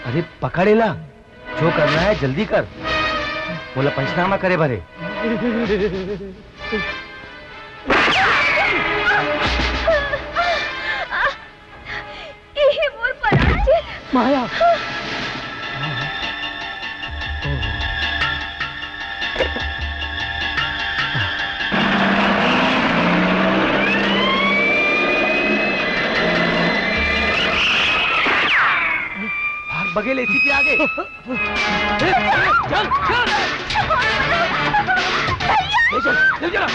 अरे पकड़ एला, जो करना हे जल्दी कर, मोला पंचनामा करे बर हे। माया। भाग बघेल, एसीपी आगे। चल, चल। ले चल, ले चल।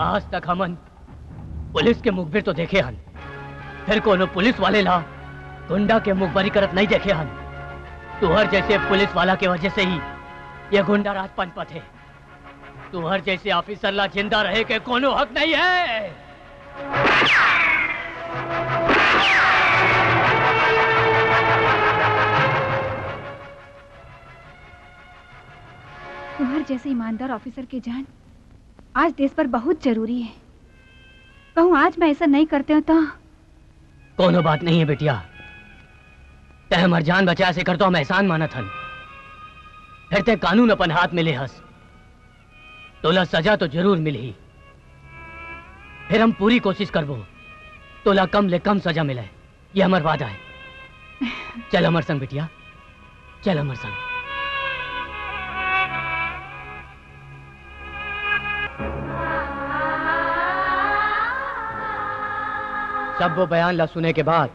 आज तक हमन पुलिस के मुखबिर तो देखे हन, फेर कोनो पुलिस वाले ला गुंडा के मुखबरी करत नहीं देखे हन। तुहर जैसे पुलिस वाला के वजह से ही ये गुंडा राज पनपत हे। तुहर जैसे ऑफिसर ला जिंदा रहे के कोनो हक नहीं है। तुहर जैसे ईमानदार ऑफिसर के जान आज देश पर बहुत जरूरी है। कहूँ आज मैं ऐसा नहीं करते हूँ तो। कोनो बात नहीं है बेटिया, तै हमर जान बचाए से कर तो हम एहसान मानत हन। फिर तै कानून अपन हाथ में ले हस, तोला सजा तो जरूर मिलही। फिर हम पूरी कोशिश करबो तोला कम ले कम सजा मिले, ये हमर वादा है। चल हमर संग बेटिया, चल हमर संग। तब वो बयान ला सुने के बाद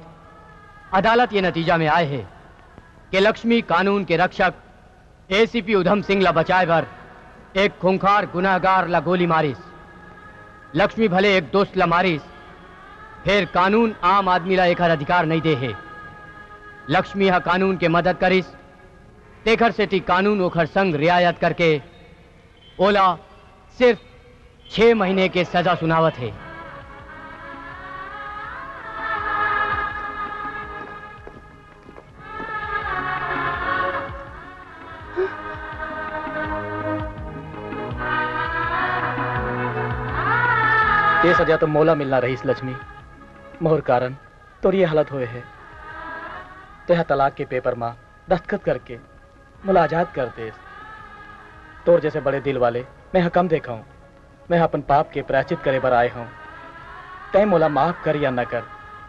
अदालत ये नतीजा में आए हे कि लक्ष्मी कानून के रक्षक एसीपी उधम सिंह ला बचाए बर एक खूंखार गुनाहगार ला गोली मारिस। लक्ष्मी भले एक दोस्त ला मारिस, फेर कानून आम आदमी ला एकर अधिकार नहीं दे हे। लक्ष्मी ह कानून के मदद करिस, तेखर सेती कानून ओखर संग रियायत करके ओला सिर्फ छह महीने के सजा सुनावत हे। ये सजा तो मोला मिलना रहीस लक्ष्मी, मोर कारण तोर ये हालत होए हे। तेहा तलाक के पेपर मा दस्तखत करके मोला आजाद कर देस। तोर जैसे बड़े दिल वाले मैं ह कम देखा हूँ। मैं ह अपन पाप के प्रायश्चित करे बर आए हूँ। तैं मोला माफ कर या न कर,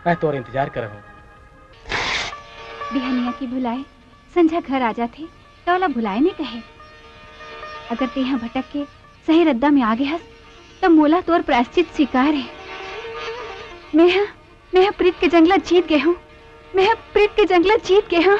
मैं तोर इंतजार करहूँ। बिहनिया की भुलाए संझा घर आ जाथे, त ओला भुलाए नहीं कहे। अगर तेहा भटक के सही रद्दा में आ गे हस, त मोला तोर प्रायश्चित स्वीकार हे। मैं ह, मैं ह प्रीत के जंग ला जीत गे हूँ। मैं ह प्रीत के जंग ला जीत गे हूँ।